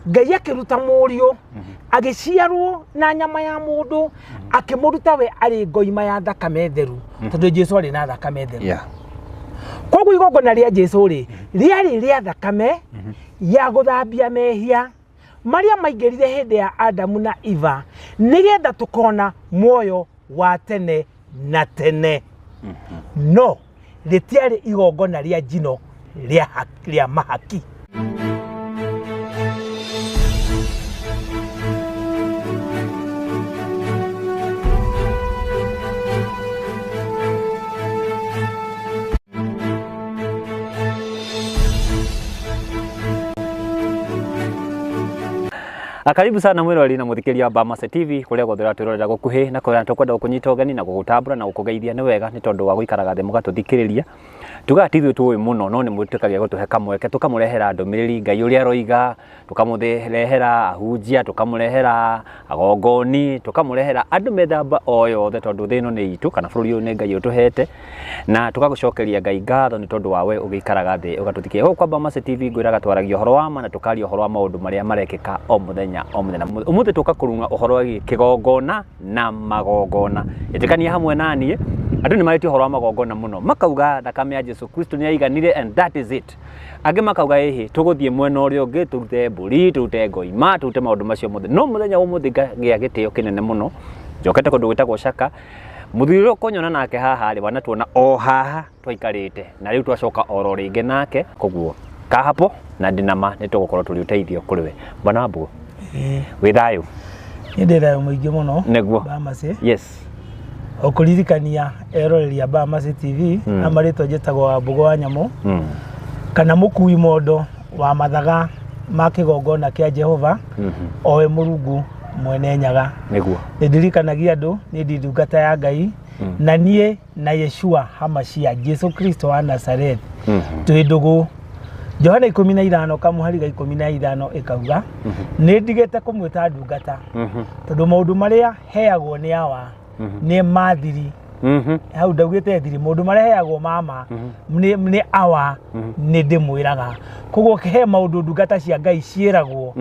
Ngai akĩruta mũriũ, agĩciarwo na nyama ya mũndũ, akĩmũruta we arĩ ngoima ya thakame theru, tondũ Jesu arĩ na thakame theru. Koguo igongona rĩa Jesu rĩ, rĩarĩ rĩa thakame ya gũthambia mehia marĩa maingĩrire hĩndĩ ya Adamu na Eva, nĩgetha tũkona muoyo wa tene na tene. No rĩtiarĩ igongona rĩa njino rĩa mahaki. Karibu sana mwiroreri na muthikĩria wa Bamase TV kũrĩa guothe ũratwĩrorera gũkuhĩ na kũrĩa tũkwenda gũkũnyita ũgeni na gũgũtambũra na gũkũgeithia nĩ wega nĩ tondũ wa gũikaraga thĩ mũgatũthikĩrĩria. Tugaga ti ithuĩ tũĩ mũno no nĩ mũtuĩkagia gũtũhe kamweke tũkamũrehera ndũmĩrĩri Ngai ũrĩa aroiga, tũkamũrehera ahunjia, tũkamũrehera agongoni, tũkamũrehera andũ mĩthemba o yothe tondũ thĩ ĩno nĩ itũ kana bũrũri ũyũ nĩ Ngai ũtũhete, na tũgagũcokeria Ngai ngatho nĩ tondũ wa we ũgĩikaraga thĩ ũgatũthikĩrĩria. Gũkũ kwa Bamase TV ngwĩraga twaragia ũhoro wa ma na tũkaria ũhoro wa maũndũ marĩa marekĩka o mũthenya o mũthenya. Ũmũthĩ tũka kũrung'a ũhoro wĩgiĩ kĩgongona na magongona. Ĩtĩkania hamwe na niĩ, andũ nĩ marĩtie ũhoro wa magongona mũno, makauga thakame ya Jesu Kristo nĩ yaiganire and that is it. Angĩ makauga ĩhĩ, tũgũthiĩ mwena ũrĩa ũngĩ, tũrute mbũri, tũrute ngoima, tũrute maũndũ macio mothe. No mũthenya wa ũmũthĩ ngagĩa gĩtĩo kĩnene mũno, njokete kũndũ gwĩtagwo Shaka. Mũthuri ũrĩa ũkũnyona nake haha rĩ, wanatuona o haha twaikarĩte, na rĩu twacoka oro rĩngĩ nake, koguo ka hapo na ndĩ na ma nĩ tũgũkorwo tũrĩ ũteithio kũrĩ we. Bwana Wambũgũ, wĩ thayũ? Niĩ ndĩ thayũ mũingĩ mũno. Nĩguo. Bamase. Yes. O kũririkania eroreri a Bamase TV, na marĩtwa njĩtagwo Wambũgũ wa Nyamũ, kana mũkui mondo wa mathaga ma kĩgongona kĩa Jehova, o we Mũrungu mwene Nyaga. Nĩguo. Nĩ ndirikanagia andũ niĩ ndi ndungata ya Ngai, na niĩ na Yeshua Hamashia Jesu Kristo wa Nazareth twĩ ndũgũ. Johana 15 kamũhari ga 15 ĩkauga, nĩ ndigĩte kũmwĩta ndungata, tondũ maũndũ marĩa heagwo nĩ awa nĩ mathiri. Hau ndaugĩte thiri, maũndũ marĩa heagwo mama nĩ awa nĩ ndĩmwĩraga. Koguo he maũndũ ndungata cia Ngai ciĩragwo,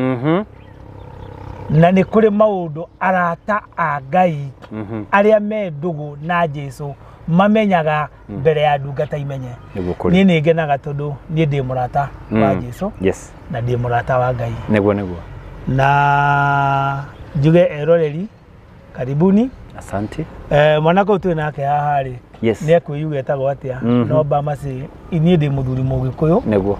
na nĩ kũrĩ maũndũ arata a Ngai arĩa me ndũgũ na Jesu mamenyaga mbere ya ndungata imenye. Nĩguo kũrĩ. Niĩ nĩ ngenaga tondũ niĩ ndĩ mũrata wa Jesu na ndĩ mũrata wa Ngai. Nĩguo, nĩguo. Na njuge eroreri karibuni. Asante. Mwana kũu twĩ nake haha rĩ, nĩ ekwĩyuga etagwo atĩa, no Bamase niĩ ndĩ mũthuri Mũgĩkũyũ. Nĩguo.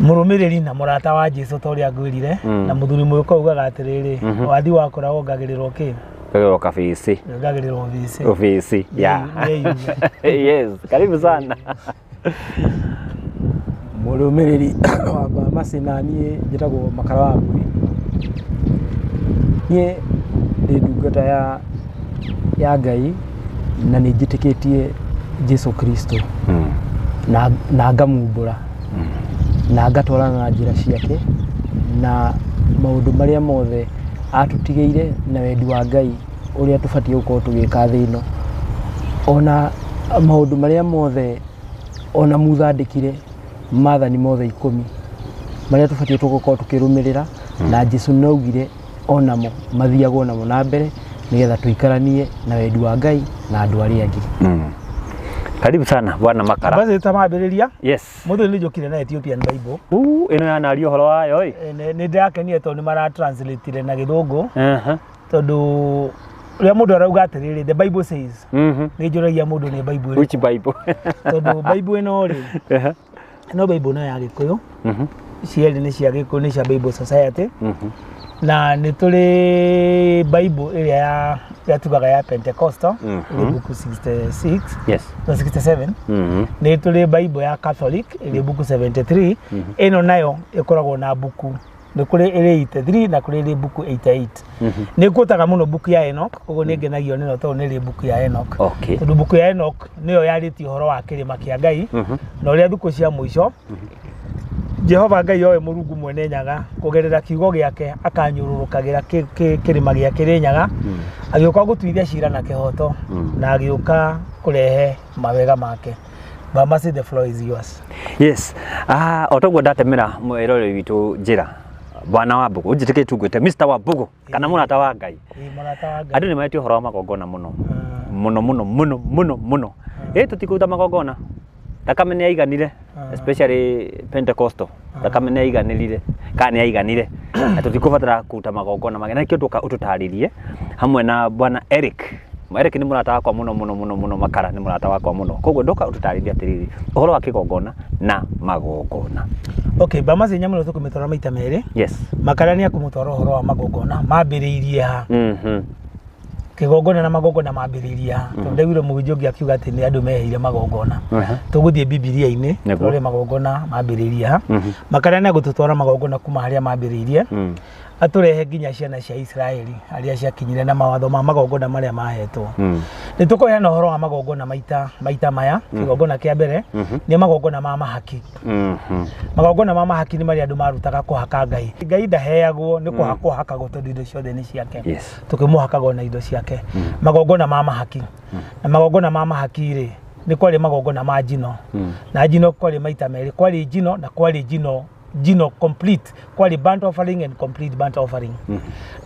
Mũrũmĩrĩri na mũrata wa Jesu ta ũrĩa ngwĩrire, na mũthuri Mũgĩkũyũ augaga atĩrĩrĩ, wathi wakũra wongagĩrĩrwo kĩ? Wongagĩrĩrwo kabĩcĩ. Wongagĩrĩrwo bĩcĩ. Obĩcĩ, yeah. Yes, karibu sana. Mũrũmĩrĩri wa Bamase na niĩ njĩtagwo Makara wa Mbui. Niĩ ndĩ ndungata ya Ngai na nĩ njĩtĩkĩtie Jesu Kristo na ngamumbũra na ngatwarana na njĩra ciake na maũndũ marĩa mothe atũtigĩire na wendi wa Ngai ũrĩa tũbatiĩ gũkorwo tũgĩka thĩ ĩno. Ona maũndũ marĩa mothe ona Musa andĩkire maathani mothe 10 marĩa tũbatiĩ gũkorwo tũkĩrũmĩrĩra, na Jesu nĩ augire onamo mathiagwo namo na mbere nĩgetha tũikaranie na wendi wa Ngai na andũ arĩa angĩ. Karibu sana Bwana Makara. Basi tamambĩrĩria. Yes. Mũthuri nĩ njũkire na Ethiopian Bible. Ĩno yanaria ũhoro wayo ĩ. Nĩ ndĩrakenire tondũ nĩ mara translate na Gĩthũngũ. Tondũ ũrĩa mũndũ arauga atĩrĩrĩ, the Bible says. Nĩ njũragia mũndũ nĩ Bible ĩrĩkũ. Which Bible? Tondũ Bible ĩno rĩ, no Bible no ya Gĩkũyũ. Cierĩ nĩ cia Gĩkũyũ, nĩ cia Bible Society. Na nĩ tũrĩ Bible ĩrĩa ya tugaga ya Pentecostal, ĩrĩ buku 66. No, 67. Nĩ tũrĩ Bible ya Catholic, ĩrĩ buku 73. Ĩno nayo ĩkoragwo na buku, nĩ kũrĩ ĩrĩ 83 na kũrĩ ĩrĩ buku 88. Nĩ ngũtaga mũno buku ya Enoch, koguo nĩ ngenagio nĩ ĩno tondũ nĩ ĩrĩ buku ya Enoch. Tondũ buku ya Enoch nĩyo yarĩtie ũhoro wa kĩrĩma kĩa Ngai, na ũrĩa thikũ cia mũico Jehova Ngai owe Mũrungu mwene Nyaga kũgerera kiugo gĩake akanyũrũrũkagĩra kĩrĩma gĩa Kĩrĩnyaga, agĩũka gũtuithia cira na kĩhoto, na agĩũka kũrehe mawega make. Bamasi, the floor is yours. Yes. O toguo ndatemera mwĩroreri witũ njĩra. Bwana wa Mbugu unjitikie tungwite Mr. wa Mbugu kana mũrata wa Ngai. Mũrata wa Ngai. Andũ nĩ maretie ũhoro wa magongona mũno mũno mũno mũno mũno mũno. Tũtikũruta magongona, thakame nĩ yaiganire, especially Pentecostal, thakame nĩ yaiganĩrire kana nĩ yaiganire, na tũtikũbatara kũruta magongona mangĩ, na nĩkĩo tũka ũtũtarĩrie hamwe na Bwana Eric. Eric nĩ mũrata wakwa mũno mũno mũno mũno, Makara nĩ mũrata wakwa mũno, koguo ndoka ũtũtarĩrie atĩrĩrĩ ũhoro wa kĩgongona na magongona. Okay, Bamasi nyamũ ĩno tũkũmĩtwara maita merĩ. Yes. Makara nĩ akũmũtwara ũhoro wa magongona mambĩrĩirie ha. Kĩgongona na magongona mambĩrĩirie ha. Tondũ ndaiguire mũhunjia ũngĩ akiuga atĩ nĩ andũ meheire magongona. Tũgũthiĩ Bibilia-inĩ tũrore magongona mambĩrĩirie ha. Makara nĩ agũtũtwara magongona kuma harĩa mambĩrĩirie, atũrehe nginya ciana cia Israeli arĩa ciakinyire na mawatho ma magongona marĩa mahetwo. Nĩ tũkũheana ũhoro wa magongona maita maya. Kĩgongona kĩa mbere nĩ magongona ma mahaki. Magongona ma mahaki nĩ marĩa andũ marutaga kũhaka Ngai. Ngai ndaheagwo, nĩ kũhakwo hakagwo tondũ indo ciothe nĩ ciake. Tũkĩmũhakaga na indo ciake. Magongona ma mahaki. Na magongona ma mahaki rĩ, nĩ kwarĩ magongona ma njino. Na njino kwarĩ maita merĩ, kwarĩ njino na kwarĩ njino complete, kwarĩ burnt offering and complete burnt offering.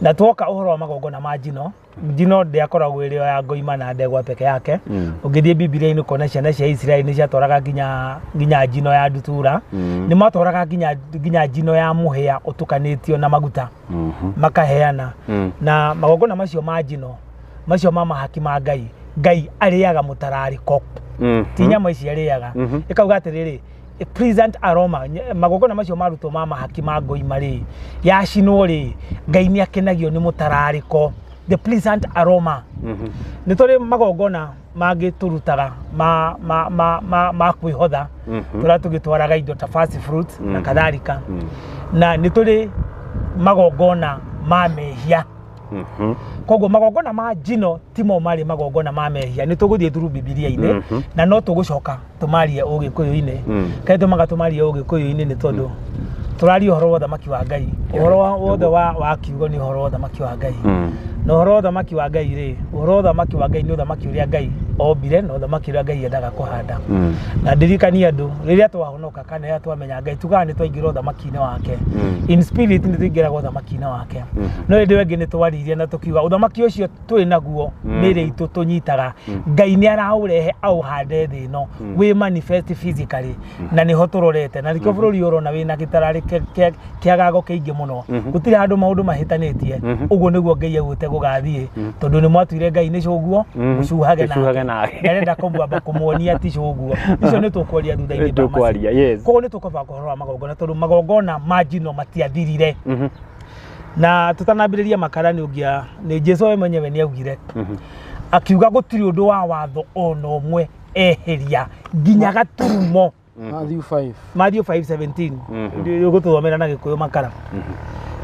Na twoka ũhoro wa magongona ma njino, njino ndĩakoragwo ĩrĩ ya ngoima na ndegwa peke yake. Ũngĩthiĩ Bibilia-inĩ ũkona ciana cia Israeli nĩ ciatwaraga nginya njino ya ndutura, nĩ matwaraga nginya njino ya mũhĩa ũtukanĩtio na maguta, makaheana. Na magongona macio ma njino, macio ma mahaki ma Ngai, Ngai arĩaga mũtararĩko, ti nyama ici arĩaga. Ĩkauga atĩrĩrĩ, pleasant aroma, magongona macio marutwo ma mahaki ma ngoima rĩ, yacinwo rĩ, Ngai nĩ akenagio nĩ mũtararĩko, the pleasant aroma. Nĩ tũrĩ magongona mangĩ tũrutaga ma kwĩhotha, tũrĩa tũgĩtwaraga indo ta first fruit na kadhalika. Na nĩ tũrĩ magongona ma mehia. Koguo magongona ma njino timo marĩ magongona ma mehia. Nĩ tũgũthiĩ through Bibilia-inĩ na no tũgũcoka tũmarie Ũgĩkũyũ-inĩ. Kaĩ tũmaga tũmarie Ũgĩkũyũ-inĩ nĩ tondũ tũraria ũhoro wa ũthamaki wa Ngai. Ũhoro wothe wa kiugo nĩ ũhoro wa ũthamaki wa Ngai. Na ũhoro wa ũthamaki wa Ngai rĩ, ũhoro wa ũthamaki wa Ngai nĩ ũthamaki ũrĩa Ngai ombire na ũthamaki ũrĩa Ngai endaga kũhanda. Na ndirikanie andũ rĩrĩa twahonoka kana rĩrĩa twamenya Ngai tugaga nĩ twaingĩra ũthamaki-inĩ wake. In spirit nĩ tũingĩraga ũthamaki-inĩ wake. No hĩndĩ ĩyo ĩngĩ nĩ twaririe na tũkiuga ũthamaki ũcio twĩ naguo mĩĩrĩ itũ tũnyitaga, Ngai nĩ araũrehe aũhande thĩ ĩno wĩ manifest physically, na nĩho tũrorete. Na nĩkĩo bũrũri ũrona wĩna gĩtararĩ kĩagago kĩingĩ mũno. Gũtirĩ handũ maũndũ mahĩtanĩtie. Ũguo nĩguo Ngai augĩte gũgathiĩ, tondũ nĩ mwatuire Ngai nĩ cũguo, mũcuhage nake. Ndarenda kũmwamba kũmuonia ti cũguo. Icio nĩ tũkwaria thutha-inĩ. Tũkwaria, yes. Koguo nĩ tũkũbanga ũhoro wa magongona tondũ magongona ma njino matiathirire. Na tũtanambĩrĩria Makara nĩ ũngĩa nĩ Jesu we mwenyewe nĩ augire, akiuga gũtirĩ ũndũ wa watho ona ũmwe eheria nginya gaturumo. Matthew 5. Matthew 5:17. Ũgũtũthomera na Gĩkũyũ Makara.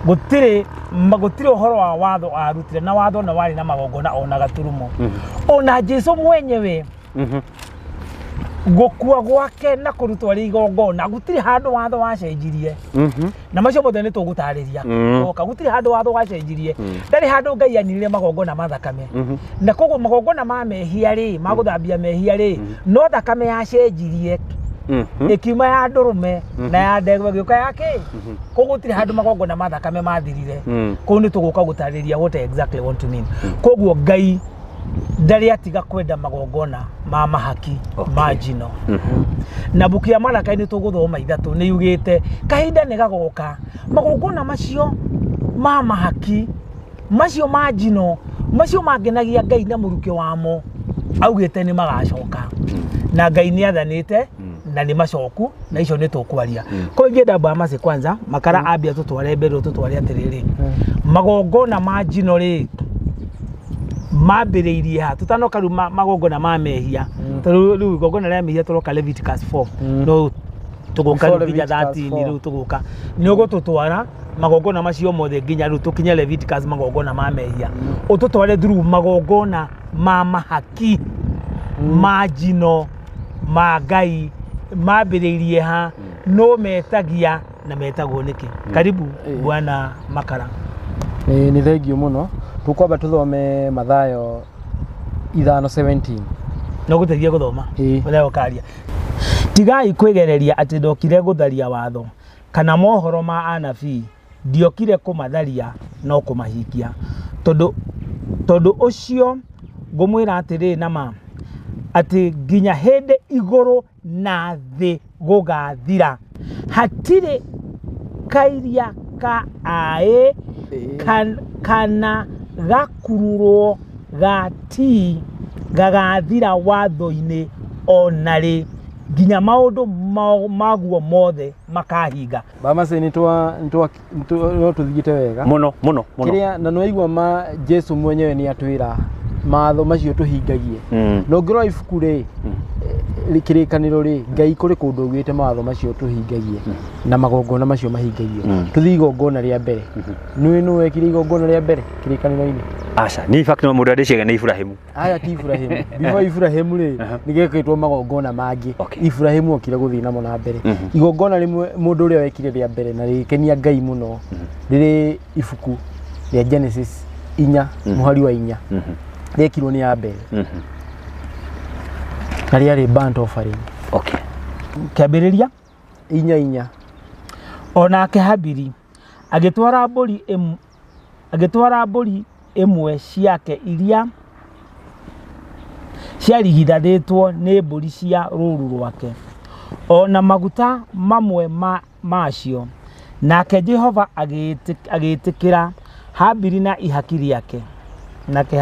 Gũtirĩ ũhoro wa watho arutire, na watho na warĩ na magongona ona gaturumo. Ona Jesu mwenyewe gũkua gwake na kũrutwo arĩ igongona, gũtirĩ handũ watho wacenjirie. Na macio mothe nĩ tũgũtarĩria. Oka gũtirĩ handũ watho wacenjirie. Ndarĩ handũ Ngai aninire magongona ma thakame. Na koguo magongona ma mehia rĩ, ma gũthambia mehia rĩ, no thakame yacenjirie. Ĩkiuma ya ndũrũme na ya ndegwa ĩgĩũka ya kĩ. Koguo gũtirĩ handũ magongona ma thakame mathirire. Kũu nĩ tũgũka gũtarĩria what I exactly want to mean. Koguo Ngai ndarĩ atiga kwenda magongona ma mahaki ma njino. Na mbuku ya Malaki nĩ tũgũthoma ithatũ nĩ yugĩte kahinda nĩ gagoka magongona macio ma mahaki macio ma njino macio mangenagia Ngai na mũrukĩ wamo augĩte nĩ magacoka. Na Ngai nĩ athanĩte na nĩ macoku, na icio nĩ tũkwaria. Koguo ingĩenda Bamasi kwanza Makara ambia tũtware mbere tũtware atĩrĩrĩ, magongona ma njino rĩ mambĩrĩirie ha? Tũtanoka rĩu magongona ma mehia, tondũ rĩu igongona rĩa mehia tũroka Leviticus 4, no tũgũka rĩu nginya 13 rĩu tũgũka nĩ ũgũtũtwara magongona macio mothe nginya rĩu tũkinye Leviticus magongona ma mehia, ũtũtware through magongona ma mahaki ma njino ma Ngai mambĩrĩirie ha, no metagia na metagwo nĩkĩ. Karibu Bwana Makara. Nĩ thengio mũno. Tũkwamba tũthome Mathayo 5:17. No gũteithia gũthoma ũrĩa ũkaria. Tigai kwĩgereria atĩ ndokire gũtharia watho kana mohoro ma anabii. Ndiokire kũmatharia no kũmahingia. Tondũ ũcio ngũmwĩra atĩrĩ na ma, atĩ nginya hĩndĩ igũrũ na thĩ gũgathira, hatirĩ kairia ka aĩ kana gakururwo ga T gagathira watho-inĩ ona rĩ, nginya maũndũ maguo mothe makahinga. Bamase nĩ no tũthiĩte wega mũno mũno mũno. Kĩrĩa na nĩwaigua ma Jesu mwenyewe nĩ atwĩra matho macio tũhingagie. Na ũngĩrora ibuku rĩ, kĩrĩkanĩro rĩ, Ngai kũrĩ kũndũ augĩte mawatho macio tũhingagie na magongona macio mahingagio. Tũthiĩ igongona rĩa mbere. Nĩũĩ nũ wekire igongona rĩa mbere kĩrĩkanĩro-inĩ? Aca, ni fact no mũndũ andĩciaga nĩ Ibrahimu. Aya ti Ibrahimu. Before Ibrahimu rĩ, nĩ gekĩtwo magongona mangĩ. Ibrahimu okire gũthiĩ namo na mbere. Igongona rĩmwe mũndũ ũrĩa wekire rĩa mbere na rĩgĩkenia Ngai mũno, rĩrĩ ibuku rĩa Genesis 4 mũhari wa 4. Rĩekirwo nĩ Abel. Na rĩarĩ burnt offering. Okay. Kĩambĩrĩria 4:4. Onake Habili agĩtwara mbũri ĩmwe ciake iria ciarigithanĩtwo nĩ mbũri cia rũũru rwake, ona maguta mamwe macio. Nake Jehova agĩĩtĩkĩra Habili na ihaki rĩake. Nake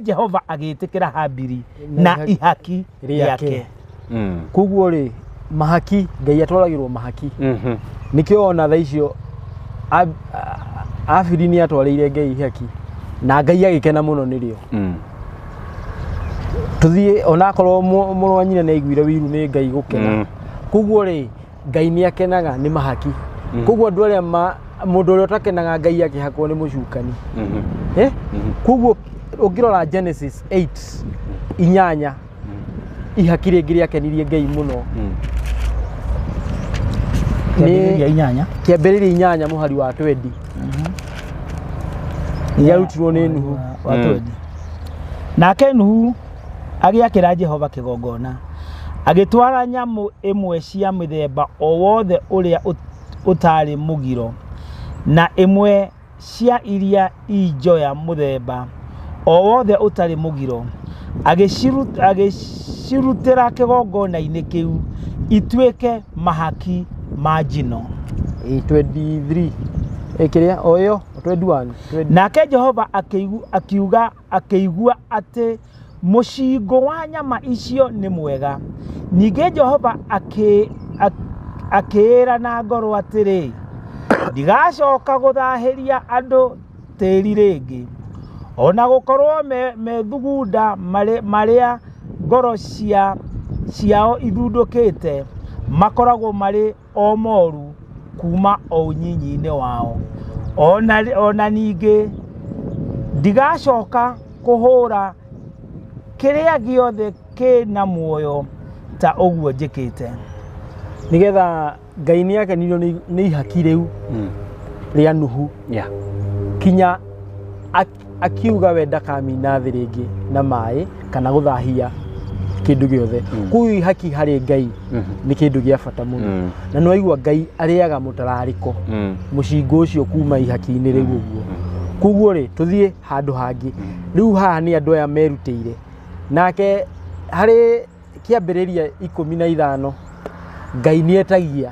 Jehova agĩĩtĩkĩra Habili na ihaki rĩake. Koguo rĩ, mahaki, Ngai atwaragĩrwo mahaki. Nĩkĩo ona thaa icio Abili nĩ atwarĩire Ngai ihaki na Ngai agĩkena mũno nĩrĩo. Tũthiĩ onakorwo mũrũ wa nyina nĩ aiguire wiru nĩ Ngai gũkena. Koguo rĩ, Ngai nĩ akenaga nĩ mahaki. Koguo andũ arĩa mũndũ ũrĩa ũtakenaga Ngai akĩhakwo nĩ mũcukani. Koguo ũngĩrora Genesis 8:8 ihaki rĩngĩ rĩakenirie Ngai mũno. Kĩambĩrĩria 8. Kĩambĩrĩria 8 mũhari wa 20. Rĩarutirwo nĩ Nuhu. Wa 20. Nake Nuhu agĩakĩra Jehova kĩgongona, agĩtwara nyamũ ĩmwe cia mĩthemba o wothe ũrĩa ũtarĩ mũgiro, na ĩmwe cia iria i njoya mũthemba o wothe ũtarĩ mũgiro, agĩcirutĩra kĩgongona-inĩ kĩu ituĩke mahaki ma njino. 23. Kĩrĩa o ĩyo 21. Nake Jehova akĩigua atĩ mũcingũ wa nyama icio nĩ mwega. Ningĩ Jehova akĩĩra na ngoro atĩrĩ, ndigacoka gũthahĩria andũ tĩĩri rĩngĩ, ona gũkorwo methugunda marĩa ngoro ciao ithundũkĩte makoragwo marĩ o moru kuma o ũnyinyi-inĩ wao. Ona ningĩ ndigacoka kũhũra kĩrĩa gĩothe kĩna muoyo ta ũguo njĩkĩte. Nĩgetha Ngai nĩ akenirio nĩ ihaki rĩu rĩa Nuhu. Kinya akiuga we ndakamina thĩ rĩngĩ na maĩ kana gũthahia kĩndũ gĩothe. Koguo ihaki harĩ Ngai nĩ kĩndũ gĩa bata mũno. Na nĩ waigua Ngai arĩaga mũtararĩko mũcingũ ũcio kuma ihaki-inĩ rĩu ũguo. Koguo rĩ, tũthiĩ handũ hangĩ. Rĩu haha nĩ andũ aya merutĩire. Nake harĩ kĩambĩrĩria 15 Ngai nĩ etagia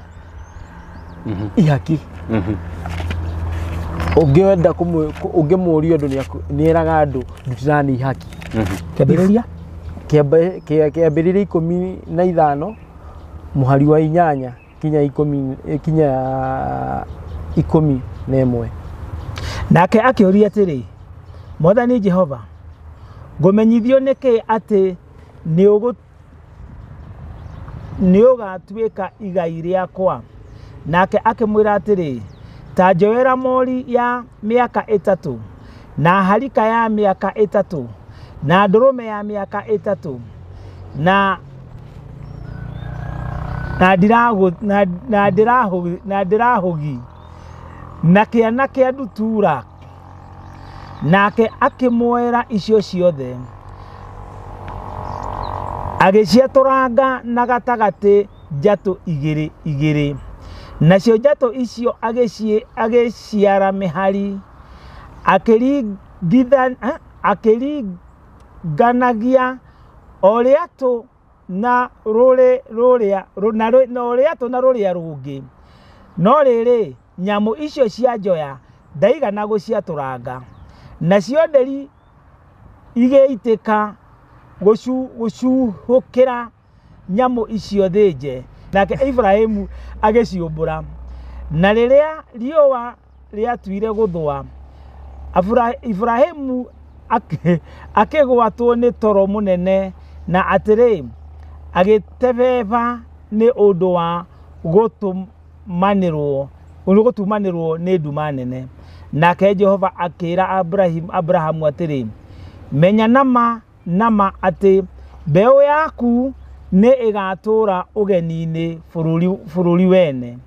ihaki. Ũngĩenda ũngĩmũria ũndũ nĩ eraga andũ ndutĩra nĩ ihaki. Kĩambĩrĩria? Kĩambĩrĩria 15 mũhari wa 8 kinya 11. Nake akĩũria atĩrĩ, Mwathani Jehova, ngũmenyithio nĩkĩ atĩ nĩũgatuĩka igai rĩakwa? Nake akĩmwĩra atĩrĩ, ta njoera mori ya mĩaka 3, na harika ya mĩaka 3, na ndũrũme ya mĩaka 3, na ndĩrahũgi na kĩana kĩa ndutura. Nake akĩmuoera icio ciothe, agĩciatũranga na gatagatĩ njatũ igĩrĩ igĩrĩ, Nacio njatũ icio agĩciara mĩhari, akĩringanagia o rĩatũ na rũrĩa rũngĩ. No rĩrĩ, nyamũ icio cia njoya ndaigana gũciatũranga. Nacio nderi igĩitĩka gũcuhũkĩra nyamũ icio thĩnje, nake Ibrahimu agĩciũmbũra. Na rĩrĩa riũa rĩatuire gũthũa, Ibrahimu akĩgwatwo nĩ toro mũnene, na atĩrĩ, agĩtebeba nĩ ũndũ wa gũtumanĩrwo nĩ nduma nene. Nake Jehova akĩĩra Abrahamu atĩrĩ, menya nama atĩ mbeũ yaku nĩ ĩgatũũra ũgeni-inĩ bũrũri wene,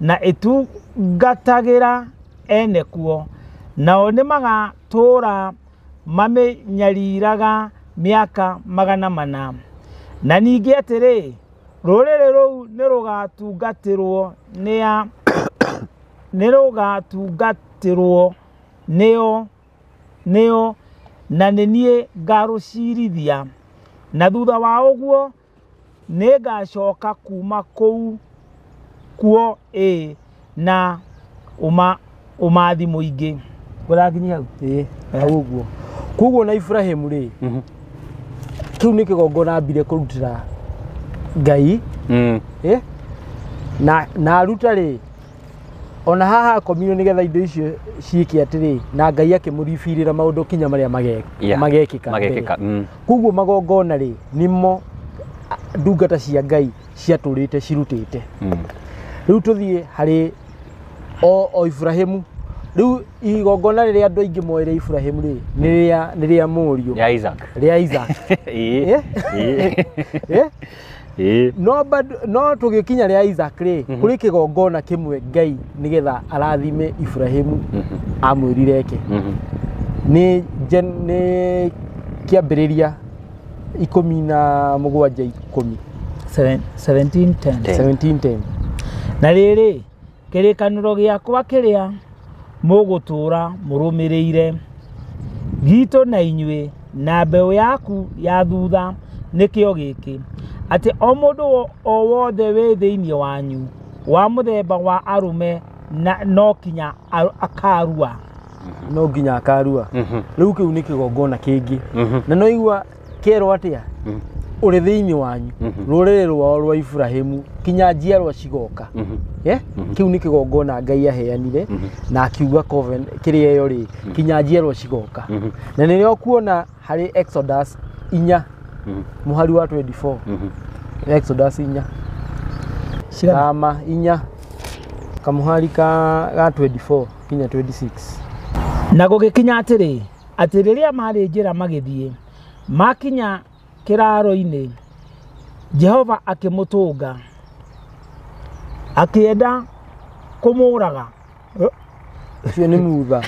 na ĩtungatagĩra ene kuo, nao nĩmagatũũra mamĩnyariraga mĩaka 400. Na ningĩ atĩrĩ, rũrĩrĩ rũu nĩrũgatungatĩrwo nĩo, na nĩ niĩ ngarũciirithia. Na thutha wa ũguo nĩngacoka kuuma kũu kuo ĩ na ũmathi mũingĩ. Ũrakinyia hau? Ĩĩ, hau ũguo. Koguo na Ibrahimu rĩ, kĩu nĩ kĩgongona ambire kũrutĩra Ngai. Na aruta rĩ, ona haha akomirwo nĩgetha indo icio ciĩke atĩrĩ, na Ngai akĩmũribirĩra maũndũ kinya marĩa magekĩka. Koguo magongona rĩ, nĩmo ndungata cia Ngai ciatũrĩte cirutĩte. Rĩu tũthiĩ harĩ o Ibrahimu. Rĩu igongona rĩrĩa andũ aingĩ moere Ibrahimu rĩ, nĩ rĩa mũriũ. Rĩa Isaac. Rĩa Isaac. No tũgĩkinya rĩa Isaac rĩ, kũrĩ kĩgongona kĩmwe Ngai nĩgetha arathime Ibrahimu amwĩrire eke. Nĩ kĩambĩrĩria 17:10. 17:10. 17:10. Na rĩrĩ, kĩrĩkanĩro gĩakwa kĩrĩa mũgũtũũra mũrũmĩrĩire gitũ na inyuĩ na mbeũ yaku ya thutha nĩkĩo gĩkĩ, atĩ o mũndũ o wothe wĩ thĩinĩ wanyu wa mũthemba wa arũme no kinya akarua. No nginya akarua. Rĩu kĩu nĩ kĩgongona kĩngĩ. Na no igua kĩerwo atĩa? Ũrĩ thĩinĩ wanyu, rũrĩrĩ rwao rwa Ibrahimu kinya njiarwa cigoka. Kĩu nĩ kĩgongona Ngai aheanire na akiuga kĩrĩa ĩyo rĩ, kinya njiarwa cigoka. Na nĩrĩo kuona harĩ Exodus 4 mũhari wa 24. Exodus 4 kama 4 kamũhari ka 24 kinya 26. Na gũgĩkinya atĩrĩ, atĩ rĩrĩa marĩ njĩra magĩthiĩ, makinya kĩraro-inĩ, Jehova akĩmũtũnga, akĩenda kũmũraga. Ũcio nĩ Mutha.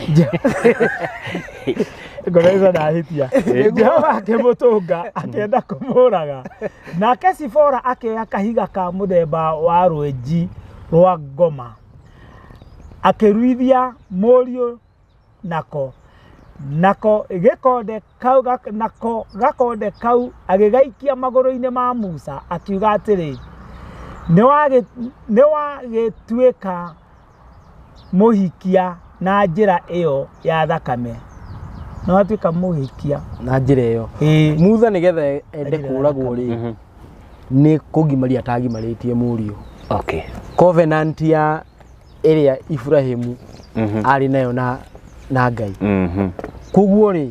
Ngoreza ndahĩtia. Jehova akĩmũtũnga, akĩenda kũmũraga. Nake Sifora akĩoya kahiga ka mũthemba wa rwenji rwa ngoma, akĩruithia mũriũ nako. Nako gĩkonde kau nako gakonde kau agĩgaikia magũrũ-inĩ ma Musa, akiuga atĩrĩ, nĩwagĩtuĩka mũhikia na njĩra ĩyo ya thakame. Nĩwatuĩka mũhikia na njĩra ĩyo. Mutha nĩgetha ende kũragwo rĩ, nĩ kũgimaria atagimarĩtie mũriũ. Okay. Covenant ya ĩrĩa Ibrahimu arĩ nayo na Ngai. Koguo rĩ,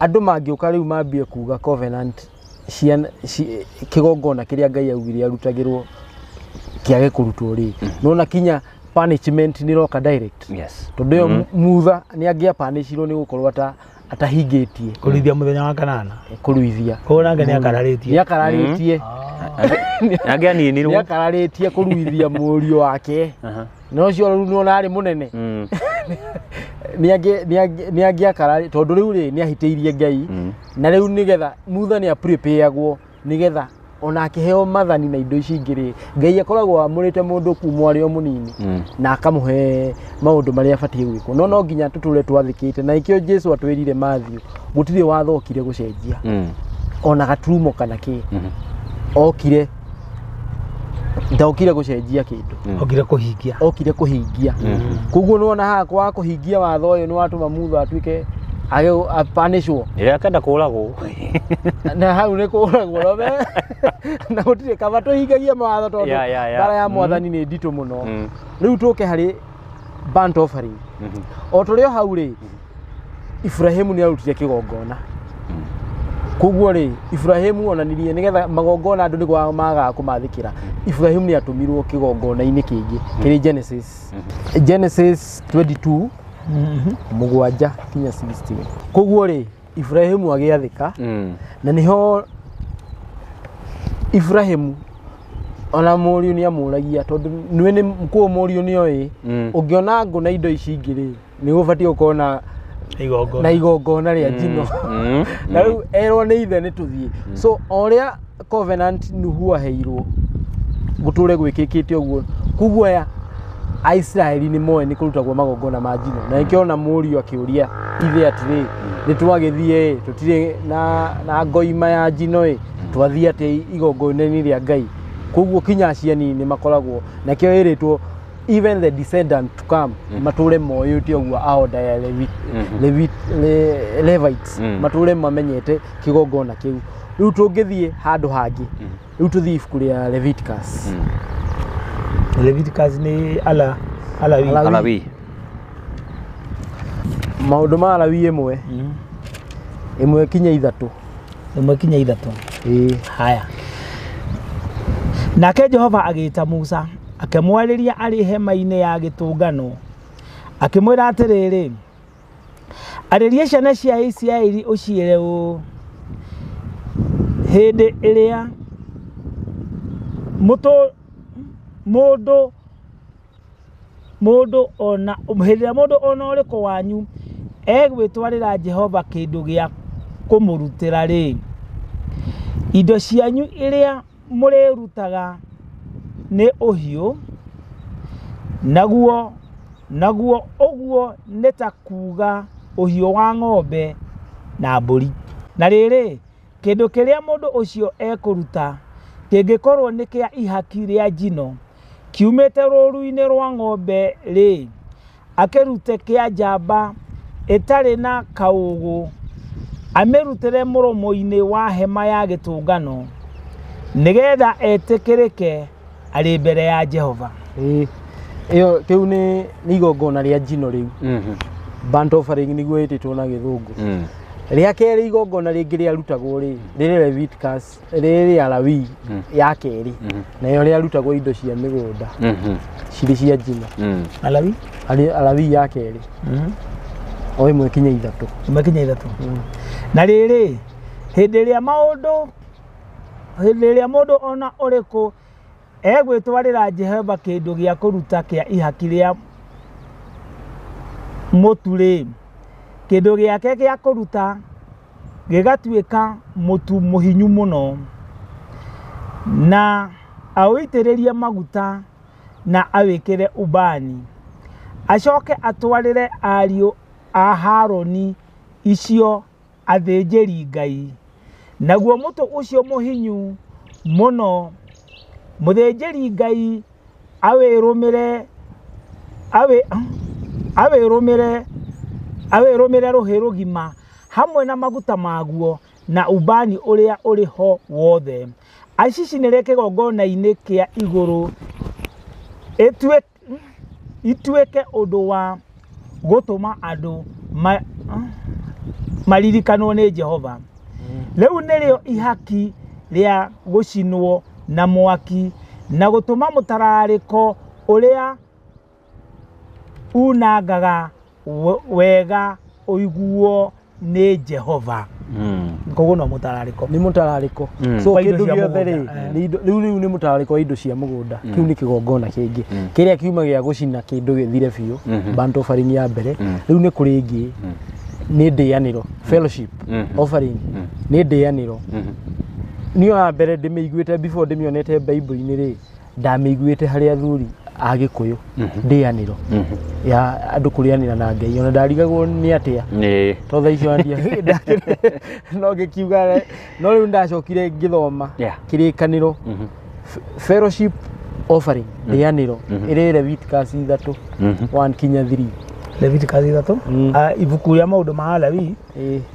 andũ mangĩũka rĩu mambie kuga covenant kĩgongona kĩrĩa Ngai augire arutagĩrwo kĩage kũrutwo rĩ, nona kinya punishment nĩ roka direct. Yes. Tondũ ĩyo Mutha nĩ angĩapanishirwo nĩ gũkorwo atahingĩtie kũruithia mũthenya wa kanana. Kũruithia. Koguo nake nĩakararĩtie. Nĩakararĩtie. Angĩaninirwo. Nĩakararĩtie kũruithia mũriũ wake. Na ũcio rĩu nĩwona arĩ mũnene. Nĩangĩakararĩ tondũ rĩu rĩ nĩahĩtĩirie Ngai. Na rĩu nĩgetha Mutha nĩaprepareagwo nĩgetha Ona akĩheo mathani na indo ici ingĩ rĩ, Ngai akoragwo amũrĩte mũndũ kuma arĩ o mũnini na akamũhe maũndũ marĩa abatiĩ gwĩkwo, no no nginya tũtũre twathĩkĩte. Na ikĩo Jesu atwĩrire Matthew, gũtirĩ watho okire gũcenjia ona gaturumo kana kĩ. Okire, ndokire gũcenjia kĩndũ. Okire kũhingia. Okire kũhingia. Koguo nĩwona haha kwaga kũhingia watho ũyũ nĩ watũma Mutha atuĩke apanishwo. Ĩrĩa akenda kũragwo. Na hau nĩ kũragwo robe na gũtirĩ kaba tũhingagia mawatho tondũ Yeah. mbara ya mwathani nĩ nditũ mũno. Rĩu tũke harĩ burnt offering. O tũrĩ o hau rĩ, Ibrahimu nĩ arutire kĩgongona. Koguo rĩ, Ibrahimu onanirie nĩgetha magongona andũ nĩguo magaga kũmathĩkĩra. Ibrahimu nĩ atũmirwo kĩgongona-inĩ kĩngĩ kĩrĩ Genesis 22 7 kinya 16. Koguo rĩ, Ibrahimu agĩathĩka na nĩho Ibrahimu ona mũriũ nĩ amũragia tondũ nĩwe nĩ kũu mũriũ nĩ oĩ ũngĩona ngũ na indo ici ingĩ rĩ, nĩ ũbatiĩ gũkorwo na Igongona. Na igongona rĩa njino. Na rĩu erwo nĩ ithe nĩ tũthiĩ. So o ũrĩa covenant Nuhu aheirwo gũtũre gwĩkĩkĩte ũguo, koguo aya Aisiraeli nĩ moĩ nĩ kũrutagwo magongona ma njino. Na nĩkĩo ona mũriũ akĩũria ithe atĩrĩ, nĩ twagĩthiĩ ĩ, tũtirĩ na ngoima ya njino ĩ, twathiĩ atĩa igongona-inĩ rĩa Ngai? Koguo kinya aciani nĩ makoragwo nakĩo ĩrĩtwo even the descendant to come matũre moĩte ũguo, a order ya Levites matũre mamenyete kĩgongona kĩu. Rĩu tũngĩthiĩ handũ hangĩ, rĩu tũthiĩ ibuku rĩa Leviticus. Leviticus nĩ ala Alawi. Alawi. Alawi. Maũndũ ma Alawi 1 1 kinya 3. 1 kinya 3. Ĩĩ. Haya, nake Jehova agĩta Musa, akĩmwarĩria arĩ hema-inĩ ya gĩtũngano, akĩmwĩra atĩrĩrĩ, arĩria ciana cia Isiraeli ũciĩre ũũ, hĩndĩ ĩrĩa mũndũ mũndũ ona hĩndĩ ĩrĩa mũndũ ona ũrĩkũ wanyu egwĩtwarĩra Jehova kĩndũ gĩa kũmũrutĩra rĩ, indo cianyu iria mũrĩrutaga nĩ ũhiũ, naguo ũguo nĩ ta kuga ũhiũ wa ng'ombe na mbũri. Na rĩrĩ, kĩndũ kĩrĩa mũndũ ũcio ekũruta kĩngĩkorwo nĩ kĩa ihaki rĩa njino kiumĩte rũũru-inĩ rwa ng'ombe rĩ, akĩrute kĩa njamba ĩtarĩ na kaũũgũ, amĩrutĩre mũromo-inĩ wa hema ya gĩtũngano, nĩgetha etĩkĩrĩke arĩ mbere ya Jehova. Ĩĩ, ĩyo kĩu nĩ igongona rĩa njino rĩu. Burnt offering nĩguo ĩtĩtwo na gĩthũngũ. Rĩa kerĩ, igongona rĩngĩ rĩarutagwo rĩ, rĩrĩ Leviticus, rĩrĩ Alawi ya kerĩ, nayo rĩarutagwo indo cia mĩgũnda cirĩ cia njino. Alawi. Alawi ya kerĩ o 1 kinya 3. 1 kinya 3. Na rĩrĩ, hĩndĩ ĩrĩa mũndũ ona ũrĩkũ egwĩtwarĩra Jehova kĩndũ gĩa kũruta kĩa ihaki rĩa mũtu rĩ, kĩndũ gĩake gĩa kũruta gĩgatuĩka mũtu mũhinyu mũno, na aũitĩrĩrie maguta na awĩkĩre ubani, acoke atwarĩre ariũ a Harũni icio athĩnjĩri Ngai. Naguo mũtu ũcio mũhinyu mũno mũthĩnjĩri Ngai awĩrũmĩre rũhĩ rũgima hamwe na maguta maguo na ubani ũrĩa ũrĩ ho wothe, acicinĩre kĩgongona-inĩ kĩa igũrũ ituĩke ũndũ wa gũtũma andũ maririkanwo nĩ Jehova. Rĩu nĩrĩo ihaki rĩa gũcinwo na mwaki na gũtũma mũtararĩko ũrĩa unangaga wega ũiguo nĩ Jehova. Koguo no mũtararĩko. Nĩ mũtararĩko. So Wa indo kĩndũ cia gĩothe rĩ, mũgũnda, eh. nĩ rĩu nĩ mũtararĩko wa indo cia mũgũnda. Kĩu nĩ kĩgongona kĩngĩ kĩrĩa kiuma gĩa gũcina kĩndũ gĩthire biũ, burnt offering ya mbere. Rĩu nĩ kũrĩ ĩngĩ, nĩ ndĩanĩro, fellowship offering, nĩ ndĩanĩro. Niĩ wa mbere ndĩmĩiguĩte before ndĩmĩonete Bible-inĩ rĩ, ndamĩiguĩte harĩ athuri a Gĩkũyũ ndĩanĩro ya andũ kũrĩanĩra na Ngai, ona ndarigagwo nĩ atĩa Nĩ. to thaa icio andia no ngĩkiuga, no rĩu ndacokire ngĩthoma Yeah. kĩrĩkanĩro fellowship offering ndĩanĩro ĩrĩ Leviticus 3 1 kinya 3. Leviticus 3. Ah, ibuku rĩa maũndũ ma Alawi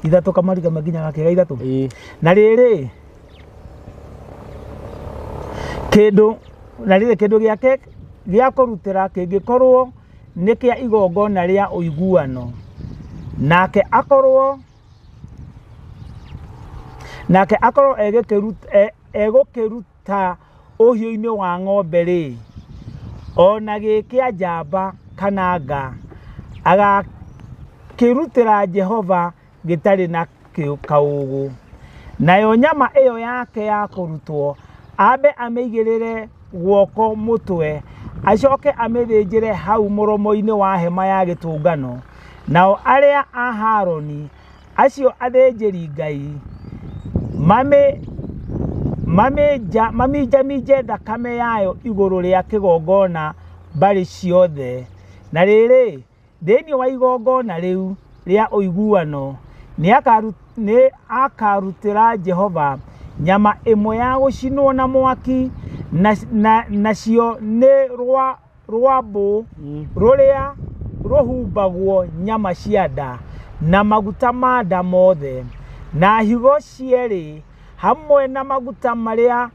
3 kamariga makinya gakĩga 3. Na rĩrĩ kĩndũ, na rĩrĩ kĩndũ gĩake gĩa kũrutĩra kĩngĩkorwo nĩ kĩa igongona rĩa ũiguano, nake akorwo egũkĩruta ũhiũ-inĩ wa ng'ombe rĩ, ona gĩ kĩa njamba kana nga, agakĩrutĩra Jehova gĩtarĩ na kaũgũ. Nayo nyama ĩyo yake ya kũrutwo ambe amĩigĩrĩre guoko mũtwe, acoke amĩthĩnjĩre hau mũromo-inĩ wa hema ya gĩtũngano. Nao arĩa a Haroni acio athĩnjĩri Ngai maminjaminje thakame yayo igũrũ rĩa kĩgongona mbarĩ ciothe. Na rĩrĩ, thĩinĩ wa igongona rĩu rĩa ũiguano nĩ akarutĩra Jehova nyama ĩmwe ya gũcinwo na mwaki, nacio nĩ rwambũ rũrĩa rũhumbagwo nyama cia nda na maguta ma nda mothe, na higo cierĩ hamwe na maguta marĩa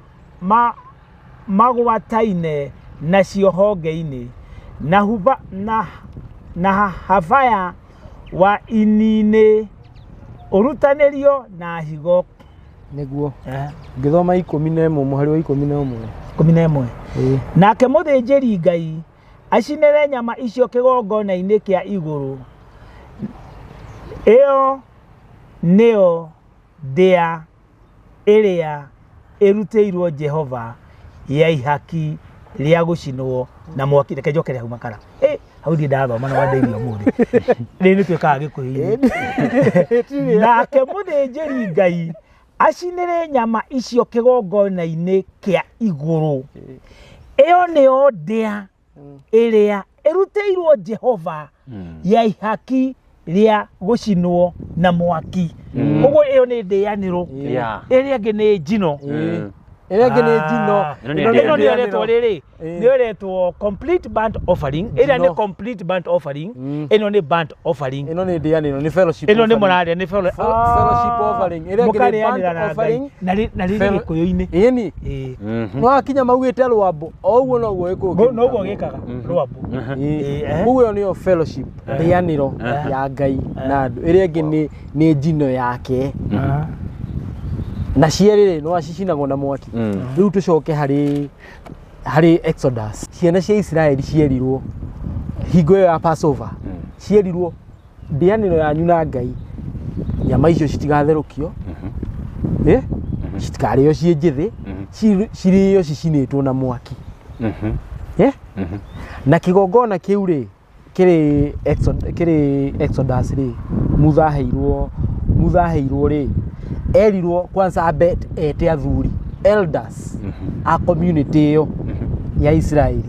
magwataine nacio honge-inĩ, na habaya wa ini-inĩ ũrutanĩrio na higo. Nĩguo ngĩthoma 11 mũhari wa 11. 11. Nake mũthĩnjĩri Ngai acinĩre nyama icio kĩgongona-inĩ kĩa igũrũ. Ĩyo nĩyo ndĩa ĩrĩa ĩrutĩirwo Jehova ya ihaki rĩa gũcinwo na mwaki. Reke njokere hau makara. Hau ndiĩ ndathoma na wandeithia ũmũthĩ. Rĩrĩ nĩ twĩkaga Gĩkũyũ-inĩ. Nake mũthĩnjĩri Ngai acinĩre nyama icio kĩgongona-inĩ kĩa igũrũ. Ĩyo nĩyo ndĩa ĩrĩa ĩrutĩirwo Jehova ya ihaki rĩa gũcinwo na mwaki. Ũguo ĩyo nĩ ndĩanĩro. Ĩrĩa ĩngĩ nĩ njino. Ĩrĩa ĩngĩ nĩ njino. Ĩno nĩyo ĩretwo rĩrĩ, nĩyo ĩretwo complete burnt offering. Ĩrĩa nĩ complete burnt offering, ĩno nĩ burnt offering. Ĩno nĩ ndĩanĩro, nĩ fellowship. Ĩno nĩ mũrarĩa nĩ fellowship offering. Ĩrĩa ĩngĩ nĩ burnt offering. Na rĩrĩ Gĩkũyũ-inĩ. Ĩni. No akinya maugĩte rwambũ, o ũguo noguo ĩkũgĩka. Noguo gĩkaga rwambũ. Ũguo ĩyo nĩyo fellowship, ndĩanĩro ya Ngai na andũ. Ĩrĩa ĩngĩ nĩ njino yake. Na cierĩ rĩ, no acicinagwo na mwaki. Rĩu tũcoke harĩ Exodus. Ciana cia Isiraeli cierirwo hingo ĩyo ya Passover, cierirwo ndĩanĩro yanyu na Ngai, nyama icio citigatherũkio, citikarĩo ciĩ njĩthĩ, cirĩo cicinĩtwo na mwaki. Na kĩgongona kĩu rĩ, kĩrĩ Exodus rĩ, Mutha aheirwo rĩ, erirwo kwanza ambe ete athuri elders a community ĩyo ya Isiraeli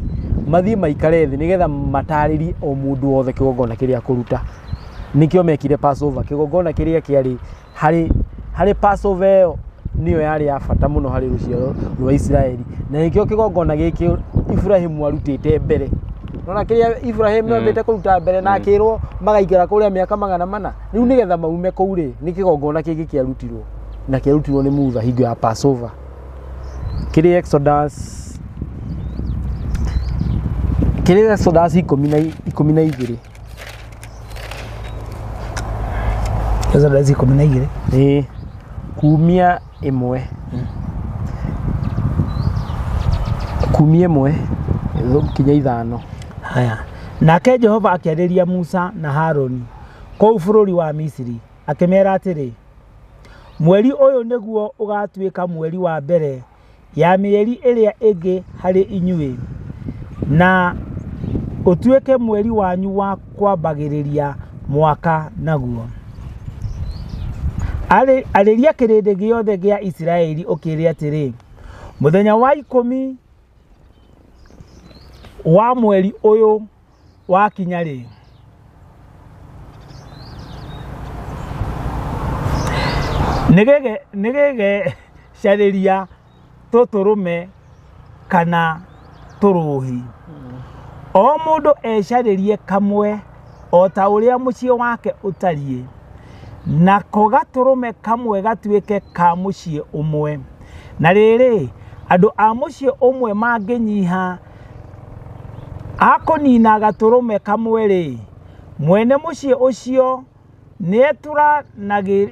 mathiĩ maikare thĩ nĩgetha matarĩrie o mũndũ wothe kĩgongona kĩrĩa akũruta. Nĩkĩo mekire Passover. Kĩgongona kĩrĩa kĩarĩ harĩ Passover ĩyo nĩyo yarĩ ya bata mũno harĩ rũciaro rwa Isiraeli, na nĩkĩo kĩgongona gĩkĩ Ibrahimu arutĩte mbere. Nona kĩrĩa Ibrahimu ambĩte kũruta mbere na akĩrwo magaikara kũrĩa mĩaka 400. Rĩu nĩgetha maume kũu rĩ, nĩ kĩgongona kĩngĩ kĩarutirwo, na kĩarutirwo nĩ Mutha hingo ya Passover. Kĩrĩ Exodus, kĩrĩ Exodus 12. Exodus 12. Ĩĩ, kumia 1. Kumia 1 kinya 5. Haya. Nake Jehova akĩarĩria Musa na Haroni kũu bũrũri wa Misiri, akĩmeera atĩrĩ, mweri ũyũ nĩguo ũgatuĩka mweri wa mbere ya mĩeri ĩrĩa ĩngĩ harĩ inyuĩ, na ũtuĩke mweri wanyu wa kwambagĩrĩria mwaka naguo. Arĩria kĩrĩndĩ gĩothe gĩa Isiraeli ũkĩĩre atĩrĩ, mũthenya wa 10 wa mweri ũyũ wakinya rĩ, nĩgĩgecarĩria tũtũrũme kana tũrũhi. O mũndũ ecarĩrie kamwe o ta ũrĩa mũciĩ wake ũtariĩ, nako gatũrũme kamwe gatuĩke ka mũciĩ ũmwe. Na rĩrĩ, andũ a mũciĩ ũmwe mangĩnyiha akũnina gatũrũme kamwe rĩ, mwene mũciĩ ũcio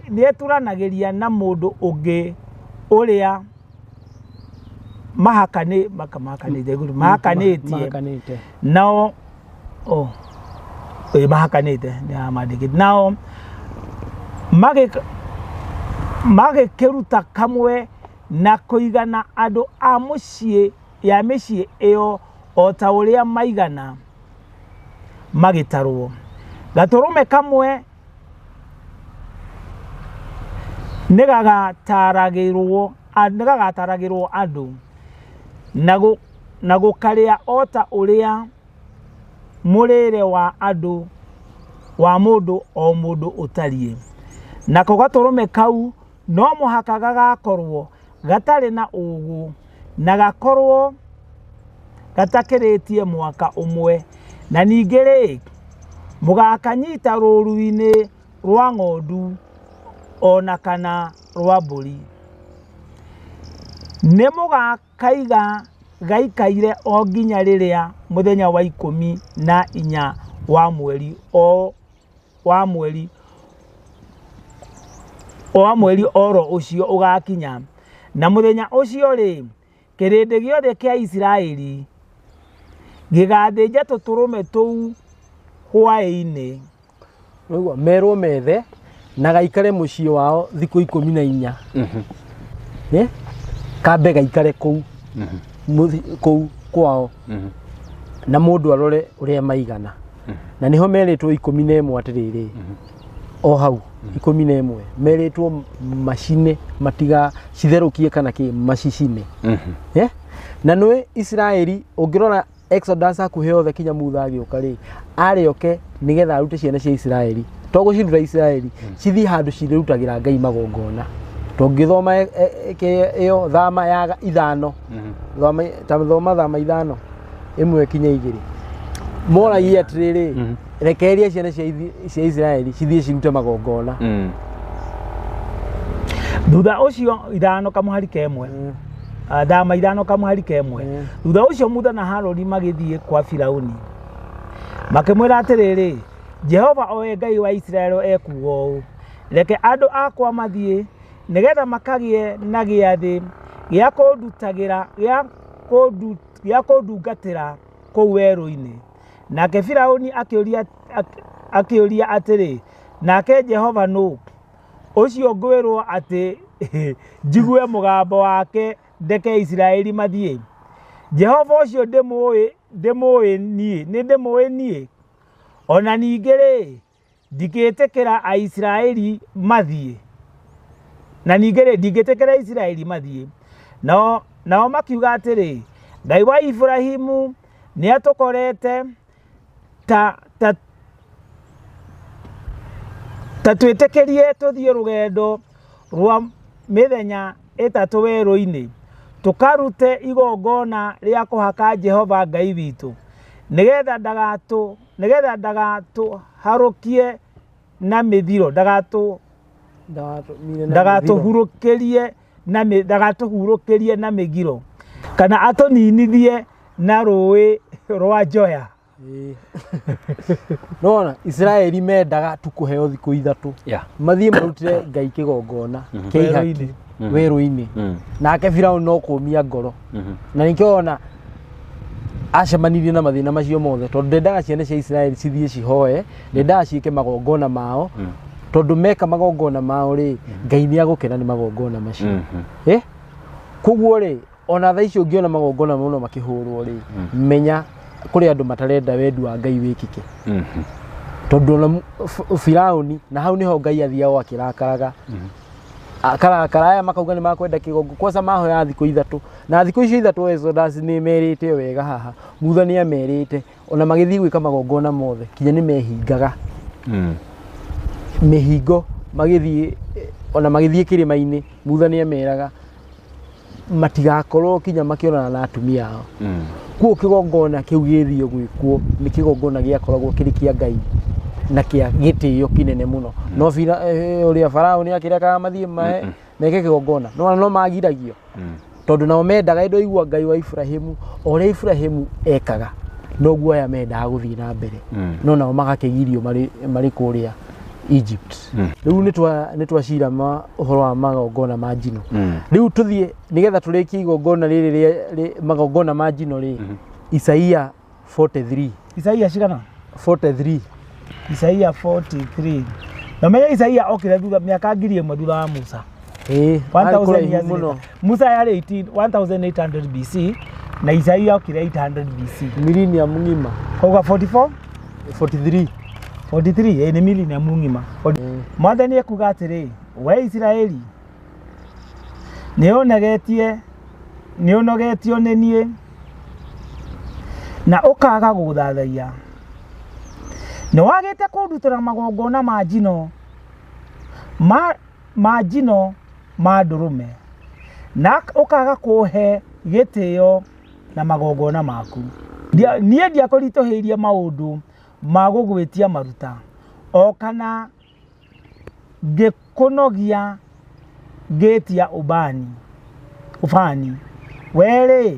nĩeturanagĩria na mũndũ ũngĩ ũrĩa mahakanĩtie nao mahakanĩte nao magĩkĩruta kamwe na kũigana andũ a mũciĩ ya mĩciĩ ĩyo o ta ũrĩa maigana magĩtarwo. Gatũrũme kamwe nĩgagataragĩrwo andũ na gũkarĩa o ta ũrĩa mũrĩre wa andũ wa mũndũ o mũndũ ũtariĩ. Nako gatũrũme kau no mũhaka gagakorwo gatarĩ na ũũgũ na gakorwo gatakĩrĩtie mwaka ũmwe. Na ningĩ rĩ, mũgakanyita rũũru-inĩ rwa ng'ondu ona kana rwa mbũri. Nĩ mũgakaiga gaikaire o nginya rĩrĩa mũthenya wa 14 wa mweri oro ũcio ũgakinya. Na mũthenya ũcio rĩ, kĩrĩndĩ gĩothe kĩa Isiraeli gĩgathĩnja tũtũrũme tũu hwaĩ-inĩ. Ũguo merwo methe na gaikare mũciĩ wao thikũ 14. Kambe gaikare kũu kũu kwao na mũndũ arore ũrĩa maigana. Na nĩho merĩtwo 11 atĩrĩrĩ, o hau 11 merĩtwo macine matiga citherũkie kana kĩ macicine. Na nĩ Isiraeli ũngĩrora Exodus hakuhĩ yothe kinya Mutha agĩũka rĩ, arĩoke nĩgetha arute ciana cia Isiraeli, to gũciruta Isiraeli cithiĩ handũ cirĩrutagĩra Ngai magongona. Tũngĩthoma ĩyo thama ya 5, thoma thama 5 1 kinya 2, moragia atĩrĩrĩ, rekereria ciana cia Isiraeli cithiĩ cirute magongona. Thutha ũcio 5 kamũhari kemwe, thama 5 kamũhari kemwe. Thutha ũcio Mutha na Harũni magĩthiĩ kwa Firauni makĩmwĩra atĩrĩrĩ, Jehova owe Ngai wa Isiraeli ekuuga ũũ, reke andũ akwa mathiĩ nĩgetha makagĩe na gĩathĩ gĩa kũndutagĩra gĩa kũndungatĩra kũu werũ-inĩ. Nake Firauni akĩũria atĩrĩ, nake Jehova nũ ũcio ngwĩrwo atĩ njigue mũgambo wake ndeke Isiraeli mathiĩ? Jehova ũcio ndĩmũĩ niĩ, nĩ ndĩmũĩ niĩ. Ona ningĩ rĩ, ndingĩtĩkĩra Aisiraeli mathiĩ. Na ningĩ rĩ, ndingĩtĩkĩra Isiraeli mathiĩ. Nao makiuga atĩrĩ, Ngai wa Ibrahimu nĩatũkorete ta twĩtĩkĩrie tũthiĩ rũgendo rwa mĩthenya 3 werũ-inĩ, tũkarute igongona rĩa kũhaka Jehova Ngai witũ, nĩgetha ndagatũharũkie na mĩthiro, ndagatũhurũkĩrie na mĩgiro, kana atũninithie na rũĩ rwa Njoya. Nona Isiraeli mendaga tu kũheo thikũ 3 mathiĩ marutĩre Ngai kĩgongona kĩa ihaki werũ-inĩ. Nake Firauni no kũmia ngoro. Na nĩkĩo ona acemanirie na mathĩna macio mothe, tondũ ndendaga ciana cia Isiraeli cithiĩ cihoe, ndendaga ciĩke magongona mao, tondũ meka magongona mao rĩ, Ngai nĩ agũkena nĩ magongona macio. Koguo rĩ, ona thaa icio ũngĩona magongona mũno makĩhũrwo rĩ, menya kũrĩ andũ matarenda wendi wa Ngai wĩkĩke. Tondũ ona Firauni, na hau nĩho Ngai athiaga akĩrakaraga. Karakara aya makauga nĩ makwenda kĩgongo kwanza mahoya thikũ ithatũ na thikũ icio ithatũ Exodus nĩ merĩte wega haha Mutha nĩ amerite ona magĩthiĩ gwĩka magongona mothe kinya nĩ mehingaga mĩhingo magĩthiĩ ona magĩthiĩ kĩrĩma-inĩ Mutha nĩ ameraga matigakorwo kinya makĩonana na atumia ao. Kuo kĩgongona kĩu gĩthio gwĩkwo nĩ kĩgongona gĩakoragwo kĩrĩ kĩa Ngai na kĩa gĩtĩo kĩnene mũno. No ũrĩa Farao nĩ akĩrekaga mathiĩ meke kĩgongona no no magiragio tondũ nao mendaga indo igua Ngai wa Ibrahimu o ũrĩa Ibrahimu ekaga noguo aya mendaga gũthiĩ na mbere. No nao magakĩgirio marĩ kũrĩa Egypt. Rĩu nĩ twacira ũhoro wa magongona ma njino. Rĩu tũthiĩ nĩgetha tũrĩkie igongona rĩrĩ magongona ma njino rĩ. Isaia 43. Isaia cigana? 43. Isaia 43. Na menya Isaia okire thutha mĩaka 1000 thutha wa Musa. 1000 years later. Musa yarĩ 1800 BC na Isaia okire 800 BC. Millennium ng'ima. Koguo 44? 43. 43 nĩ millennium ng'ima. Mwathani ekuga atĩrĩ, we Isiraeli nĩũnogetio nĩ niĩ na ũkaga gũthathaiya. Nĩwagĩte kũndutĩra magongona ma njino ma njino ma ndũrũme na ũkaga kũhe gĩtĩo na magongona maku. Niĩ ndiakũritũhĩirie maũndũ ma gũgwĩtia maruta o kana ngĩkũnogia ngĩtia ũbani. Werĩ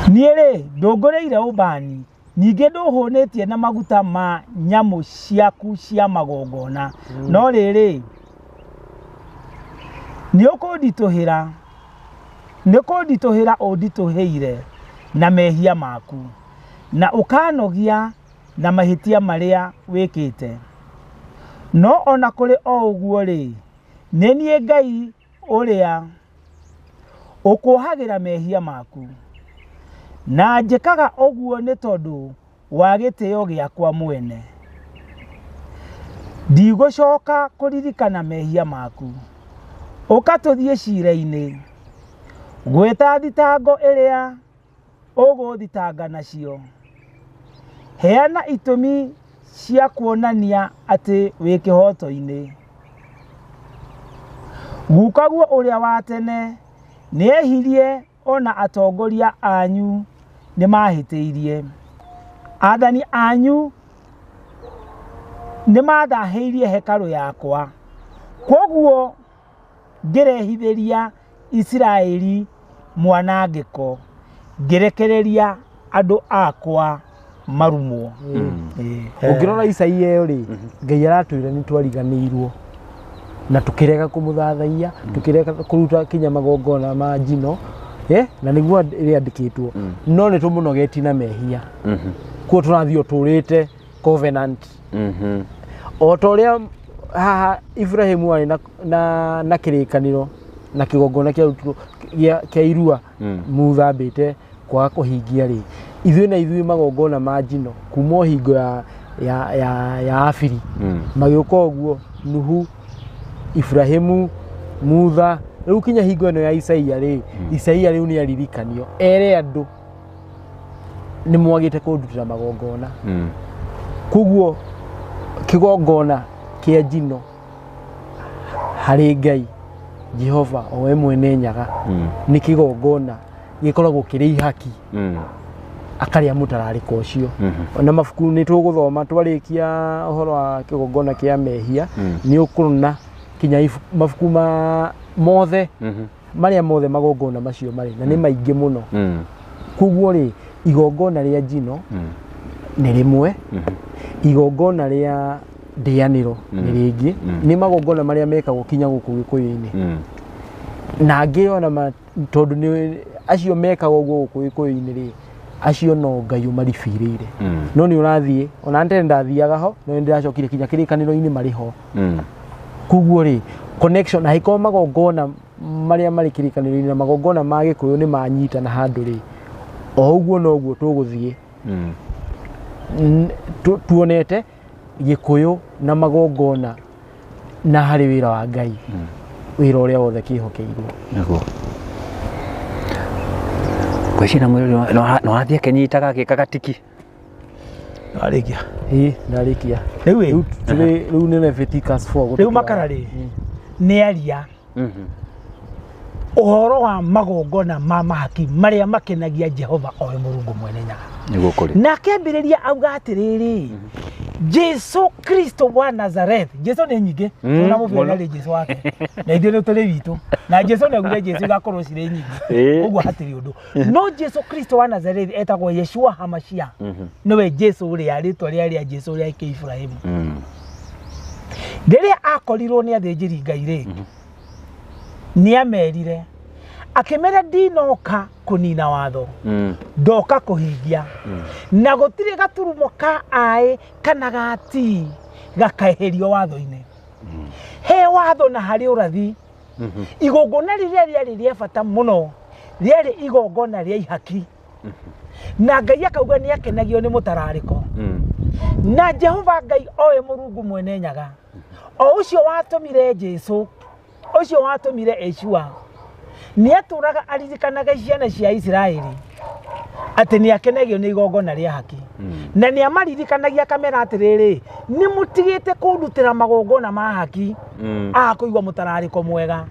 niĩ rĩ ndũngũrĩire ũbani ningĩ ndũhũnĩtie na maguta ma nyamũ ciaku cia magongona. No rĩrĩ nĩ ũkũnditũhĩra ũnditũhĩire na mehia maku na ũkanogia na mahĩtia marĩa wĩkĩte. No ona kũrĩ o ũguo rĩ nĩ niĩ Ngai ũrĩa ũkuohagĩra mehia maku na njĩkaga ũguo nĩ tondũ wa gĩtĩo gĩakwa mwene. Ndigũcoka kũririkana mehia maku. Ũka tũthiĩ cira-inĩ gwĩta thitango ĩrĩa ũgũthitanga nacio. Heana itũmi cia kuonania atĩ wĩ kĩhooto-inĩ. Gukaguo ũrĩa wa tene nĩehirie ona atongoria anyu nĩmahĩtĩirie. Athani anyu nĩmathahĩirie hekarũ yakwa. Kwoguo ngĩrehithĩria Isiraeli mwanangĩko ngĩrekereria andũ akwa marumwo. Ũngĩrora Isaia ĩyo rĩ Ngai aratwĩra nĩ twariganĩirwo na tukirega kũmũthathaiya tukirega kũruta kinya magongona ma njino na nĩguo rĩandĩkĩtwo no nĩ tũmũnogetie na mehia. Kuo tũrathiĩ ũtũrĩte covenant o ta ũrĩa haha Ibrahimu arĩ na kĩrĩkanĩro na kĩgongona kĩarutirwo kĩa irua Mutha ambĩte kwaga kũhingia rĩ ithuĩ na ithuĩ magongona ma njino kuma o hingo ya Abiri magĩũka ũguo Nuhu Ibrahimu Mutha rĩu kinya hingo ĩno ya Isaia rĩ Isaia rĩu nĩ aririkanio ere andũ nĩ mwagĩte kũndutĩra magongona. Koguo kĩgongona kĩa njino harĩ Ngai Jehova o we mwene nyaga nĩ kĩgongona gĩkoragwo kĩrĩ ihaki akarĩa mũtararĩko ũcio. Ona mabuku nĩ tũgũthoma twarĩkia ũhoro wa kĩgongona kĩa mehia nĩ ũkũrona kinya mabuku ma mothe marĩa mothe magongona macio marĩ na nĩ maingĩ mũno. Koguo rĩ igongona rĩa njino nĩ rĩmwe, igongona rĩa ndĩanĩro nĩ rĩngĩ, nĩ magongona marĩa mekagwo kinya gũkũ Gĩkũyũ-inĩ. Na angĩ ona tondũ nĩ acio mekagwo ũguo gũkũ Gĩkũyũ-inĩ rĩ acio no Ngai ũmaribirĩire. No nĩ ũrathiĩ ona tene ndathiaga ho no nĩ ndĩracokire kinya kĩrĩkanĩro-inĩ marĩ ho. Koguo rĩ connection na hĩkorwo magongona marĩa marĩ kĩrĩkanĩro-inĩ na magongona ma Gĩkũyũ nĩ manyitana handũ rĩ o ũguo noguo tũgũthiĩ tuonete Gĩkũyũ na magongona na harĩ wĩra wa Ngai. Wĩra ũrĩa wothe kĩhokeirwo. Nĩguo ngwĩciria mwĩrĩ no athiĩ akĩnyitaga agĩkaga tiki. Warĩkia? Ĩĩ, ndarĩkia. Rĩu ĩ Rĩu tũrĩ rĩu nĩ Leviticus 4. Rĩu makara rĩ nĩ aria ũhoro wa magongona ma mahaki marĩa makenagia Jehova owe Mũrungu mwene Nyaga. Nĩguo kũrĩ. Na akĩambĩrĩria auga atĩrĩrĩ, Jesu Kristo wa Nazareth. Jesu nĩ nyingĩ. Ona mũbira Mũno. nĩ Jesu wake na ithuĩ nĩ tũrĩ witũ, na Jesu nĩ augire Jesu igakorwo cirĩ nyingĩ. Ũguo hatirĩ ũndũ, no Jesu Kristo wa Nazareth etagwo Yeshua Hamashia, nĩwe Jesu ũrĩa rĩtwa rĩa rĩa Jesu ũrĩa kĩ Ibrahimu. Rĩrĩa akorirwo nĩ athĩnjĩri Ngai rĩ, nĩ amerire, akĩmera, "Ndinoka kũnina watho, ndoka kũhingia, na gũtirĩ gaturumo ka aĩ kana ga ti gakaeherio watho-inĩ." He watho na harĩ ũrathi. Igongona rĩrĩa rĩarĩ rĩa bata mũno rĩarĩ igongona rĩa ihaki, na Ngai akauga nĩ akenagio nĩ mũtararĩko. Na Jehova Ngai owe Mũrungu mwene Nyaga, o ũcio watũmire Jesu, ũcio watũmire Eshua, nĩ atũraga aririkanaga ciana cia Isiraeli atĩ nĩ akenagio nĩ igongona rĩa haki, na nĩ amaririkanagia akamera atĩrĩrĩ, "Nĩ mũtigĩte kũndutĩra magongona ma haki a kũigua mũtararĩko mwega,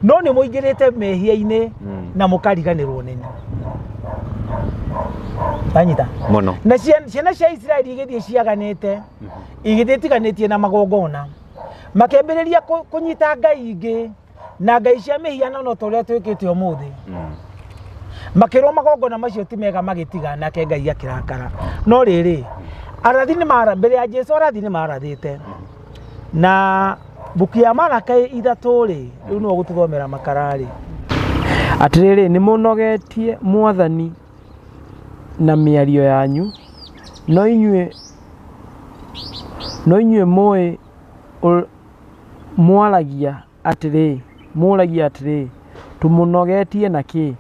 no nĩ mũingĩrĩte mehia-inĩ na mũkariganĩrwo nĩ niĩ." Wanyita? Mũno. Na ciana cia Isiraeli igĩthiĩ ciaganĩte, igĩthiĩ tiganĩtie na magongona, makĩambĩrĩria kũnyita ngai ingĩ na ngai cia mĩhianano ta ũrĩa twĩkĩte ũmũthĩ. Makĩrwo magongona macio ti mega, magĩtiga, nake Ngai akĩrakara. No rĩrĩ, arathi nĩ mara mbere ya Jesu, arathi nĩ marathĩte na mbuku ya Maraka 3 rĩ, rĩu nĩwe gũtũthomera makara rĩ. Atĩrĩrĩ, nĩ mũnogetie Mwathani na mĩario yanyu, no inyuĩ mũĩ mwaragia atĩrĩ, mũragia atĩrĩ, "Tũmũnogetie na kĩ?"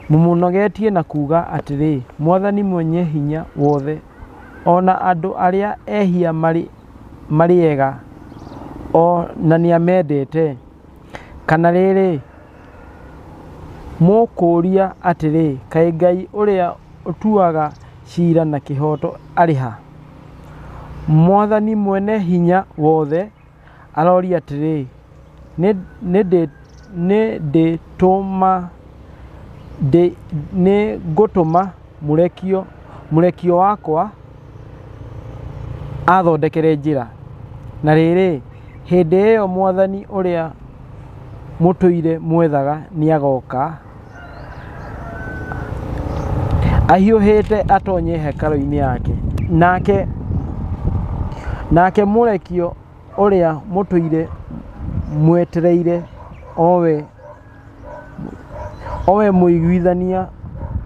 Mũmũnogetie na kuuga atĩrĩ, 'Mwathani mwenye hinya wothe ona andũ arĩa ehia marĩ ega o na nĩamendete." Kana rĩrĩ, mũkũũria atĩrĩ, "Kaĩ Ngai ũrĩa ũtuaga ciira na kĩhooto arĩ ha?" Mwathani mwene hinya wothe aroria atĩrĩ, "Nĩ ndĩtũma nĩ ngũtũma mũrekio wakwa athondekere njĩra." Na rĩrĩ, hĩndĩ ĩyo Mwathani ũrĩa mũtũire mwethaga nĩagoka ahiũhĩte atonye hekarũ-inĩ yake. Nake mũrekio ũrĩa mũtũire mwetereire, owe mũiguithania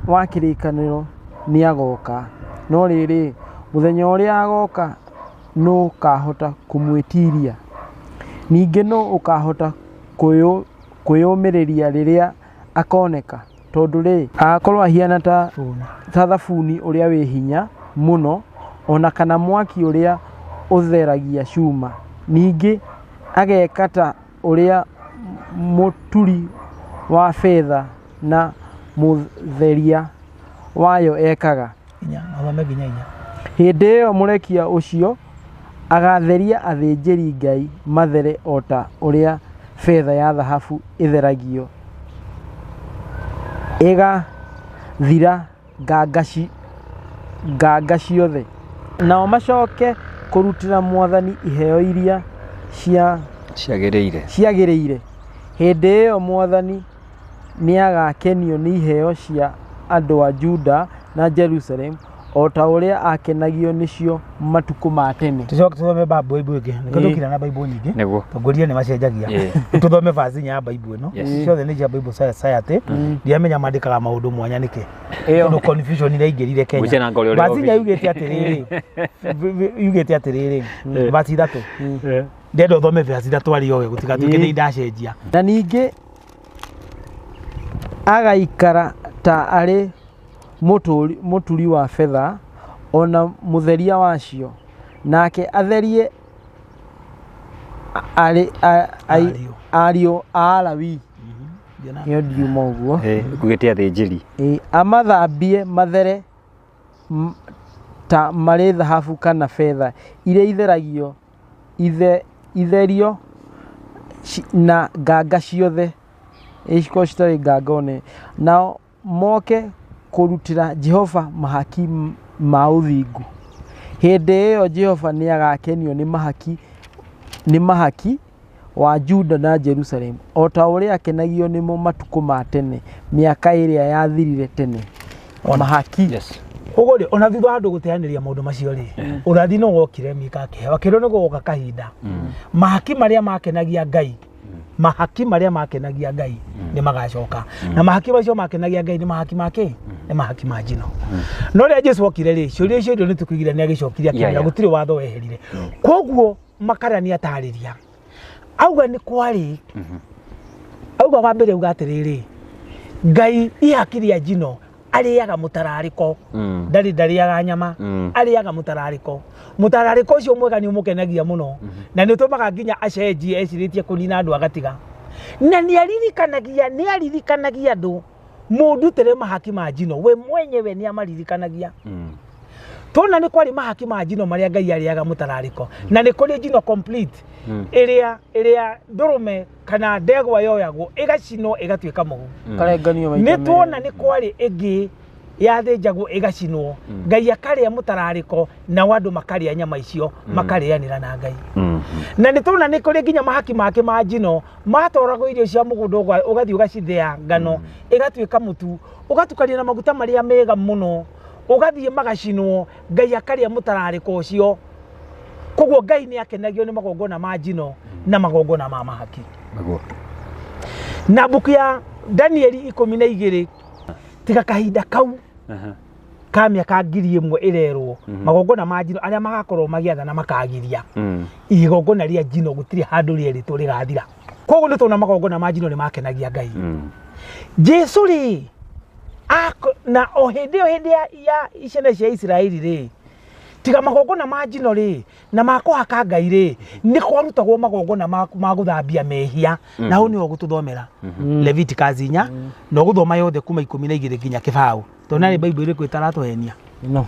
wa kĩrĩkanĩro, nĩagoka. No rĩrĩ, mũthenya ũrĩa agoka, nũ ũkahota kũmwĩtiiria? Ningĩ nũ ũkahota kwĩyũmĩrĩria rĩrĩa akoneka? Tondũ rĩ, agakorwo ahiana ta thabuni ũrĩa wĩ hinya mũno, ona kana mwaki ũrĩa ũtheragia cuma. Ningĩ ageka ta ũrĩa mũturi wa betha na mũtheria wayo ekaga. 4, mathome nginya 4. Hĩndĩ ĩyo mũrekia ũcio agatheria athĩnjĩri Ngai mathere o ta ũrĩa betha ya thahabu ĩtheragio ĩgathira nganga ciothe. Nao macoke kũrutĩra Mwathani iheo iria cia ciagĩrĩire. Ciagĩrĩire. Hĩndĩ ĩyo Mwathani nĩagakenio nĩ iheo cia andũ a Juda na Jerusalemu o ta ũrĩa akenagio nĩcio matukũ ma tene. Tucoke tuthome Bible ĩngĩ nĩkĩo. Tũkira na Bible nyingĩ. Tongoria nĩ macenjagia. Tũthome verse 4 ya Bible ĩno. Ciothe nĩ cia Bible Society. Ndiamenya mandĩkaga maũndũ mwanya nĩkĩ, tondũ confusion iraingĩrire Kenya. Gwĩciria na ngorĩ ũrĩa Verse 4 obici. yugĩte atĩrĩrĩ, verse 3, ndenda ũthome verse 3 arĩ oge gũtigatuĩke nĩ ndacenjia. Na ningĩ agaikara ta arĩ mũturi wa betha ona mũtheria wacio, nake atherie Ariũ a Lawi nĩo ndiuma ũguo. Kugĩte athĩnjĩri. Amathambie mathere ta marĩ thahabu kana betha iria itheragio itherio na nganga ciothe ikorwo citarĩ nganga one, nao moke kũrutĩra Jehova mahaki ma ũthingu. Hĩndĩ ĩyo Jehova nĩagakenio nĩ mahaki wa Juda na Jerusalemu, o ta ũrĩa akenagio nĩmo matukũ ma tene, mĩaka ĩrĩa yathirire tene. Mahaki. Yes. Ũguo rĩ, ona thutha wa andũ gũteanĩria maũndũ macio rĩ, ũrathi no wokire Mika akĩheo akĩrwo nĩ gũgoka kahinda mahaki marĩa makenagia Ngai, mahaki marĩa makenagia Ngai nĩ magacoka, na mahaki macio makenagia Ngai nĩ mahaki ma kĩ? Nĩ mahaki ma njino. No rĩrĩa Jesu okire rĩ, ciũria icio nĩ tũkũigire nĩ agĩcokirie akĩmwĩra gũtirĩ watho weherire. Koguo Makara nĩ atarĩria auga nĩ kwarĩ, auga wa mbere auga atĩrĩrĩ, Ngai ihaki rĩa njino arĩaga mũtararĩko, ndarĩ ndarĩaga nyama, arĩaga mũtararĩko. Mũtararĩko ũcio mwega nĩ ũmũkenagia mũno, na nĩ ũtũmaga nginya acenjie ecirĩtie kũnina andũ agatiga. Na nĩ aririkanagia andũ mũndutĩre mahaki ma njino, we mwenyewe nĩ amaririkanagia. Tona nĩ kwarĩ mahaki ma njino marĩa Ngai arĩaga mũtararĩko, na nĩ kũrĩ njino complete ĩrĩa ndũrũme kana ndegwa yoyagwo ĩgacinwo ĩgatuĩka mũhu. Nĩ tuona nĩ kwarĩ ĩngĩ yathĩnjagwo ĩgacinwo, Ngai akarĩa mũtararĩko nao andũ makarĩa nyama icio makarĩanĩra na Ngai. Na nĩ tuona nĩ kũrĩ nginya mahaki make ma njino matwaragwo irio cia mũgũnda ũgathiĩ ũgacithĩa ngano ĩgatuĩka mũtu, ũgatukania na maguta marĩa mega mũno, ũgathiĩ magacinwo, Ngai akarĩa mũtararĩko ũcio. Koguo Ngai nĩ akenagio nĩ magongona ma njino na magongona ma mahaki. Na mbuku ya Danieli 12 tiga kahinda kau ka mĩaka 1000 ĩrerwo magongona ma njino arĩa magakorwo magĩathana makagiria igongona rĩa njino gũtirĩ handũ rĩerĩtwo rĩgathira. Koguo nĩ tuona magongona ma njino nĩ makenagia Ngai. Jesu rĩ, na o hĩndĩ ĩyo hĩndĩ ya ciana cia Isiraeli rĩ, tiga magongona ma njino rĩ na ma kũhaka Ngai rĩ, nĩ kwarutagwo magongona ma gũthambia mehia. Na hau nĩho gũtũthomera Leviticus 4 na ũgũthoma yothe kuma 12 nginya kĩbaũ. Tondũ nĩ Bible ĩrĩkũ ĩtaratũhenia? No.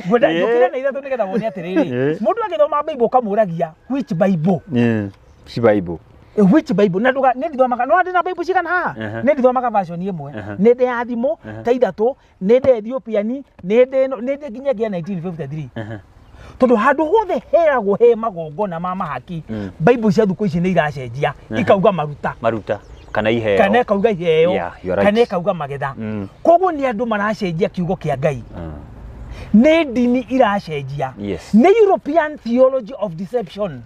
Ngwenda njũkire na ithatũ nĩgetha wone atĩrĩrĩ, mũndũ agĩthoma Bible ũkamũragia which Bible? Ci Bible. Which Bible? Na nduga nĩ ndithomaga, no ndĩ na Bible cigana haha? Nĩ ndithomaga version ĩmwe. Nĩ ndĩ ya thimũ ta ithatũ, nĩ ndĩ Ethiopian, nĩ ndĩ nginya 1953. Tondũ handũ hothe heragwo he magongona ma mahaki, Bible cia thukũ ici nĩ iracenjia ikauga maruta. Maruta kana iheo. Kana ikauga iheo, kana ikauga magetha. Koguo nĩ andũ maracenjia kiugo kĩa Ngai. Nĩ ndini iracenjia. Nĩ European theology of deception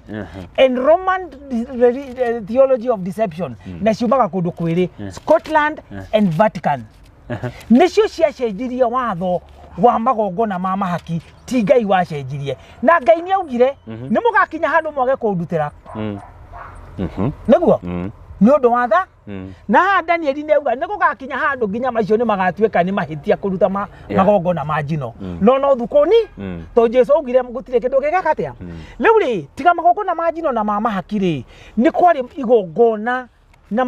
and Roman theology of deception, na ciumaga kũndũ kwĩrĩ, Scotland and Vatican. Nĩcio ciacenjirie watho wa magongona ma mahaki, ti Ngai wacenjirie. Na Ngai nĩ augire nĩ mũgakinya handũ mwage kũndutĩra. Nĩguo? Nĩ ũndũ wa tha. Na haha Danieli nĩ auga nĩ gũgakinya handũ nginya macio nĩ magatuĩka nĩ mahĩtia kũruta magongona ma njino. No no thukũni tondũ Jesu augire gũtirĩ kĩndũ gĩgeka atĩa. Rĩu rĩ, tiga magongona ma njino na ma mahaki rĩ, nĩ kwarĩ igongona na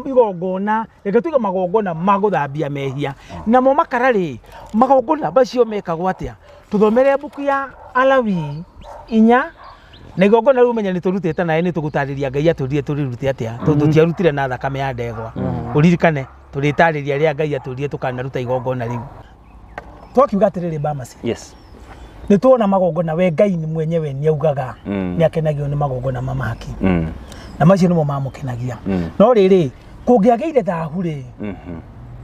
igongona, reke tuge magongona ma gũthambia mehia. Namo makara rĩ, magongona macio mekagwo atĩa? Tũthomere mbuku ya Alawii 4 na igongona rĩu menya nĩ tũrutĩte naye nĩ tũgũtarĩria Ngai atũrire tũrĩrute atĩa, tondũ tũtiarutire na thakame ya ndegwa. Ũririkane tũrĩtarĩria rĩa Ngai atũrire tũkanaruta igongona rĩu. Twakiuga atĩrĩrĩ Bamasi. Yes. Nĩ tuona magongona we Ngai nĩ mwenyewe nĩ augaga nĩ akenagio nĩ magongona ma mahaki. Na macio nĩmo mamũkenagia. No rĩrĩ, kũngĩagĩire thahu rĩ,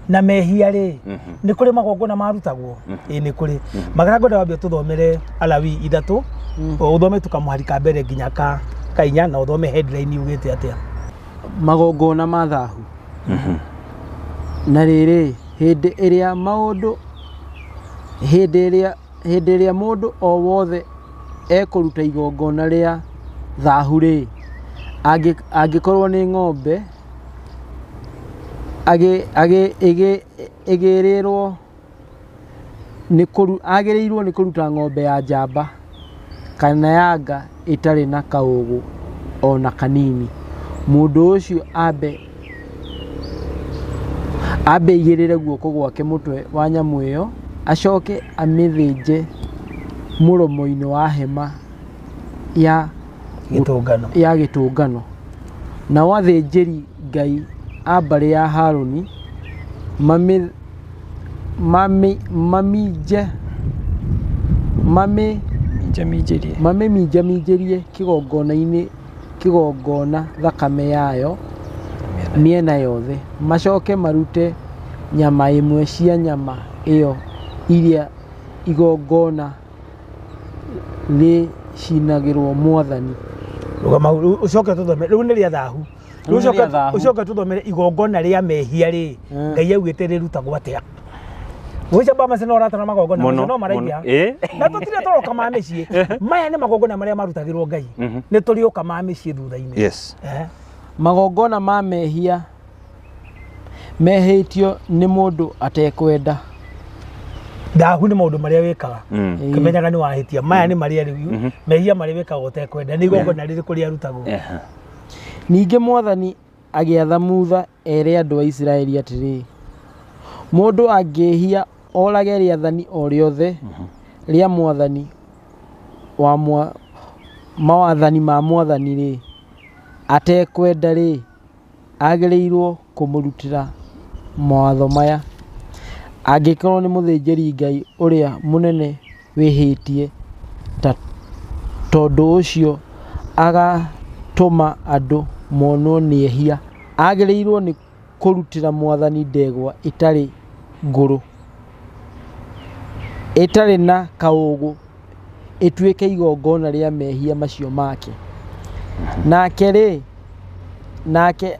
na mehia rĩ, nĩ kũrĩ magongona marutagwo? Ĩĩ nĩ kũrĩ. Magara ngwenda wambe tũthomere Alawii 3, ũthome tukamũhari ka mbere nginya ka 4 na ũthome headline yugĩte atĩa. Magongona ma thahu. Na rĩrĩ, hĩndĩ ĩrĩa maũndũ hĩndĩ ĩrĩa mũndũ o wothe ekũruta igongona rĩa thahu rĩ, angĩkorwo nĩ ng'ombe agĩrĩirwo nĩ kũruta ng'ombe ya njamba Kana ya nga ĩtarĩ na kaũũgũ o na kanini. Mũndũ ũcio ambe ambe aigĩrĩre guoko gwake mũtwe wa nyamũ ĩyo, acoke amĩthĩnje mũromo-inĩ wa hema ya Gĩtũngano. Ya gĩtũngano. Nao athĩnjĩri Ngai a mbarĩ ya Harũni mamĩ mamĩ maminje mamĩ Minjaminjĩrie. Mamĩminjaminjĩrie kĩgongona-inĩ kĩgongona thakame yayo mĩena yothe, macoke marute nyama imwe cia nyama ĩyo iria igongona rĩcinagĩrwo mwathani. Rũgama hau, rĩu ũcoke tũthome rĩu nĩ rĩa thahu. Rĩu Rĩu nĩ rĩa ũcoke thahu. Ũcoke tũthomere igongona rĩa mehia rĩ, Ngai augĩte rĩrutagwo atĩa. Gwĩca bama no ũratara magongona Mũno, macio no maraingĩha. mũno. Ĩ. Na tũtirĩ tũroka ma mĩciĩ. Maya nĩ magongona marĩa marutagĩrwo Ngai. Nĩ tũrĩũka ma mĩciĩ thutha-inĩ. Yes. Magongona ma mehia mehĩtio nĩ mũndũ atekwenda. Thahu nĩ maũndũ marĩa wĩkaga. Ĩĩ. Kĩmenyaga nĩ wahĩtia. Maya nĩ marĩa rĩu mehia marĩa wĩkaga ũtekwenda. Nĩ igongona rĩrĩkũ rĩarutagwo? Ningĩ mwathani agĩatha Musa ere andũ a Isiraeli atĩrĩ, Mũndũ angĩĩhia orage rĩathani o rĩothe rĩa mwathani wa mwa, mawathani ma mwathani-rĩ, atekwenda-rĩ, agĩrĩirũo kũmũrutĩra mawatho maya. Angĩkorũo nĩ mũthĩnjĩri-Ngai ũrĩa mũnene wĩhĩtie, ta tondũ ũcio agatũma andũ monwo nĩ ehia, agĩrĩirũo nĩ kũrutĩra mwathani ndegwa ĩtarĩ ngũrũ, ĩtarĩ na kaũũgũ ĩtuĩke igongona rĩa mehia macio make. Nake rĩ, nake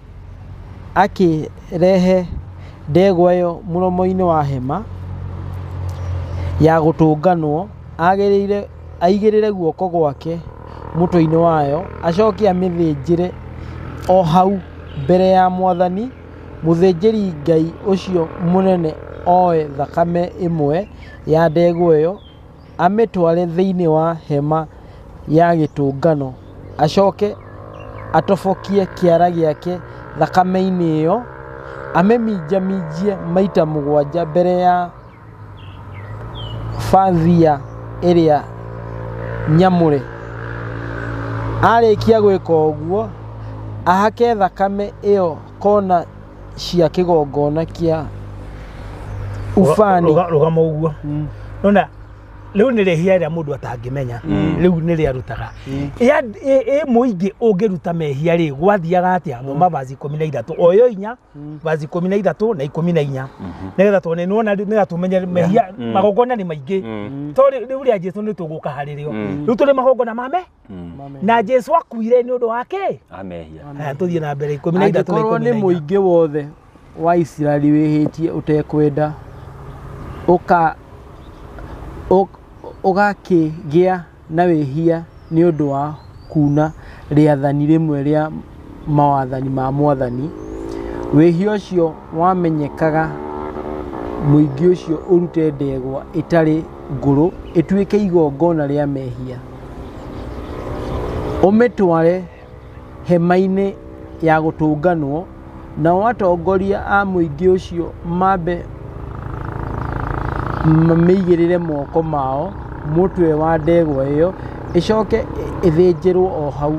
akĩrehe ndegwa ĩyo mũromo-inĩ wa hema ya gũtũnganwo, agĩrĩire aigĩrĩre guoko gwake mũtwe-inĩ wayo, acoke amĩthĩnjĩre o hau mbere ya mwathani. Mũthĩnjĩri-Ngai ũcio mũnene oe thakame ĩmwe ya ndegwa ĩyo, amĩtware thĩinĩ wa hema ya gĩtũngano, acoke atobokie kĩara gĩake thakame-inĩ ĩyo, amĩminjaminjie maita 7 mbere ya bathia ĩrĩa nyamũre. Arĩkia gwĩka ũguo, ahake thakame ĩyo kona cia kĩgongona kĩa ubani. Rũgama ũguo. Nona rĩu nĩ rĩhia rĩrĩa mũndũ atangĩmenya, rĩu nĩ rĩarutaga. Ĩ mũingĩ ũngĩruta mehia rĩ, gwathiaga atĩa? Thoma vaci 13 o ĩyo inya, vaci 13 na 14, nĩgetha tuone, nĩwona, nĩgetha tũmenye mehia magongona nĩ maingĩ. To rĩu rĩa Jesu nĩ tũgũka harĩ rĩo. Rĩu tũrĩ magongona mame na Jesu akuire nĩ ũndũ wake. Amehia. Haya, tũthiĩ na mbere 13 na Angĩkorwo nĩ 14. mũingĩ wothe wa Isiraeli wĩhĩtie ũtekwenda, ũka ũgakĩgĩa na wĩhia nĩ ũndũ wa kuna rĩathani rĩmwe rĩa mawathani ma mwathani, wĩhia ũcio wamenyekaga, mũingĩ ũcio ũrute ndegwa ĩtarĩ ngũrũ ĩtuĩke igongona rĩa mehia, ũmĩtware hema-inĩ ya gũtũnganwo, nao atongoria a mũingĩ ũcio mambe mamĩigĩrĩre moko mao mũtwe wa ndegwa ĩyo, ĩcoke ĩthĩnjĩrwo o hau.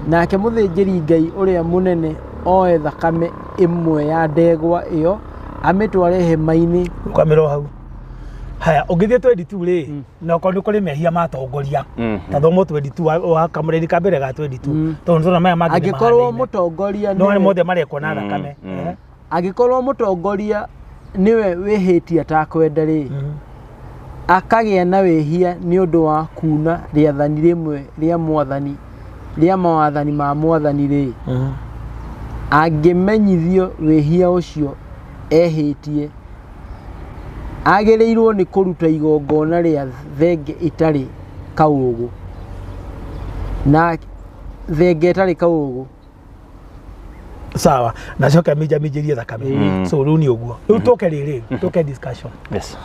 Nake mũthĩnjĩri-Ngai ũrĩa mũnene oe thakame ĩmwe ya ndegwa ĩyo amĩtware hema-inĩ. Rũgamĩra o hau. Haya, ũngĩthiĩ 22 rĩ, na okorwo nĩ kũrĩ mehia ma atongoria, ta thoma 22 wa kamũrĩri ka mbere ga 22, tondũ nĩtũrona maya mangĩ nĩ Angĩkorwo mahanaine. mũtongoria No nĩwe mothe marekwo na thakame. Angĩkorwo mũtongoria nĩwe wĩhĩtie atakwenda rĩ, akagĩa na wĩhia nĩ ũndũ wa kuna rĩathani rĩmwe rĩa mwathani rĩa mawathani ma mwathani rĩ, angĩmenyithio wĩhia ũcio ehĩtie, agĩrĩirwo nĩ kũruta igongona rĩa thenge ĩtarĩ kaũũgũ na thenge ĩtarĩ kaũũgũ. Sawa, na coke aminjaminjĩrie thakame. So rĩu nĩ ũguo. Rĩu tũke rĩrĩ, tũke discussion. Yes.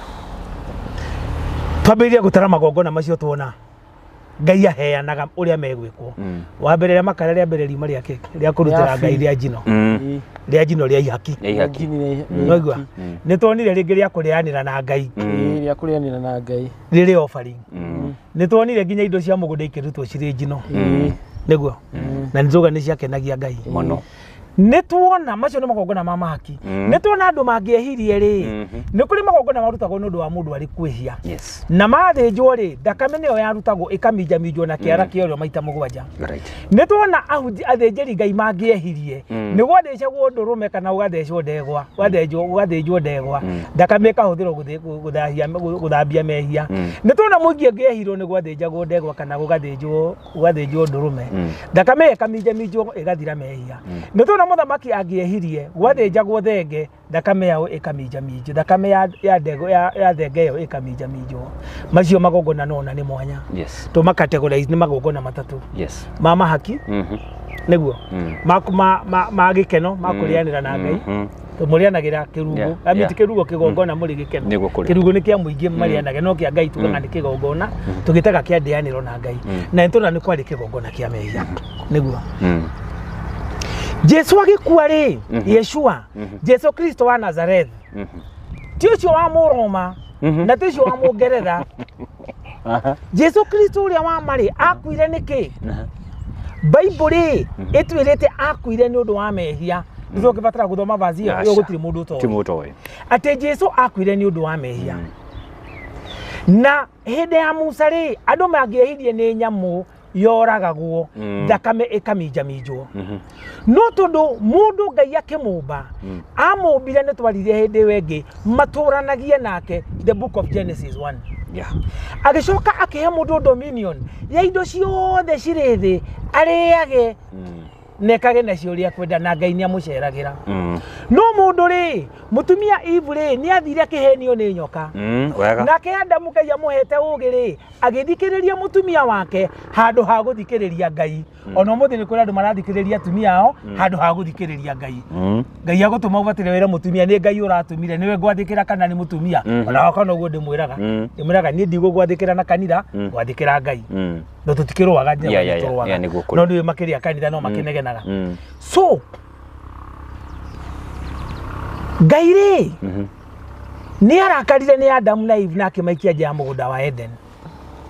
Twambĩrĩrie gũtara magongona macio tuona. Ngai aheanaga ũrĩa megwĩkwo. Wa mbere rĩa makara, rĩa mbere riuma rĩa kĩ? Rĩa kũrutĩra Rĩa Ngai rĩa njino, Mm. rĩa njino rĩa ihaki. Rĩa ihaki. Nĩwaigua? Nĩ tuonire rĩngĩ rĩa kũrĩanĩra na Ngai Rĩa kũrĩanĩra na Ngai. Rĩrĩ offering. Nĩ tuonire nginya indo cia mũgũnda ikĩrutwo cirĩ njino. Nĩguo na nĩ tuoga nĩ ciakenagia Ngai Mũno. Nĩ tuona macio nĩ magongona ma mahaki. Nĩ tuona andũ mangĩehirie rĩ, nĩ kũrĩ magongona marutagwo nĩ ũndũ wa mũndũ arĩ kwĩhia. Yes. Na mathĩnjwo rĩ, thakame nĩyo yarutagwo ĩkaminjaminjwo na kĩara kĩa ũrĩo maita 7. Right. Nĩ tuona athĩnjĩri Ngai mangĩehirie, nĩ gwathĩcagwo ndũrũme kana gũgathecwo ndegwa, gũgathĩnjwo ndegwa, thakame ĩkahũthĩrwo gũthambia mehia. Nĩ tuona mũingĩ ũngĩehirwo, nĩ gwathĩnjagwo ndegwa kana gũgathĩnjwo ndũrũme, thakame ĩkaminjaminjwo ĩgathira mehia. Nĩ tuona mũthamaki angĩehirie, gwathĩnjagwo thenge, thakame yao ĩkaminjaminjwo, thakame ya ndegwa ya thenge ĩyo ĩkaminjaminjwo. Macio magongona nona nĩ mwanya. Yes. Tũma categorize nĩ magongona matatũ: ma mahaki, nĩguo, ma gĩkeno, ma kũrĩanĩra na Ngai, mũrĩanagĩra kĩrugo, I mean, ti kĩrugo, kĩgongona mũrĩ gĩkeno. Nĩguo kũrĩ. Kĩrugo nĩ kĩa mũingĩ marĩanage, no kĩa Ngai tugaga nĩ kĩgongona tũgĩtaga kĩa ndĩanĩro na Ngai. Na nĩ tũrona nĩ kwarĩ kĩgongona kĩa mehia, nĩguo. Jesu agĩkua rĩ, Yeshua, Jesu Kristo wa Nazareth, ti ũcio wa Mũroma na ti ũcio wa Mũngeretha. Jesu Kristo ũrĩa wa marĩ akuire nĩkĩ? Bible rĩ ĩtwĩrĩte akuire nĩ ũndũ wa mehia. Nĩ tũngĩbatara gũthoma vazi ĩyo? Ĩyo Aca. gũtirĩ mũndũ Ti ũtoĩ mũndũ ũtoĩ. atĩ Jesu akuire nĩ ũndũ wa mehia. Na hĩndĩ ya Musa rĩ, andũ mangĩehirie nĩ nyamũ yoragagwo, thakame ĩkaminjaminjwo. No tondũ mũndũ Ngai akĩmũmba amũmbire, nĩ twaririe hĩndĩ ĩyo ĩngĩ, matũranagie nake, the book of Genesis 1. Agĩcoka akĩhe mũndũ dominion ya indo ciothe cirĩ thĩ, arĩage na ekage nacio ũrĩa kwenda, na Ngai nĩ amũceragĩra. No mũndũ rĩ, mũtumia Eve rĩ, nĩ athire akĩhenio nĩ nyoka. Wega. Nake Adamu, Ngai amũhete ũgĩ rĩ, agĩthikĩrĩria mũtumia wake handũ ha gũthikĩrĩria Ngai. Ona ũmũthĩ nĩ kũrĩ andũ marathikĩrĩria atumia ao handũ ha gũthikĩrĩria Ngai. Ngai agũtũma ũbatĩre wĩra mũtumia, nĩ Ngai ũratũmire, nĩwe ngwathĩkĩra kana nĩ mũtumia? Ona wakwa noguo ndĩmwĩraga. Ndĩmwĩraga niĩ ndigũgwathĩkĩra na kanitha, ngwathĩkĩra Ngai. No tũtikĩrũaga. Yeah, yeah, nĩguo kũrĩ. No nĩ makĩria kanitha no makĩnegenaga. So Ngai rĩ, nĩ arakarire nĩ Adamu na Eve na akĩmaikia nja ya mũgũnda wa Eden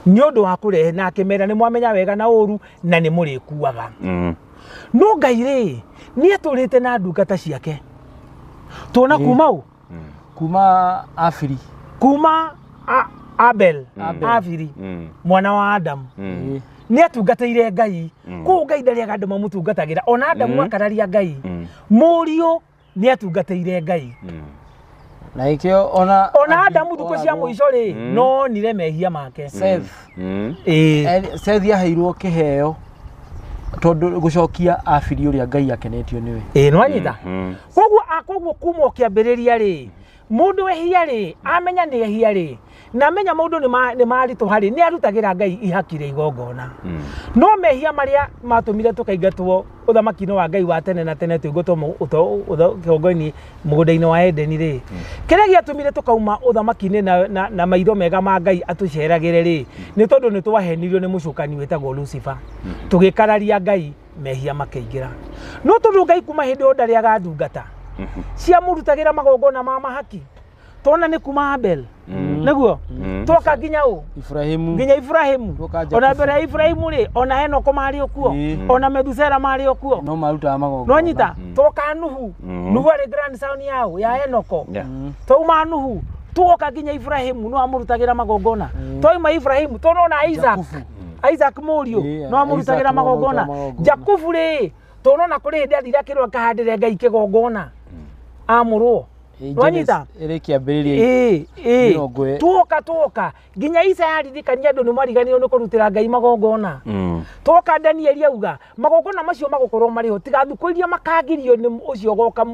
nĩ ũndũ wa kũrehe, na akĩmera nĩ mwamenya wega na ũru na nĩ mũrĩkuaga. No Ngai rĩ, nĩ atũrĩte na ndungata ciake, tuona kuma ũ? Kuma Abiri. Kuma Abel. Abel. Abiri, mwana wa Adamu, nĩ atungatĩire Ngai. Kũu Ngai ndarĩaga andũ mamũtungatagĩra. Ona Adamu akararia Ngai, mũriũ nĩ atungatĩire Ngai. Na ikĩo ona Ona Adamu thikũ cia mũico rĩ, no onire mehia make. Seth. Ĩĩ. Seth aheirwo kĩheo tondũ gũcokia Abiri ũrĩa Ngai akenetio nĩwe. Ĩĩ, nĩwanyita. Koguo kuma o kĩambĩrĩria rĩ, mũndũ ehia rĩ, amenya nĩ ehia rĩ, na amenya maũndũ nĩ maritũ harĩ, nĩ arutagĩra Ngai ihaki rĩa igongona. No mehia marĩa matũmire tũkaingatwo ũthamaki-inĩ wa Ngai wa tene na tene, tũingatwo kĩgongo-inĩ mũgũnda-inĩ wa Edeni rĩ, kĩrĩa gĩatũmire tũkauma ũthamaki-inĩ na maitho mega ma Ngai atũceragĩre rĩ, nĩ tondũ nĩ twahenirio nĩ mũcukani wĩtagwo Lucifer, tũgĩkararia Ngai, mehia makĩingĩra. No tondũ Ngai kuma hĩndĩ ĩyo ndarĩaga ndungata ciamũrutagĩra magongona ma mahaki, tona nĩ kuma Abel, nĩguo twoka nginya ũ? Ibrahimu. Nginya Ibrahimu. Twoka Ona Jakubu. mbere ya Ibrahimu rĩ, ona Enoko marĩ o kuo, ona Methusela marĩ o kuo. No marutaga magongona. Nonyita twoka Nuhu. Nuhu arĩ grandson yao ya Enoko. Twauma Nuhu tuoka nginya Ibrahimu, no amũrutagĩra magongona. Twauma Ibrahimu tũrona Isaac. Jakubu. Isaac mũriũ, no amũrutagĩra Isaac no magongona. amũrutaga magongona. Jakubu rĩ, tũrona kũrĩ hĩndĩ athire akĩrwo akahandĩre Ngai kĩgongona amũrwo. Wanyita? Ĩrĩ kĩambĩrĩria ĩĩ ĩĩ Tuoka nginya Isaya aririkania andũ nĩ mariganĩirwo nĩ kũrutĩra Ngai magongona. Twoka Danieli auga magongona macio magũkorwo marĩ ho tiga thukũ iria makagirio nĩ ũcio ũgoka,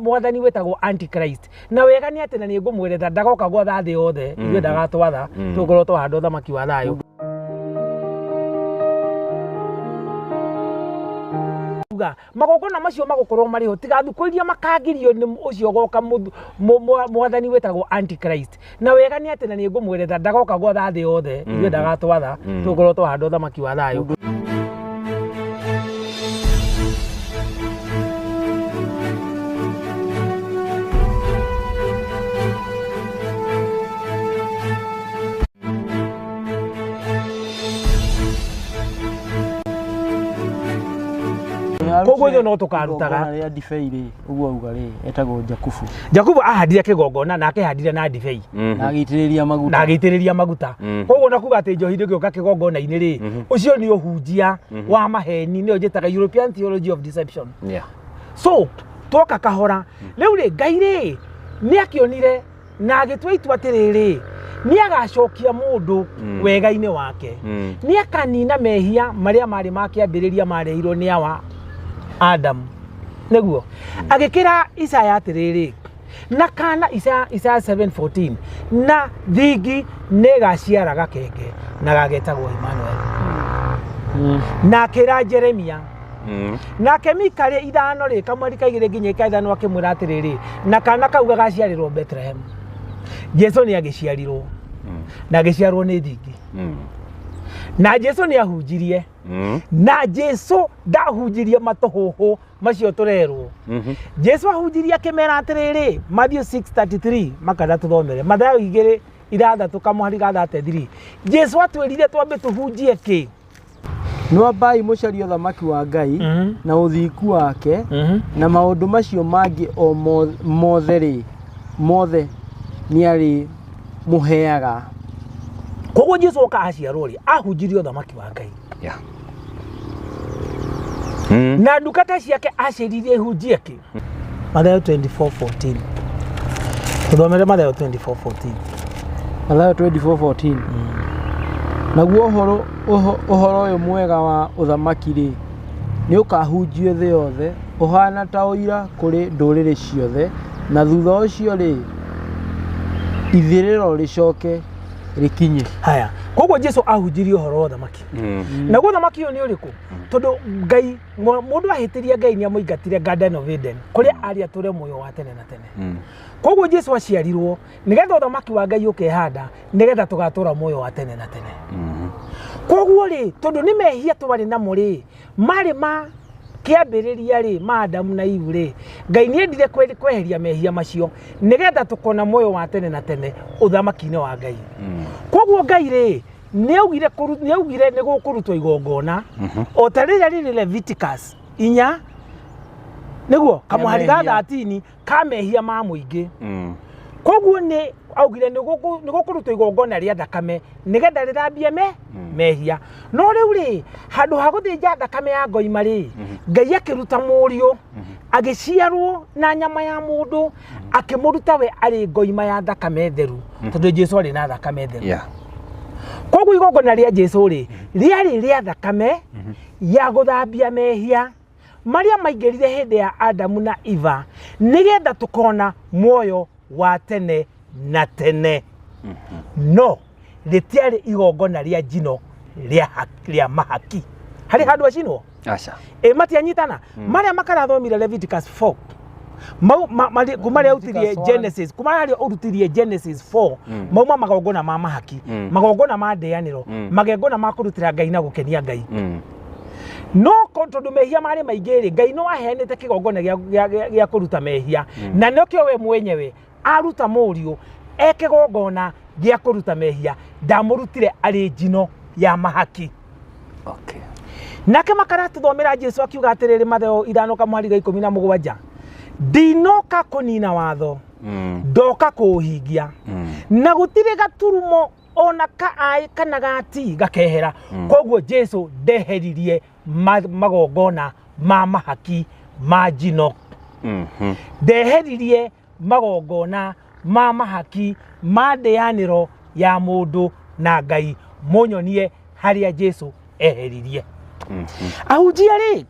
mwathani wĩtagwo Antichrist. Na wega nĩ atĩ na nĩ ngũmweretha ndagoka gwatha thĩ yothe, ithuĩ ndagatwatha, tũgũkorwo twahanda ũthamaki wa thayũ. kuga magongona macio magũkorwo marĩ ho tiga thukũ iria makangirio nĩ ũcio goka mwathani wĩtagwo antichrist. Na wega nĩ atĩ na nĩ ngũmwĩretha ndagoka gwatha thĩ yothe, ithuĩ ndagatwatha, tũgũkorwo twahanda ũthamaki wa thayũ. Koguo ithuĩ no tũkarutaga. Igongona rĩa ndibei rĩ, ũguo auga rĩ, etagwo Jakubu. Jakubu ahandire kĩgongona na akĩhandire na ndibei. Na agĩitĩrĩria maguta. Na agĩitĩrĩria maguta. Koguo na kuga atĩ njohi ndĩngĩũka kĩgongona-inĩ rĩ, ũcio nĩ ũhunjia wa maheni, nĩyo njĩtaga European theology of deception. So twoka kahora rĩu rĩ, Ngai rĩ nĩ akĩonire na agĩtua itua atĩrĩrĩ, nĩ agacokia mũndũ wega-inĩ wake. Nĩ akanina mehia marĩa marĩ ma kĩambĩrĩria marehirwo nĩ awa Adam. Nĩguo agĩkĩra Isaya atĩrĩrĩ, na kana Isaya 7:14, na thingi nĩgaciara gakenge na gagetagwo Emmanuel. Na akĩra Jeremia, nake Mika rĩ ithano rĩ kamweri ka igĩrĩ nginya ka ithano akĩmwĩra atĩrĩrĩ, na kana kau gagaciarĩrwo Bethlehem. Jesu nĩ agĩciarirwo na agĩciarwo nĩ thingi. Na Jesu nĩ ahunjirie. Na Jesu ndahunjirie matũhũhũ macio tũrerwo. Jesu ahunjirie akĩmera atĩrĩrĩ, Matthew 6:33 makana tũthomere Mathayo 2:6 kamũhari ga 33. Jesu atwĩrire twambe tũhunjie kĩ? No ambai mũcarie ũthamaki wa Ngai na ũthingu wake, na maũndũ macio mangĩ o mothe rĩ, mothe nĩ arĩmũheaga. Koguo Jesu oka aciarwo rĩ, ahunjirie ũthamaki wa Ngai. Na ndungata ciake aciririe ihunjie kĩ? Mathayo 24:14. Tũthomere Mathayo 24:14. Mathayo 24:14. Naguo ũhoro ũyũ mwega wa ũthamaki rĩ, nĩ ũkahunjio thĩ yothe, ũhana ta ũira kũrĩ ndũrĩrĩ ciothe, na thutha ũcio rĩ, ithirĩro rĩcoke rĩkinye. Haya, koguo Jesu ahunjirie ũhoro wa ũthamaki. Naguo ũthamaki ũyũ nĩ ũrĩkũ? Tondũ Ngai, mũndũ ahĩtĩria Ngai nĩ amũingatire Garden of Eden, kũrĩa arĩ atũre muoyo wa tene na tene. Koguo Jesu aciarirwo nĩgetha ũthamaki wa Ngai ũkehanda, nĩgetha tũgatũra muoyo wa tene na tene. Koguo rĩ, tondũ nĩ mehia twarĩ namo rĩ, marĩ ma kĩambĩrĩria rĩ, ma Adamu na Eve rĩ, Ngai nĩ endire kweheria mehia macio nĩgetha tũkona muoyo wa tene na tene ũthamaki-inĩ wa Ngai. Koguo Ngai rĩ, nĩ augire nĩ gũkũrutwo igongona o ta rĩrĩa rĩrĩ Leviticus 4 nĩguo kamũhari ga 13 ka mehia ma mũingĩ. Koguo nĩ augire nĩ gũkũrutwo igongona rĩa thakame nĩgetha rĩthambie mehia. No rĩu rĩ, handũ ha gũthĩnja thakame ya ngoima rĩ, Ngai akĩruta mũriũ, agĩciarwo na nyama ya mũndũ, akĩmũruta we arĩ ngoima ya thakame theru, tondũ Jesu arĩ na thakame theru. Koguo igongona rĩa Jesu rĩ, rĩarĩ rĩa thakame ya gũthambia mehia marĩa maingĩrire hĩndĩ ya Adamu na Eva, nĩgetha tũkona muoyo wa tene na tene. No rĩtiarĩ igongona rĩa njino rĩa mahaki. Harĩ handũ acinwo? Aca. Ĩ matianyitana. Marĩa makarathomire Leviticus 4. Kuma rĩa ũrutirie Genesis, kuma harĩa ũrutirie Genesis 4, mauma magongona ma mahaki, magongona ma ndĩanĩro, magongona ma kũrutĩra Ngai na gũkenia Ngai. No tondũ mehia marĩ maingĩ rĩ, Ngai no aheanĩte kĩgongona gĩa kũruta mehia. Na nĩkĩo we mwenyewe aruta mũriũ ekĩgongona gĩa kũruta mehia, ndamũrutire arĩ njino ya mahaki. Nake makaratũthomera Jesu akiuga atĩrĩrĩ Mathayo 5:17, ndinoka kũnina watho, ndoka kũũhingia. Na gũtirĩ gaturumo ona ka ai kana gati gakehera. Koguo Jesu ndeheririe magongona ma mahaki ma njino. Ndeheririe magongona ma mahaki ma ndĩanĩro ya mũndũ na Ngai. Mũnyonie harĩa Jesu eheririe. Ahunjia rĩ,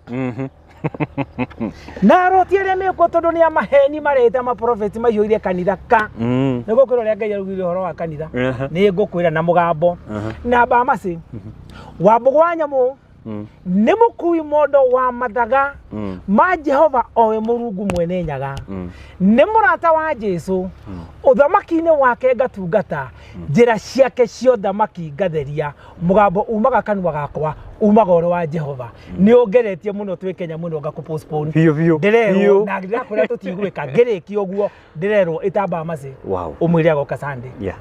na aroti arĩa mekuo tondũ nĩ a maheni mareta maprofeti maiyũire kanitha ka. Nĩ ngũkwĩra ũrĩa Ngai augire ũhoro wa kanitha. Nĩ ngũkwĩra na mũgambo. Na Bamasi, Wambũgũ wa nyamũ Nĩ mũkui mondo wa mathaga ma Jehova owe Mũrungu mwene nyaga. Nĩ mũrata wa Jesu, ũthamaki-inĩ wake ngatungata, njĩra ciake cia ũthamaki ngatheria. Mũgambo umaga kanua gakwa umaga ũrĩ wa Jehova. Nĩ ũngeretie mũno twĩ Kenya mũno ngakũ-postpone. Biũ biũ. Ndĩrerwo Biũ. na ndĩrakwĩra tũtigwĩka ngĩrĩkia ũguo ndĩrerwo ĩtambaa macĩ. Wow. Ũmwĩre agoka Sunday. Yeah.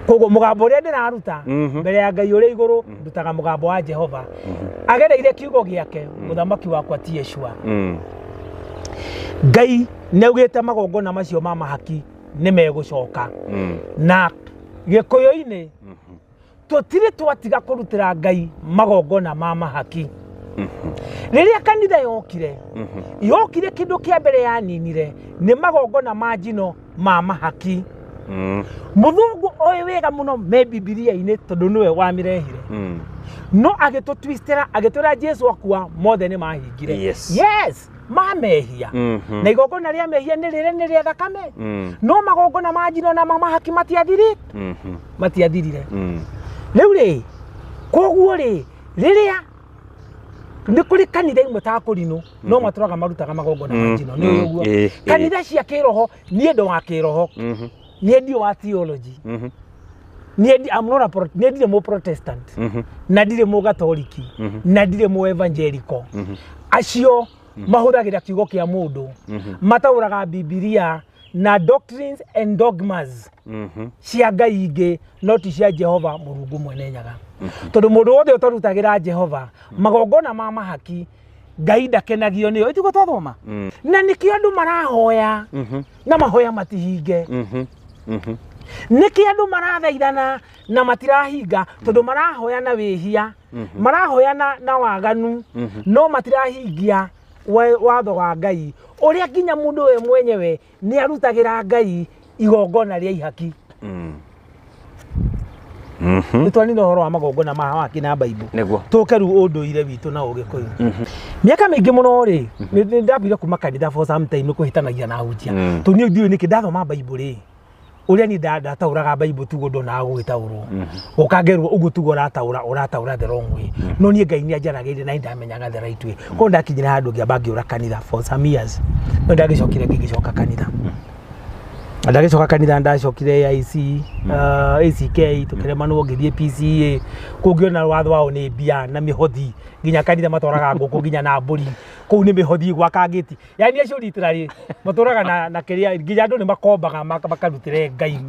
Koguo mũgambo ũrĩa ndĩraruta mbere ya Ngai ũrĩa igũrũ, ndutaga mũgambo wa Jehova agereire kiugo gĩake, mũthamaki wakwa ti Yeshua. Ngai nĩ augĩte magongona macio ma mahaki nĩ megũcoka. Na Gĩkũyũ-inĩ tũtirĩ twatiga kũrutĩra Ngai magongona ma mahaki. Rĩrĩa kanitha yokire, yokire kĩndũ kĩa mbere yaninire nĩ magongona ma njino ma mahaki. Mũthũngũ oĩ wega mũno me Bibilia-inĩ tondũ nĩwe wamĩrehire. No agĩtũtwistĩra agĩtwĩra Jesu akua mothe nĩ mahingire. Yes. Yes, ma mehia. Na igongona rĩa mehia nĩ rĩrĩ nĩ rĩa thakame. No magongona ma njino na ma mahaki matiathirire. Matiathirire. Rĩu rĩ, koguo rĩ, rĩrĩa nĩ kũrĩ kanitha imwe ta kũrinũ no matũraga marutaga magongona ma njino, nĩ ũĩ ũguo? Kanitha cia kĩroho, niĩ ndo wa kĩroho, niĩ ndio wa theology, niĩ I'm not a niĩ ndirĩ mũ Protestant na ndirĩ mũ Gatoliki na ndirĩ mũ Evangelical. Acio mahũthagĩra kiugo kĩa mũndũ, mataũraga Bibilia na doctrines and dogmas cia ngai ingĩ no ti cia Jehova Mũrungu mwene nyaga. Tondũ mũndũ wothe ũtarutagĩra Jehova magongona ma mahaki, Ngai ndakenagio nĩyo. Ĩtiguo twathoma? Na nĩkĩo andũ marahoya na mahoya matihinge. Nĩkĩo andũ marathaithana na matirahinga, tondũ marahoya na wĩhia, marahoya na waganu, no matirahingia watho wa Ngai ũrĩa nginya mũndũ we mwenyewe nĩ arutagĩra Ngai igongona rĩa ihaki. Nĩ twanina ũhoro wa magongona ma haki na Bible. Nĩguo. Tũke rĩu ũndũire witũ na Ũgĩkũyũ. Mĩaka mĩingĩ mũno rĩ, nĩ ndambire kuma kanitha for some time nĩ kũhĩtanagia na ahunjia. Tondũ niĩ ndiũĩ nĩkĩ ndathoma Bible rĩ, ũrĩa niĩ ndataũraga Bible tiguo ndonaga gũgĩtaũrwo. Ũkangerwo ũguo tiguo ũrataũra, ũrataũra the wrong way. No niĩ Ngai nĩ anjaragĩria na nĩ ndamenyaga the right way. Koguo ndakinyire handũ ngĩamba ngĩũra kanitha for some years. No ndagĩcokire ngĩgĩcoka kanitha. Ndagĩcoka kanitha, ndacokire AIC, ACK, tũkĩremanwo ngĩthiĩ PCA. Kũu ngĩona watho wao nĩ mbia na mĩhothi, nginya kanitha matwaraga ngũkũ nginya na mbũri. Kũu nĩ mĩhothi gwaka ngĩti. Yaani acio literally matũraga na kĩrĩa nginya andũ nĩ makombaga makarutĩre Ngai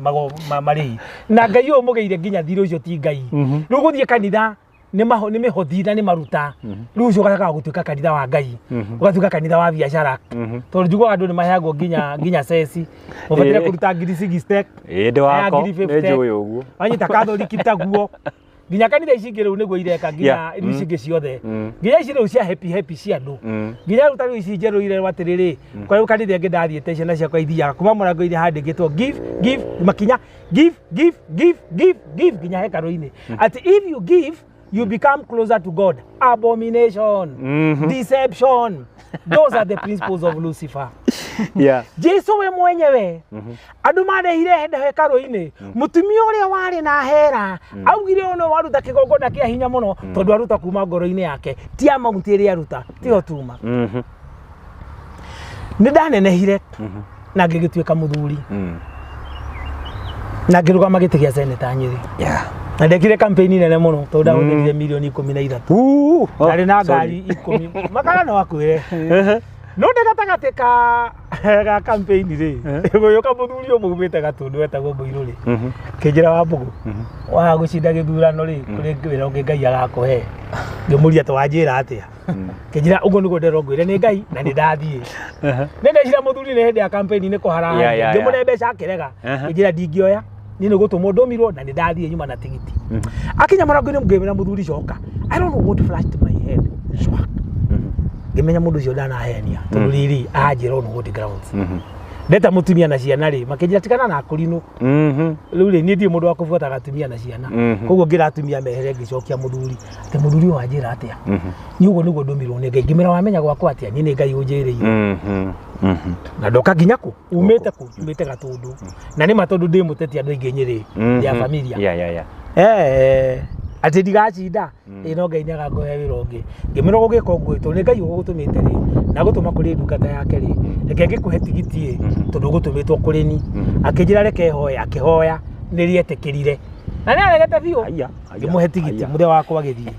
marĩhi. Na Ngai ũyũ mũgĩire nginya thirĩ ũcio ti Ngai. Rĩu gũthiĩ kanitha nĩ mĩhothi na nĩ maruta. Rĩu ũcio ũgacakaga gũtuĩka kanitha wa Ngai, ũgatuĩka kanitha wa biacara. Tondũ njiguaga andũ nĩ maheagwo nginya ceci. Ũbataire kũruta ngiri 60. Ĩĩ, ndĩ Aya, wako, ngiri nĩ 50. njũĩ ũguo. Wanyita Katholiki taguo. Nginya kanitha ici ingĩ rĩu nĩguo ireka, nginya rĩu ici ingĩ ciothe. Nginya ici rĩu cia happy happy cia andũ. Nginya rĩu ta rĩu ici njerũ irerwo atĩrĩrĩ, kwa rĩu kanitha ĩngĩ ndathiĩte ciana ciakwa ithiaga kuma mũrango-inĩ handĩkĩtwo give, give, makinya give, give, give, give, give nginya hekarũ-inĩ. Atĩ if you give, you become closer to God. Abomination, deception. Those are the principles of Lucifer. Yeah. Jesu we mwenyewe andũ marehire hende hekarũ-inĩ, mũtumia ũrĩa warĩ na hera augire ũyũ nĩwe waruta kĩgongona kĩa hinya mũno, tondũ aruta kuma ngoro-inĩ yake, ti amount ĩrĩa aruta, tiyo tuma. Nĩ ndanenehire na ngĩgĩtuĩka mũthuri na ngĩrũgama gĩtĩ gĩa seneta Nyĩrĩ. Yeah. Na ndekire campaign nene mũno tondũ ndahũthĩrire milioni 13. Ooh. Oh, Ndarĩ na sorry. ngari 10. Makara no akwĩre. No ndĩ gatagatĩ ga campaign rĩ, gũgĩũka mũthuri ũmwe umĩte Gatũndũ wetagwo Mũirũ rĩ, kĩnjĩra wa Mbũgũ, waga gũcinda gĩthurano rĩ, kũrĩ wĩra ũngĩ Ngai agakũhe. Ngĩmũria ta wanjĩra atĩa? Kĩnjĩra ũguo nĩguo nderwo ngwĩre nĩ Ngai na nĩ ndathiĩ. Nĩ ndecira mũthuri nĩ hĩndĩ ya campaign nĩ kũharahara. Yeah, yeah, Ngĩmũne yeah. mbeca akĩrega. Kĩnjĩra ndingĩoya. Niĩ nĩ gũtũmwo ndũmirwo na nĩ ndathiĩ nyuma na tigiti. Akinya mũrango-inĩ ngĩmwĩra mũthuri coka. I don't know what flashed my head. Shwak. Ngĩmenya mũndũ ũcio ndanahenia tondũ rĩrĩ anjĩra on what grounds. Ndeta mũtumia na ciana rĩ, makĩnjĩra tigana na kũrinũ. Rĩu rĩ, niĩ ndirĩ mũndũ wa kũbuataga atumia na ciana. Koguo ngĩra atumia mehere ngĩcokia mũthuri. Atĩ mũthuri ũyũ anjĩra atĩa? Niĩ ũguo nĩguo ndũmirwo nĩ Ngai. Ngĩmwĩra wamenya gwakwa atĩa? Niĩ nĩ Ngai ũnjĩrĩire. Na ndoka nginya kũ? Umĩte kũ? Umĩte Gatũndũ. Na nĩ ma tondũ ndĩ mũteti andũ aingĩ Nyĩrĩ, ya familia. Yeah, yeah, yeah. Atĩ ndigacinda, ĩ no Ngai nĩagakũhe wĩra ũngĩ. Ngĩmwĩra gũgĩka ũguo tondũ nĩ Ngai ũgũgũtũmĩte rĩ, na agũtũma kũrĩ ndungata yake rĩ, reke ngĩkũhe tigiti ĩ, tondũ ũgũtũmĩtwo kũrĩ ni. Akĩnjĩra reke hoye, akĩhoya, nĩ rĩetĩkĩrire. Na nĩ aregete biũ. Haya, haya, Ngĩmũhe tigiti, haya. mũthenya wakwa agĩthiĩ.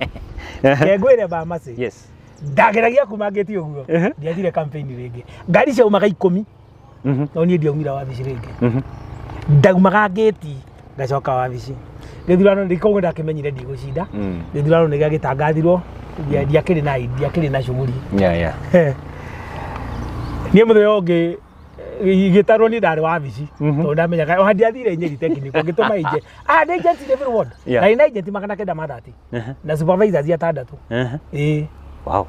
Reke ngwĩre Bamasi. Yes. Ndageragia kuma ngĩti ũguo. Ndiathire campaign rĩngĩ. Ngari ciaumaga 10. No niĩ ndiaumire wabici rĩngĩ. Ndaumaga ngĩti ngacoka wabici. Gĩthurano nĩ koguo ndakĩmenyire ndigũcinda. Gĩthurano nĩ gĩagĩtangathirwo, ndiakĩrĩ na ndiakĩrĩ na shughuli. Yeah, yeah. Niĩ mũthenya ũngĩ gĩtarwo niĩ ndarĩ wabici tondũ ndamenyaga o ndiathire Nyeri technical ngĩtũma agent. Ah, nĩ agent in every ward. Na agent 930 na supervisors atandatũ. Ĩĩ. Wow.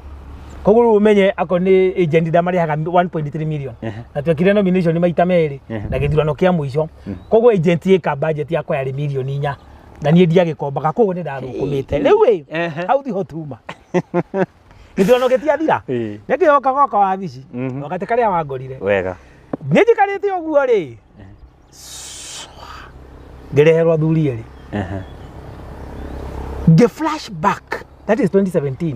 Koguo rĩu ũmenye akorwo nĩ agent ndamarĩhaga 1.3 million. Na twekire nomination maita merĩ na gĩthurano kĩa mũico. Koguo agent ĩka budget yakwa yarĩ mirioni 4 na niĩ ndiagĩkombaga, koguo nĩ ndathũkũmĩte. Rĩu ĩ, hau thiho tuma. Gĩthurano gĩtiathira. Nĩkĩoka goka wabici. Wakati karĩa wangorire. Wega. Nĩ njikarĩte ũguo rĩ, ngĩreherwo athuri erĩ. Ngĩ flashback, that is 2017.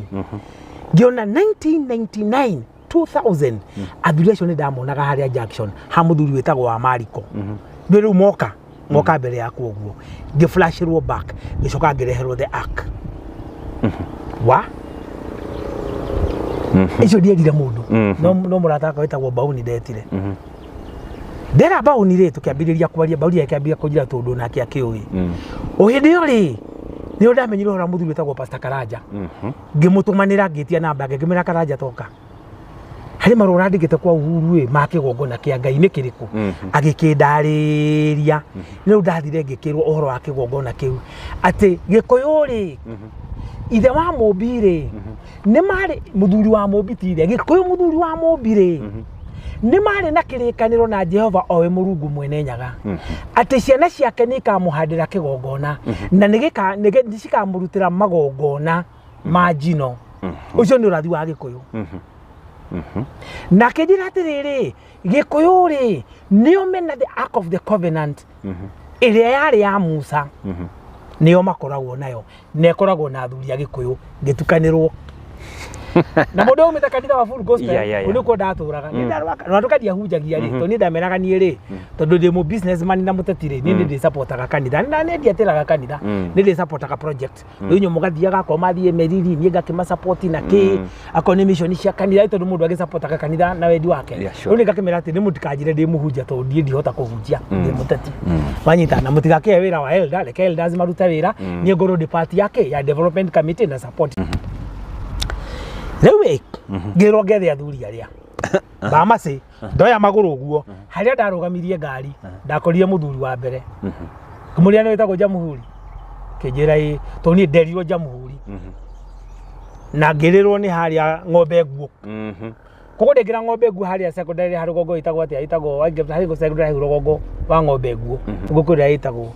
Ngĩona 1999 2000 athuri acio nĩ ndamonaga harĩa junction ha mũthuri wĩtagwo wa Mariko. Nĩ rĩu moka mbere yakwa ũguo. Ngĩ flashirwo back, ngĩcoka ngĩreherwo the ark. Wa icio ndierire mũndũ. No mũrata wakwa wĩtagwo Bauni ndetire. Ndera Bauni rĩ, tũkĩambĩrĩria kwaria, Bauni akĩambia kũnjĩra tondũ nake akĩũĩ. O hĩndĩ ĩyo rĩ, nĩrĩo ndamenyire ũhoro wa mũthuri wĩtagwo Pastor Karanja. Ngĩmũtũmanĩra ngĩtia namba yake, ngĩmwĩra Karanja toka. Harĩ marũa ũrandĩkĩte kwa Uhuru ĩ, ma kĩgongona kĩa Ngai nĩ kĩrĩkũ? Agĩkĩndarĩria. Rĩu ndathire ngĩkĩrwo ũhoro wa kĩgongona kĩu. Atĩ Gĩkũyũ rĩ, ithe wa Mũmbi rĩ, nĩ marĩ mũthuri wa Mũmbi ti ithe, Gĩkũyũ mũthuri wa Mũmbi rĩ, nĩ marĩ na kĩrĩkanĩro na Jehova owe Mũrungu mwene Nyaga. Atĩ ciana ciake nĩ ikamũhandĩra kĩgongona, na nĩ cikamũrutĩra magongona ma njino. Ũcio nĩ ũrathi wa Gĩkũyũ. Na akĩnjĩra atĩrĩrĩ, Gĩkũyũ rĩ, nĩo mena the Ark of the Covenant ĩrĩa yarĩ ya Musa. Nĩo makoragwo nayo, na ĩkoragwo na athuri a Gĩkũyũ ngĩtukanĩrwo. Na mũndũ aumĩte kanitha wa Full Gospel, kũu nĩkuo ndatũraga. Nĩ ndarwaka, na andũ ndiahunjagia rĩ, tondũ niĩ ndameraga niĩ rĩ, tondũ ndĩ mũ businessman na mũteti rĩ, niĩ nĩ ndĩsupportaga kanitha, na nĩ ndiatĩraga kanitha, nĩ ndĩsupportaga project. Rĩu inyuĩ mũgathiaga akorwo mathiĩ Meriri, niĩ ngakĩmasupport na kĩ, akorwo nĩ mission cia kanitha, tondũ mũndũ agĩsupportaga kanitha na wendi wake. Rĩu nĩ ngakĩmera atĩ nĩ mũtikanjĩre ndĩ mũhunjia, tondũ niĩ ndihota kũhunjia, ndĩ mũteti. Wanyita, na mũtigakĩhe wĩra wa elder, reke elders marute wĩra, niĩ ngorwo ndĩ part yake ya development committee na support. Rĩu ĩ, ngĩrwo ngethe athuri arĩa Bamasi, ndoya magũrũ ũguo, harĩa ndarũgamirie ngari, ndakorire mũthuri wa mbere. Ngĩmũria nĩ wĩtagwo Jamhuri. Kĩnjĩra ĩ, tondũ niĩ nderirwo Jamhuri. Na ngĩrĩrwo nĩ harĩa ng'ombe nguo. Koguo ndĩngĩra ng'ombe nguo harĩa secondary harĩ rũgongo ĩtagwo atĩa, ĩtagwo harĩ secondary harĩ rũgongo wa ng'ombe nguo. Nĩguo kũrĩa ĩtagwo.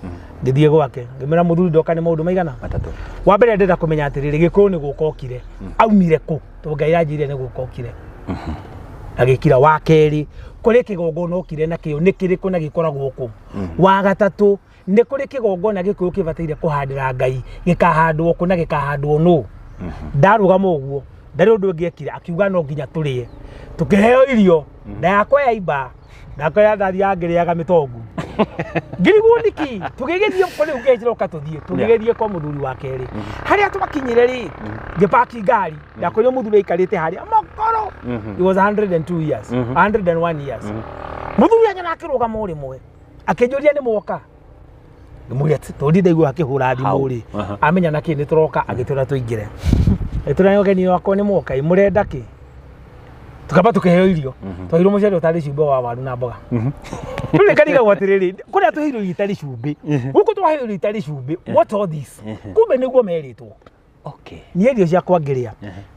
Ngĩthiĩ gwake, ngĩmwĩra mũthuri ndoka nĩ maũndũ maigana? Matatũ. Wa mbere ndĩrenda kũmenya atĩrĩrĩ, Gĩkũyũ nĩ gũka okire. Aumire kũ? Tondũ Ngai anjĩrire nĩ gũka okire. Agĩkira. Wa kerĩ, kũrĩ kĩgongona okire nakĩo nĩ kĩrĩkũ na gĩkoragwo kũ? Wa gatatũ, nĩ kũrĩ kĩgongona Gĩkũyũ kĩbataire kũhandĩra Ngai, gĩkahandwo kũ na gĩkahandwo nũ? Ndarũgama ũguo, ndarĩ ũndũ ũngĩ ekire, akiuga no nginya tũrĩe. Tũkĩheo irio, nda yakwa yaimba, ndakwa ya ndathiaga ngĩrĩaga mĩtongu. Ngĩrigwo nĩkĩ? Tũgĩgĩthiĩ kũrĩ ũngĩ ũka tũthiĩ, tũgĩgĩthiĩ kwa mũthuri wa kerĩ. Harĩa twakinyire rĩ, ngĩpaki ngari, ndakorire mũthuri aikarĩte harĩa mokoro. He was 102 years, 101 years. Mũthuri anyona akĩrũgama o rĩmwe, akĩnjũria nĩ mwoka. Ngĩmũria tondũ ndaigua akĩhũra thimũ rĩ, amenya na kĩ nĩ tũroka, agĩtwĩra tũingĩre. Agĩtwĩra ũgeni wakwa nĩ mwoka, ĩ mũrenda kĩ? Tukamba tukĩheo irio. Twaheirwo mũcere ũtarĩ cumbĩ wa waru na mboga. Rĩu nĩngarigagwo atĩrĩrĩ, kũrĩa tũheirwo irio itarĩ cumbĩ, gũkũ twaheirwo irio itarĩ cumbĩ, what all this? Kumbe nĩguo merĩtwo. Niĩ irio ciakwa ngĩrĩa,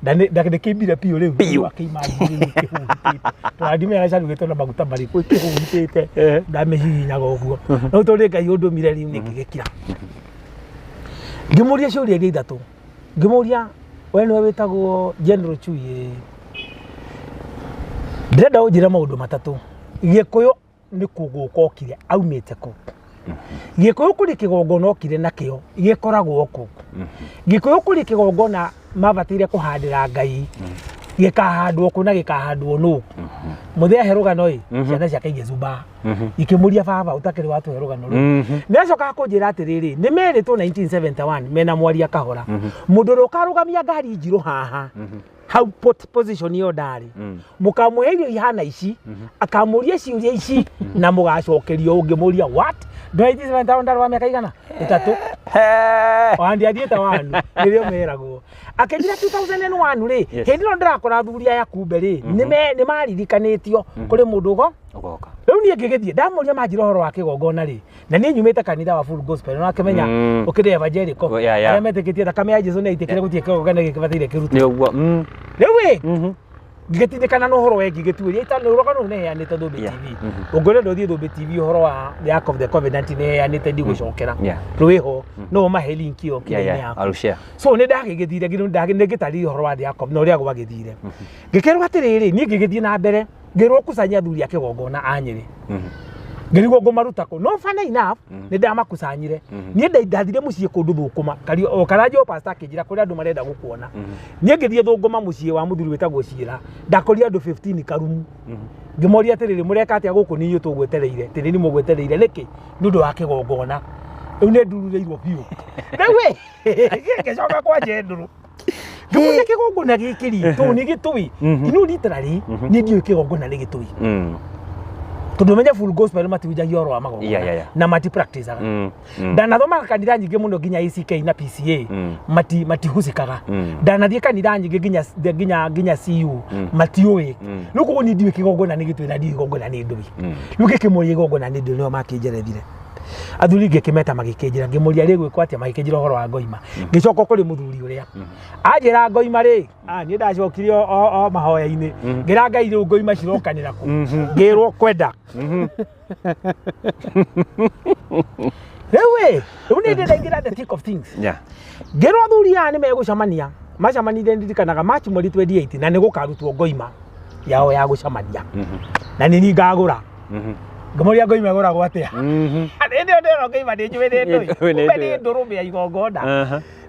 ndakĩimbire biũ rĩu. Biũ. Akĩima ngiri ĩkĩhuhĩtĩte. Tũrandimĩra carugĩtwo na maguta marĩkũ ĩkĩhuhĩtĩte. Ndamĩhihinyaga ũguo. No tondũ Ngai ũndũmire rĩu nĩ ngĩgĩkira. Ngĩmũria ciũria iria ithatũ. Ngĩmũria, we nĩwe wĩtagwo General Chui ĩ? Ndĩrenda ũnjĩre maũndũ matatũ. Gĩkũyũ nĩ kũgũka okire, aumĩte kũ? Gĩkũyũ kũrĩ kĩgongona okire nakĩo gĩkoragwo kũ. Gĩkũyũ kũrĩ kĩgongona mabataire kũhandĩra Ngai gĩkahandwo kũ na gĩkahandwo nũ. Mũthee ahe rũgano ĩ, ciana ciake igĩcumba ikĩmũria baba ũtakĩrĩ watũhe rũgano rũu. Nĩacokaga kũnjĩra atĩrĩrĩ, nĩ merĩtwo 1971 mena mwaria kahora, mũndũ ũrĩa ũkarũgamia ngari njirũ haha hau position ĩyo ndarĩ, mũkamũhe irio ihana ici, akamũria ciũria ici na mũgacokerio ũngĩmũria what. 1971 ndarĩ wa mĩaka igana ĩtatũ wandiathiĩte wanu nĩrĩo meragwo. Akĩnjĩra 2001 rĩ, hĩndĩ ĩno ndĩrakora athuri aya kumbe rĩ nĩ maririkanĩtio kũrĩ mũndũ ũgo Ũgoka. Rĩu niĩ ngĩgĩthiĩ ndamũria manjĩra ũhoro wa kĩgongona rĩ, na niĩ nyumĩte kanitha wa Full Gospel na akĩmenya ũkĩrĩ evangelical arĩa metĩkĩtie thakame ya Jesũ nĩyaitĩkire gũtirĩ kĩgongona gĩkĩbataire kĩrutwo. Nĩ ũguo. Rĩu ĩ ngĩgĩtindĩkana na ũhoro wĩgiĩ gĩtuĩria itano rũgano rũu nĩheanĩte Thũmbĩ TV. Ũngĩrenda ũthiĩ Thũmbĩ TV ũhoro wa The Ark of the Covenant nĩheanĩte ndigũcokera. Rwĩho no ũmahe link ĩyo kĩrĩa-inĩ yaku. I'll share. So nĩ ndagĩgĩthire nĩngĩtarĩria ũhoro wa The Ark of na ũrĩa gwagĩthire. Ngĩkerwo atĩrĩrĩ, niĩ ngĩgĩthiĩ na mbere ngĩrwo kusanya athuri a kĩgongona a Nyĩrĩ. Ngĩrigwo ngũmaruta kũ. No funny enough nĩ ndamakusanyire. Niĩ ndathire mũciĩ kũndũ Thũkũma. O Karanjũ pastor akĩnjĩra kũrĩa andũ marenda gũkuona. Niĩ ngĩthiĩ Thũkũma mũciĩ wa mũthuri wĩtagwo Ciĩra. Ndakorire andũ 15 karumu. Ngĩmoria atĩrĩrĩ, mũreka atĩa gũkũ nĩ inyuĩ tũgwetereire? Tĩrĩ nĩ mũgwetereire nĩkĩ? Nĩ ũndũ wa kĩgongona. Rĩu nĩ ndururĩirwo biũ. Rĩu ĩ ngĩcoka kwa Jendũrũ. Ngĩmũria kĩgongona gĩkĩ rĩ, tũũ nĩ gĩtũi. Inu literally niĩ ndiũĩ kĩgongona nĩ gĩtũi. Tondũ menye Full Gospel matihunjagia ũhoro wa magongona na mati practiceaga. Ndanathomaga kanitha nyingĩ mũno nginya ACK na PCA matihusikaga. Ndanathiĩ kanitha nyingĩ nginya CU matiũĩ. Rĩu koguo niĩ ndiũĩ kĩgongona nĩ gĩtũi na ndiũĩ igongona nĩ ndũi. Rĩu ngĩkĩmũria igongona nĩ ndũi nĩo makĩnjerethire. Athuri ngĩkĩmeta magĩkĩnjĩra, ngĩmũria rĩ gwĩkwo atĩa, magĩkĩnjĩra ũhoro wa ngoima. Ngĩcoka kũrĩ mũthuri ũrĩa anjĩra ngoima rĩ, niĩ ndacokire o mahoya-inĩ, ngĩra Ngai rĩu ngoima cirokanĩra kũ, ngĩrwo kwenda. Rĩu ĩ, rĩu nĩ ndĩraingĩra the thick of things. Ngĩrwo athuri aya nĩ megũcemania, macemanire ndirikanaga March mweri 28 na nĩ gũkarutwo ngoima yao ya gũcemania. Na nĩ niĩ ngagũra. Ngĩmũria ngoima ĩgũragwo atĩa? Hĩndĩ ĩyo ndĩrona ngoima nĩ njũĩ nĩ ndũĩ. Kumbe nĩ ndũrũme ya igongona.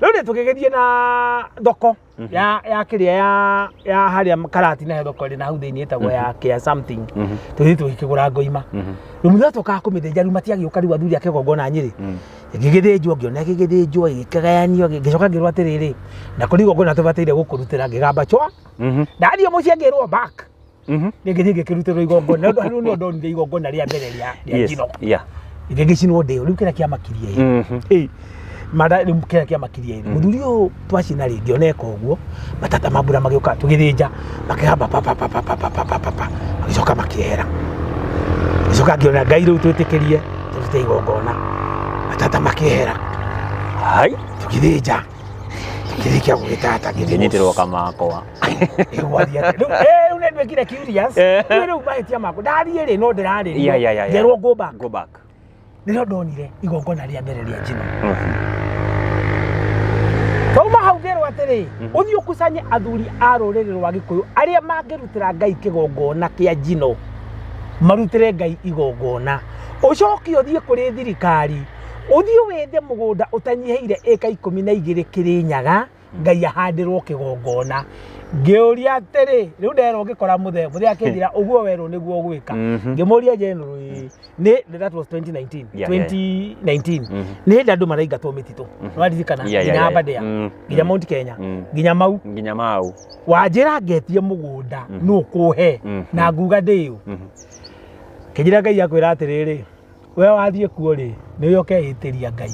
Rĩu nĩ tũgĩgĩthiĩ na thoko ya kĩrĩa ya harĩa Karatina he thoko ĩrĩ na hau thĩinĩ ĩtagwo ya Care something. Tũgĩthiĩ tũgĩkĩgũra ngoima. Rĩu mũthenya tũkaga kũmĩthĩnja rĩu matiagĩũka rĩu athuri a kĩgongona Nyĩrĩ. Ĩgĩgĩthĩnjwo, ngĩona ĩgĩgĩthĩnjwo, ĩgĩkĩgayanio, ngĩcoka ngĩrwo atĩrĩrĩ, na kũrĩ igongona tũbataire gũkũrutĩra, ngĩgamba chwa. Ndathiĩ mũciĩ ngĩrwo back. Ngĩthiĩ ngĩkĩrutĩrwo igongona. Rĩu nĩ ndonire igongona rĩa mbere rĩa njino. Gĩgĩcinwo ndĩo. Rĩu kĩrĩa kĩamakirie ĩ. Mada rĩu kĩrĩa kĩamakirie ĩ. Mũthuri ũyũ twacina rĩ, ngĩona eka ũguo, matata ma mbura magĩũka tũgĩthĩnja, makĩgamba pa pa pa pa pa pa pa pa pa, magĩcoka makĩehera. Ngĩcoka ngĩona Ngai rĩu twĩtĩkĩrie tũrute igongona. Matata makĩehera. Hai. Tũgĩthĩnja. Tũkĩrĩkia gũgĩtata ngĩthiĩ. Ngĩnyitĩrwo kamakwa. Rĩu nĩ nduĩkire curious. Rĩu mahĩtia makwa. Ndathiĩ rĩ, no ndĩrarĩrio. Ngerwo go back. Go back. Nĩrĩo ndonire igongona rĩa mbere rĩa njino. Twauma hau ngĩrwo atĩrĩ, ũthiĩ ũkusanye athuri a rũrĩrĩ rwa Gĩkũyũ arĩa mangĩrutĩra Ngai kĩgongona kĩa njino, marutĩre Ngai igongona. Ũcoke ũthiĩ kũrĩ thirikari, ũthiĩ wethe mũgũnda ũtanyihĩire ĩka 12 Kĩrĩnyaga, Ngai ahandĩrwo kĩgongona. Ngĩũria atĩrĩ, rĩu nderwo ngĩkora mũthee, mũthee akĩnjĩra ũguo werwo nĩguo ũgwĩka. Ngĩmũria General, nĩ that was 2019. 2019. Nĩ hĩndĩ andũ maraingatwo mĩtitũ. Nĩwaririkana? Nginya Aberdare, nginya Mount Kenya, nginya Mau. Nginya Mau. Wanjĩra ngetie mũgũnda nũ ũkũhe na nguga ndĩũ. Kĩnjĩra Ngai akwĩra atĩrĩrĩ, we wathiĩ kuo rĩ, nĩwe ũkeĩtĩria Ngai.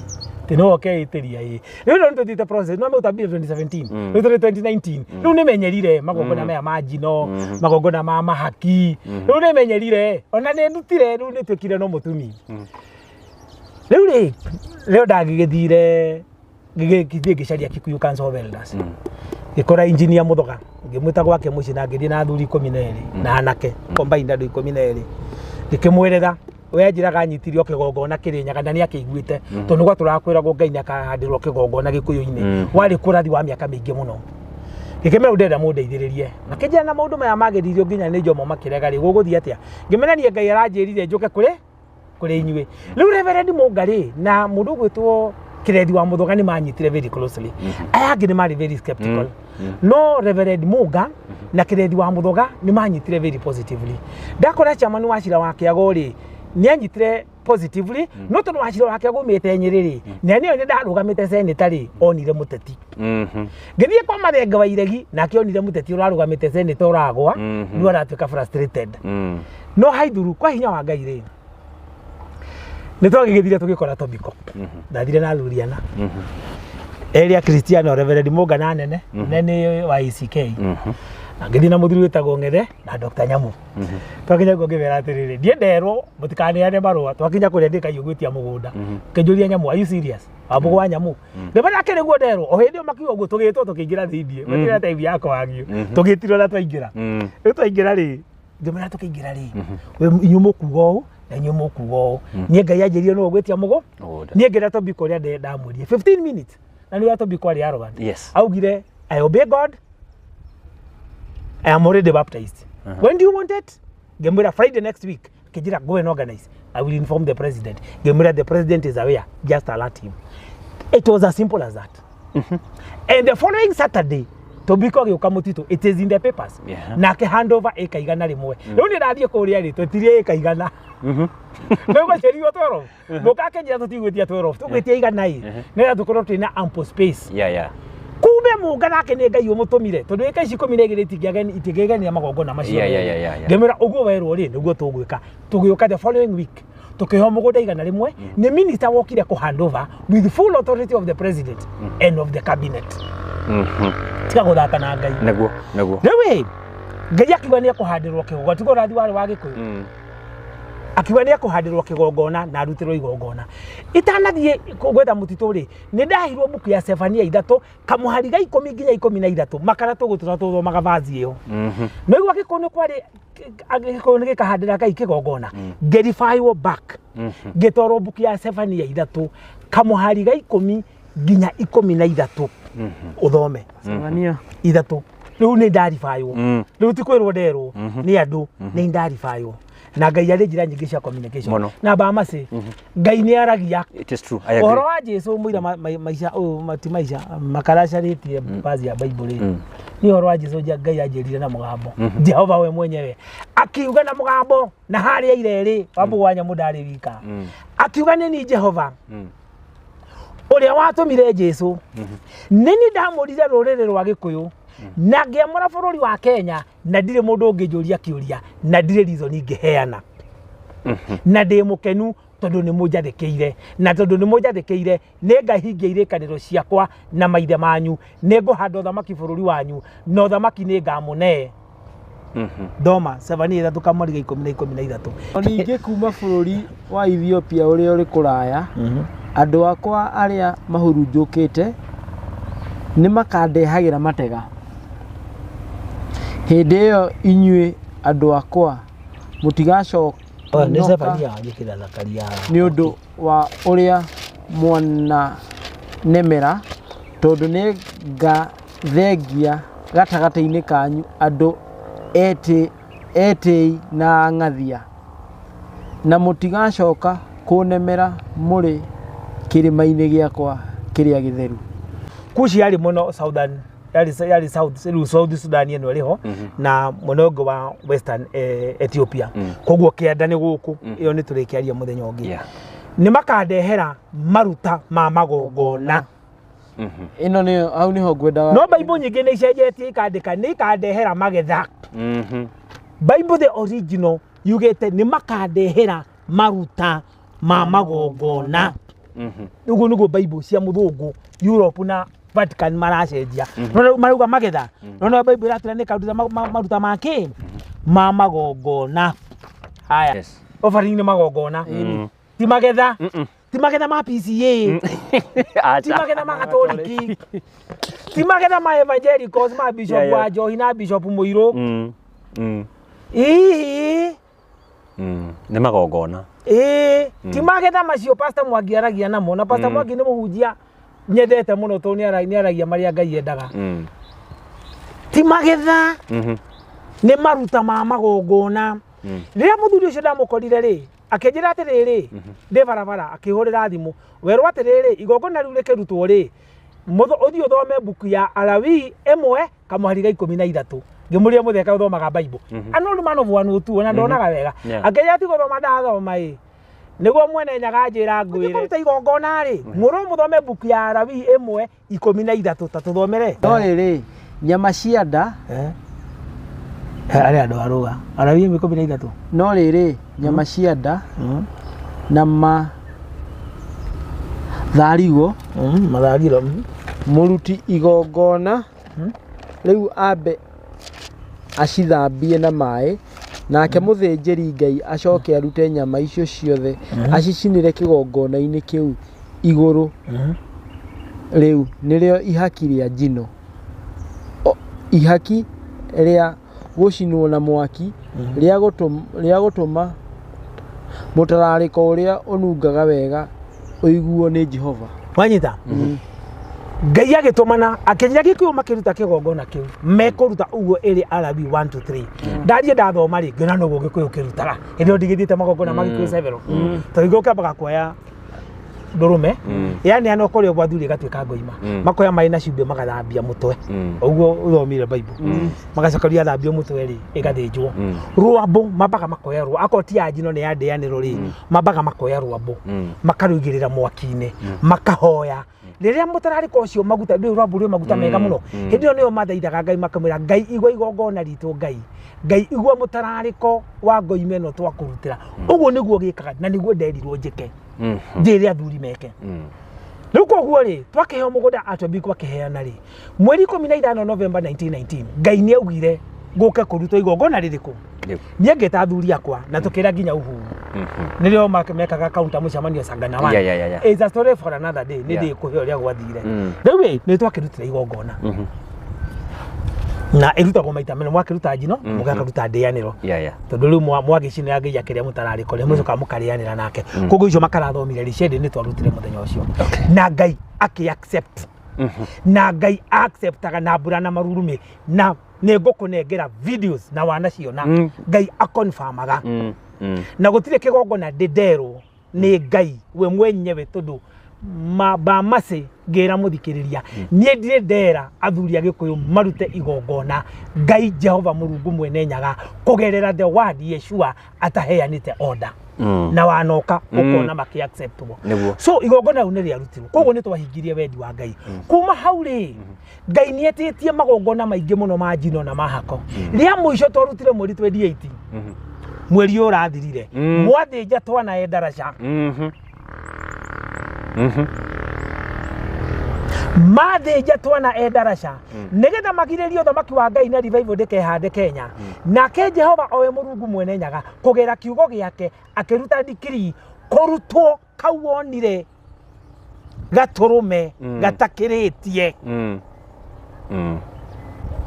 Ti nĩwe ũkeĩtĩria ĩ. Rĩu nĩ tũthiĩte process, no ũtambire 2017, rĩu tũrĩ 2019. Rĩu nĩmenyerire magongona maya ma njino, magongona ma mahaki. Rĩu nĩmenyerire, ona nĩ ndutire, rĩu nĩtuĩkire no mũtumi. Rĩu rĩ, rĩo ndagĩgĩthire, ngĩgĩthiĩ ngĩcaria Kikuyu Council of Elders. Ngĩkora engineer Mũthoga, ngĩmwĩta gwake mũciĩ na ngĩthiĩ na athuri 12 na anake, combined andũ 12. Ngĩkĩmwĩrĩra, we anjĩraga nyitirio kĩgongona Kĩrĩnyaga na nĩakĩiguĩte, tondũ nĩguo tũrakwĩragwo Ngai nĩakahandĩrwo kĩgongona Gĩkũyũ-inĩ. Warĩ kũrathi wa mĩaka mĩingĩ mũno. Ngĩkĩmera ndĩrenda mũndeithĩrĩrie. Makĩnjĩra na maũndũ maya magĩririo nginya nĩ Jomo makĩrega rĩ, gũgũthiĩ atĩa? Ngĩmera niĩ Ngai aranjĩrire njũke kũrĩ Kũrĩ inyuĩ. Rĩu Reverend Mũnga rĩ na mũndũ ũgwĩtwo Kĩrethi wa Mũthoga nĩ manyitire very closely. Aya angĩ nĩ marĩ very skeptical. No Reverend Mũnga na Kĩrethi wa Mũthoga nĩ manyitire very positively. Ndakora chairman wa cira wa Kĩago rĩ, nĩ anyitire positively, no tondũ wa cira wa Kĩago umĩte Nyĩrĩ rĩ, na nĩyo nĩ ndarũgamĩte seneta rĩ, onire mũteti. Ngĩthiĩ kwa Mathenge wa Iregi, nake onire mũteti ũrarũgamĩte seneta ũragwa, rĩu aratuĩka frustrated. No haithuru kwa hinya wa Ngai rĩ, nĩ twagĩgĩthire tũgĩkora Tobiko. Ndathire na Luriana erĩ a Cristiano, Reverend Mũnga na nene nene wa ACK, na ngĩthiĩ na mũthuri wĩtagwo Ng'ethe na Dr. Nyamu. Twakinya kuo ngĩmera atĩrĩrĩ, ndiĩ nderwo mũtikaneane marũa, twakinya kũrĩa ndĩkaiyũ gwĩtia mũgũnda. Kĩnjũria Nyamu, "Are you serious?" Wambũgũ wa Nyamu ndĩmera akĩrĩ guo nderwo. O hĩndĩ ĩyo makiuga ũguo, tũgĩtwo tũkĩingĩra thĩiniĩ, matirĩ na time ya kwagio, tũgĩtirwo na twaingĩra. Rĩu twaingĩra rĩ, ngĩmera tũkĩingĩra rĩ, we inyuĩ mũkuga ũũ na inyuĩ mũkuga ũũ, niĩ Ngai anjĩrire nĩwe ũgwĩtia mũgũ. Mũgũnda. Niĩ ngĩra Tobiko ũrĩa ndamwĩrire 15 minutes, na nĩ ũrĩa Tobiko arĩ arrogant. Augire, "I obey God, I am already baptized. When do you want it?" Ngĩmwĩra Friday next week. Akĩnjĩra, "Go and organize, I will inform the president." Ngĩmwĩra, "The president is aware, just alert him." It was as simple as that. And the following Saturday Tobiko agĩũka mũtitũ. It is in the papers. Nake handover ĩka 100. Rĩu nĩ ndathiĩ kũrĩa rĩ, tũtirĩ ĩka 100. Rĩu gwaciarirwo 12, mũka akĩnjĩra tũtigwĩtia 12, tũgwĩtia 100 ĩ, nĩgetha tũkorwo twĩna ample space. Kumbe Mũnga nake nĩ Ngai ũmũtũmire, tondũ ĩka ici 12 itingĩgenia magongona macio. Ngĩmwĩra ũguo werwo rĩ, nĩguo tũgwĩka. Tũgĩũka the following week, tũkĩheo mũgũnda 100 nĩ minister wokire kũ hand over with full authority of the president and of the cabinet. Tiga gũthaka na Ngai. Nĩguo, nĩguo. Rĩu ĩ, Ngai akiuga nĩ ekũhandĩrwo kĩgongona, tiga ũrathi warĩ wa Gĩkũyũ. Akiuga nĩ ekũhandĩrwo kĩgongona na arutĩrwo igongona. Itanathiĩ gwetha mũtitũ rĩ, nĩ ndahirwo mbuku ya Sefania 3 kamũhari ga 10 nginya 13, makara tũgũtũra tũthomaga vazi ĩyo. No igua Gĩkũyũ nĩ kwarĩ Gĩkũyũ nĩ gĩkahandĩra Ngai kĩgongona, ngĩribaiwo back, ngĩtwarwo mbuku ya Sefania 3 kamũhari ga 10 nginya 13, ũthome. Sefania. 3. Rĩu nĩ ndaribaywo. Rĩu ti kwĩrwo nderwo nĩ andũ, nĩ ndaribaywo na Ngai arĩ njĩra nyingĩ cia communication. Mũno. Na bamacĩ Ngai nĩ aragia. It is true. I agree. Ũhoro wa Jesu mũira maica ũyũ ti maica makaracarĩtie bazi ya Bible rĩ, nĩ ũhoro wa Jesu Ngai anjĩrire na mũgambo, Jehova we mwenyewe akiuga na mũgambo na harĩa irerĩ Wambũgũ wa Nyamũ ndarĩ wika, akiuga nĩ ni Jehova ũrĩa watũmire Jesu, nĩ ni ndamũrire rũrĩrĩ rwa Gĩkũyũ na ngĩamũra bũrũri wa Kenya, na ndirĩ mũndũ ũngĩnjũria kĩũria, na ndirĩ reason ingĩheana, na ndĩ mũkenu tondũ nĩ mũnjathĩkĩire, na tondũ nĩ mũnjathĩkĩire nĩ ngahingia irĩkanĩro ciakwa na maithe manyu, nĩ ngũhanda ũthamaki bũrũri wanyu, na ũthamaki nĩ ngamũne. Thoma Sefania 3 kamweri ga 10 na 13. O ningĩ kuma bũrũri wa Ethiopia ũrĩa ũrĩ kũraya, andũ akwa arĩa mahurunjũkĩte nĩ makandehagĩra matega. Hĩndĩ ĩyo inyuĩ andũ akwa mũtigaconoka Nĩ Sefania wanjĩkĩra Zakaria. nĩ ũndũ wa ũrĩa mwananemera, tondũ nĩ ngathengia gatagatĩ-inĩ kanyu andũ etĩi na ang'athia, na mũtigacoka kũnemera mũrĩ kĩrĩma-inĩ gĩakwa kĩrĩa gĩtheru. Kushi yarĩ mũno southern, yarĩ south, rĩu South Sudan ĩno ĩrĩ ho, na mwena ũngĩ wa western Ethiopia. Koguo kĩanda nĩ gũkũ, ĩyo nĩ tũrĩkĩaria mũthenya ũngĩ. Nĩ makandehera maruta ma magongona. Ĩno nĩyo hau nĩho ngwendaga. No Bible nyingĩ nĩ icenjetie, ikandĩka nĩ ikandehera magetha. Bible the original yugĩte nĩ makandehera maruta ma magongona. Ũguo nĩguo Bible cia mũthũngũ Europe na Vatican maracenjia. No rĩu marauga magetha, no no Bible ĩratwĩra nĩ karuta maruta ma kĩ? Ma magongona. Haya. Offering nĩ magongona, ti magetha, ti magetha ma PCA, ti Acha. magetha ma Katoliki, ti magetha ma evangelicals, ma bishop wa Njohi na bishop Mũirũ. Hihi. Nĩ magongona. Ĩĩ, ti magetha macio Pastor Mwangi aragia namo, na Pastor Mwangi nĩ mũhunjia nyendete mũno tondũ nĩ aragia marĩa Ngai endaga. Ti magetha, nĩ maruta ma magongona. Rĩrĩa mũthuri ũcio ndamũkorire rĩ, Akĩnjĩra atĩrĩrĩ, ndĩ barabara, akĩhũrĩra thimũ, werwo atĩrĩrĩ, igongona rĩu rĩkĩrutwo rĩ, ũthiĩ ũthome mbuku ya Alawii 1 kamũhari ga 13. Ngĩmũria mũtheka ũthomaga Bible. An old man of 102 ona ndonaga wega. Akĩnjĩra ti gũthoma ndathoma ĩ. Nĩguo mwene Nyaga njĩra ngwĩre. Kũruta igongona rĩ, mũrũ mũthome mbuku ya Alawii 1:13 ta tũthomere. No rĩrĩ, nyama cia nda. Arĩa andũ arũga. Alawii 1:13. No rĩrĩ, nyama cia nda na matharigo. Mathagiro. Mũruti igongona rĩu ambe acithambie na maĩ, nake mũthĩnjĩri Ngai acoke arute nyama icio ciothe acicinĩre kĩgongona-inĩ kĩu igũrũ. Rĩu nĩrĩo ihaki rĩa njino, ihaki rĩa gũcinwo na mwaki, rĩa gũtũma mũtararĩko ũrĩa ũnungaga wega ũiguo nĩ Jehova. Wanyita? Ngai agĩtũmana akĩnjĩra Gĩkũyũ makĩruta kĩgongona kĩu mekũruta ũguo ĩrĩ Alawii 1 2 3. Ndarie ndathoma rĩ, ngĩona noguo Gĩkũyũ kĩrutaga. Hĩndĩ ĩyo ndigĩthiĩte magongona ma Gĩkũyũ several. Tondũ Gĩkũyũ kĩambaga kuoya ndũrũme, yani ano kũrĩa ũguo athuri ĩgatuĩka ngoima. Makoya maĩ na cumbĩ magathambia mũtwe. Ũguo ũthomire Bible. Magacoka rĩu yathambio mũtwe rĩ, ĩgathĩnjwo. Rwambũ mambaga makoya rwa, akorwo ti ya njino nĩ ya ndĩanĩro rĩ, mambaga makoya rwambũ. Makarũigĩrĩra mwaki-inĩ, makahoya. Rĩrĩa mũtararĩko ũcio maguta, ndũĩ rwambũ rwĩ maguta mega mũno. Hĩndĩ ĩyo nĩyo mathaithaga Ngai makamwĩra, Ngai igua igongona ritũ Ngai. Ngai igua mũtararĩko wa ngoima ĩno twakũrutĩra. Ũguo nĩguo gĩkaga na nĩguo nderirwo njĩke. Njĩre athuri meke. Rĩu koguo rĩ, twakĩheo mũgũnda atwambi gwakĩheana rĩ, mweri 15 November 1919, Ngai nĩ augire ngũke kũrutwo igongona rĩrĩkũ. Niĩ ngĩta athuri akwa na tũkĩra nginya Uhuru. Nĩrĩo mekaga counter mũcemanio Sangana one. It's a story for another day. Nĩ ndĩkũhe ũrĩa gwathire. Rĩu ĩ, nĩ twakĩrutire igongona. Na ĩrutagwo maita merĩ, mwakĩruta njino, mũgakaruta ndĩanĩro. Tondũ rĩu mwagĩcinĩra Ngai akĩrĩa mũtararĩko rĩ, mũcokaga mũkarĩanĩra nake. Koguo icio makarathomire rĩ, ciendĩ nĩ twarutire mũthenya ũcio. Na Ngai akĩ accept. Na Ngai acceptaga na mbura na marurumĩ, na nĩ ngũkũnengera videos na wanaciona. Ngai akonfirmaga. Na gũtirĩ kĩgongona ndĩnderwo nĩ Ngai we mwenyewe, tondũ Bamase ngĩra mũthikĩrĩria, niĩ ndirĩ ndera athuri a Gĩkũyũ marute igongona Ngai Jehova Mũrungu mwene Nyaga kũgerera the word Yeshua ataheanĩte order. Na wanoka ũkona makĩ acceptwo. So igongona rĩu nĩ rĩarutirwo. Koguo nĩ twahingirie wendi wa Ngai. Kuma hau rĩ, Ngai nĩ etĩtie magongona maingĩ mũno ma njino na mahako. Rĩa mũico twarutire mweri 28. Mweri ũyũ ũrathirire. Mwathĩnja twana e ndaraca. Mathĩnja twana e ndaraca nĩgetha magirĩrie ũthamaki wa Ngai na revival ndĩkehande Kenya. Nake Jehova owe Mũrungu mwene Nyaga kũgera kiugo gĩake akĩruta decree kũrutwo kau wonire gatũrũme gatakĩrĩtie.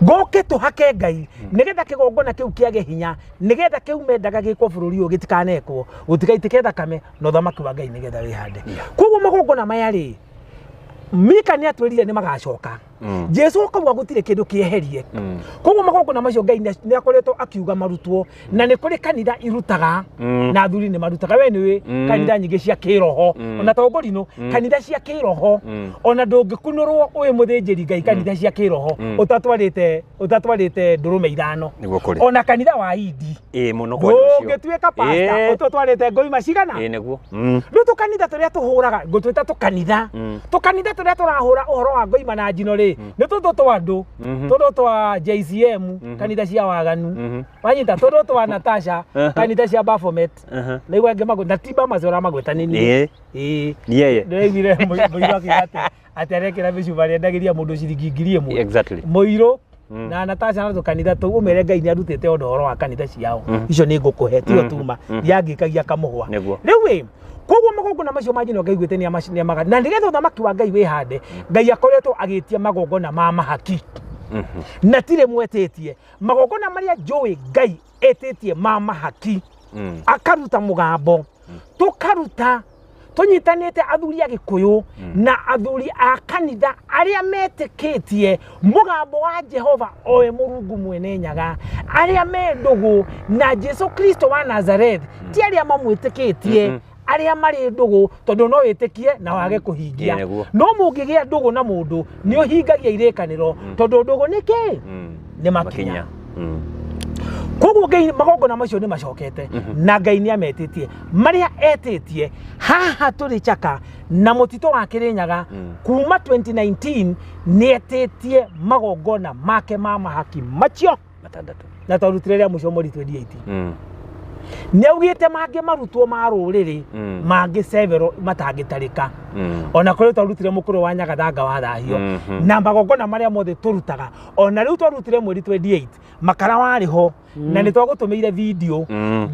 Ngũke tũhake Ngai nĩgetha kĩgongona kĩu kĩage hinya, nĩgetha kĩu mendaga gĩkwo bũrũri ũyũ gĩtikanekwo, gũtigaitĩke thakame na ũthamaki wa Ngai nĩgetha wĩhande. Koguo magongona maya rĩ, Mika nĩ atwĩrire nĩ magacoka. Jesu akauga gũtirĩ kĩndũ kĩeherie. Koguo magongona macio Ngai nĩ akoretwo akiuga marutwo, na nĩ kũrĩ kanitha irutaga, na athuri nĩ marutaga. We nĩũĩ kanitha nyingĩ cia kĩroho, ona to ngũrinũ, kanitha cia kĩroho, ona ndũngĩkunũrwo ũyũ mũthĩnjĩri Ngai kanitha cia kĩroho ũtatwarĩte ndũrũme 5. Ona kanitha wa Indi ndũngĩtuĩka pastor ũtatwarĩte ngoima cigana. Rĩu tũkanitha tũrĩa tũhũraga, ngũtwĩta tũkanitha, tũkanitha tũrĩa tũrahũra ũhoro wa ngoima na njino rĩ, nĩ tũtũ twa andũ, tũtũ twa JCM, kanitha cia waganu, wanyita, tũtũ twa Natasha, kanitha cia Baphomet. Naigua angĩ magweta, na ti Bamase ũramagweta nĩ niĩ. Ĩĩ. Ndĩraiguire mũirũ akiuga atĩ arekĩra mĩcumarĩ endagĩria mũndũ ciringi 1000. Mũirũ na Natasha na tũkanitha tũu, ũmere Ngai nĩ arutĩte ũndũ ũhoro wa kanitha ciao. Icio nĩ ngũkũhe, tiyo tuma. Yangĩkagia kamũhwa. Rĩu ĩ, koguo magongona macio ma njino Ngai augĩte nĩ amaga. Na nĩgetha ũthamaki wa Ngai wĩhande, Ngai akoretwo agĩtia magongona ma mahaki. Na tirĩ mwetĩtie. Magongona marĩa njũĩ Ngai etĩtie ma mahaki. Akaruta mũgambo. Tũkaruta. Tũnyitanĩte athuri a Gĩkũyũ na athuri a kanitha arĩa metĩkĩtie mũgambo wa Jehova owe Mũrungu mwene Nyaga, arĩa me ndũgũ na Jesu Kristo wa Nazareth, ti arĩa mamwĩtĩkĩtie, arĩa marĩ ndũgũ, tondũ no wĩtĩkie na wage kũhingia. Ĩĩ, nĩguo. No mũngĩgĩa ndũgũ na mũndũ nĩ ũhingagia irĩkanĩro, tondũ ndũgũ nĩ kĩ? Nĩ makinya. Koguo Ngai magongona macio nĩ macokete na Ngai nĩ ametĩtie marĩa etĩtie. Haha tũrĩ Chaka na mũtitũ wa Kĩrĩnyaga kuma 2019 nĩ etĩtie magongona make ma mahaki macio matandatũ, na twarutire rĩa mũico mweri 28. Nĩ augĩte mangĩ marutwo ma rũrĩrĩ, mangĩ several matangĩtarĩka. Ona kũrĩ twarutire mũkũrũ wa Nyagathanga wathahio na magongona marĩa mothe tũrutaga. Ona rĩu twarutire mweri 28, makara warĩ ho na nĩ twagũtũmĩire video,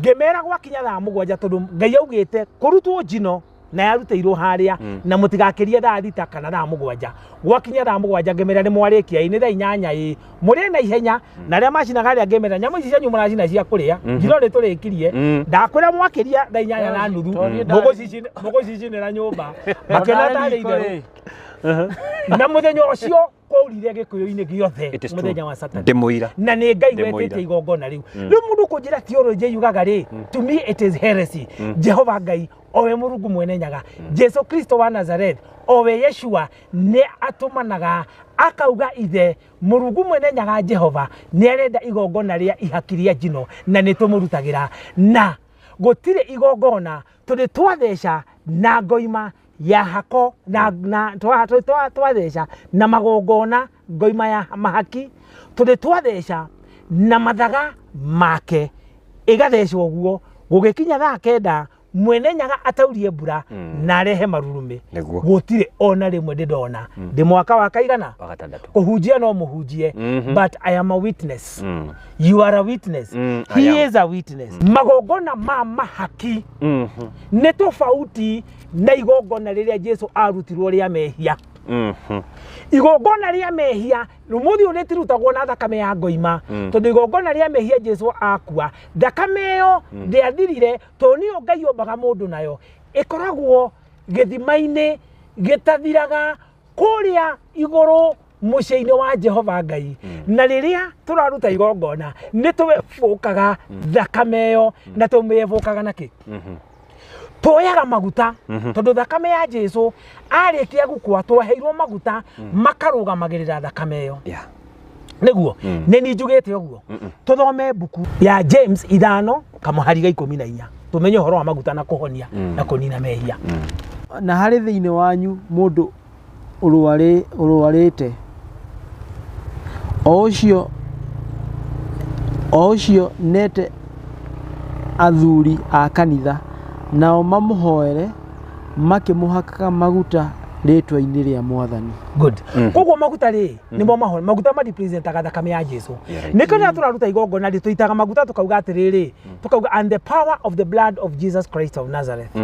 ngĩmera gwakinya thaa 7, tondũ Ngai augĩte kũrutwo njino na yarutĩirwo harĩa na mũtigakĩrie thaa 6 kana thaa 7. Gwakinya thaa 7 ngĩmera nĩ mwarĩkia, ĩ nĩ thaa 8, ĩ mũrĩe na ihenya. Na arĩa macinaga arĩa ngĩmera nyamũ ici cianyu mũracina cia kũrĩa, njino nĩ tũrĩkirie. Ndakwĩra mwakĩria thaa 8:30 mũgũcicinĩra nyũmba, makĩona tarĩ itherũ. Na mũthenya ũcio kwaurire Gĩkũyũ-inĩ gĩothe It is true. mũthenya wa Saturday Ndĩ mũira. Na nĩ Ngai Ndĩ mũira. wetĩtie igongona rĩu. Rĩu mũndũ kũnjĩra theology yugaga rĩ, to me it is heresy. Jehova Ngai owe Mũrungu mwene Nyaga, Jesu Kristo wa Nazareth, owe Yeshua, nĩ atũmanaga akauga ithe Mũrungu mwene Nyaga Jehova nĩ arenda igongona rĩa ihaki rĩa njino, na nĩ tũmũrutagĩra na gũtirĩ igongona tũrĩ twatheca na ngoima ya hako na twatheca na magongona ngoima ya mahaki, tũrĩ twatheca na mathaga make ĩgathecwo ũguo gũgĩkinya thaa 9 mwene Nyaga ataurie mbura na arehe marurumĩ. Nĩguo. Gũtirĩ ona rĩmwe ndĩ ndona ndĩ mwaka wa kaigana Wa gatandatũ. Kũhunjia no mũhunjie, but I am a witness. You are a witness. I He am. is a witness. Magongona ma mahaki nĩ tofauti na igongona rĩrĩa Jesu arutirwo rĩa mehia. Igongona rĩa mehia rũmũthĩ ũyũ rĩtirutagwo na thakame ya ngoima, tondũ igongona rĩa mehia Jesu akua thakame ĩyo ndĩathirire, tondũ nĩyo Ngai ombaga mũndũ nayo, ĩkoragwo gĩthima-inĩ gĩtathiraga kũrĩa igũrũ mũciĩ-inĩ wa Jehova Ngai. Na rĩrĩa tũraruta igongona nĩ tũebũkaga thakame ĩyo, na tũmĩebũkaga na kĩ? Tuoyaga maguta, tondũ thakame ya Jesu arĩkia gũkua twaheirwo maguta makarũgamagĩrĩra thakame ĩyo. Nĩguo nĩ ni njugĩte ũguo. Tũthome mbuku ya James 5 kamũhari ga 14 tũmenye ũhoro wa maguta na kũhonia na kũnina mehia. Na harĩ thĩinĩ wanyu mũndũ ũrwarĩte, o ũcio nete athuri a kanitha, nao mamũhoere makĩmũhakaga maguta rĩtwa-inĩ rĩa Mwathani. Good. Koguo maguta rĩ nĩmo mahona, maguta ma representaga thakame ya Jesu. Nĩkĩo rĩrĩa tũraruta igongona rĩ tũitaga maguta, tukauga atĩrĩrĩ, tukauga "and the power of the blood of Jesus Christ of Nazareth".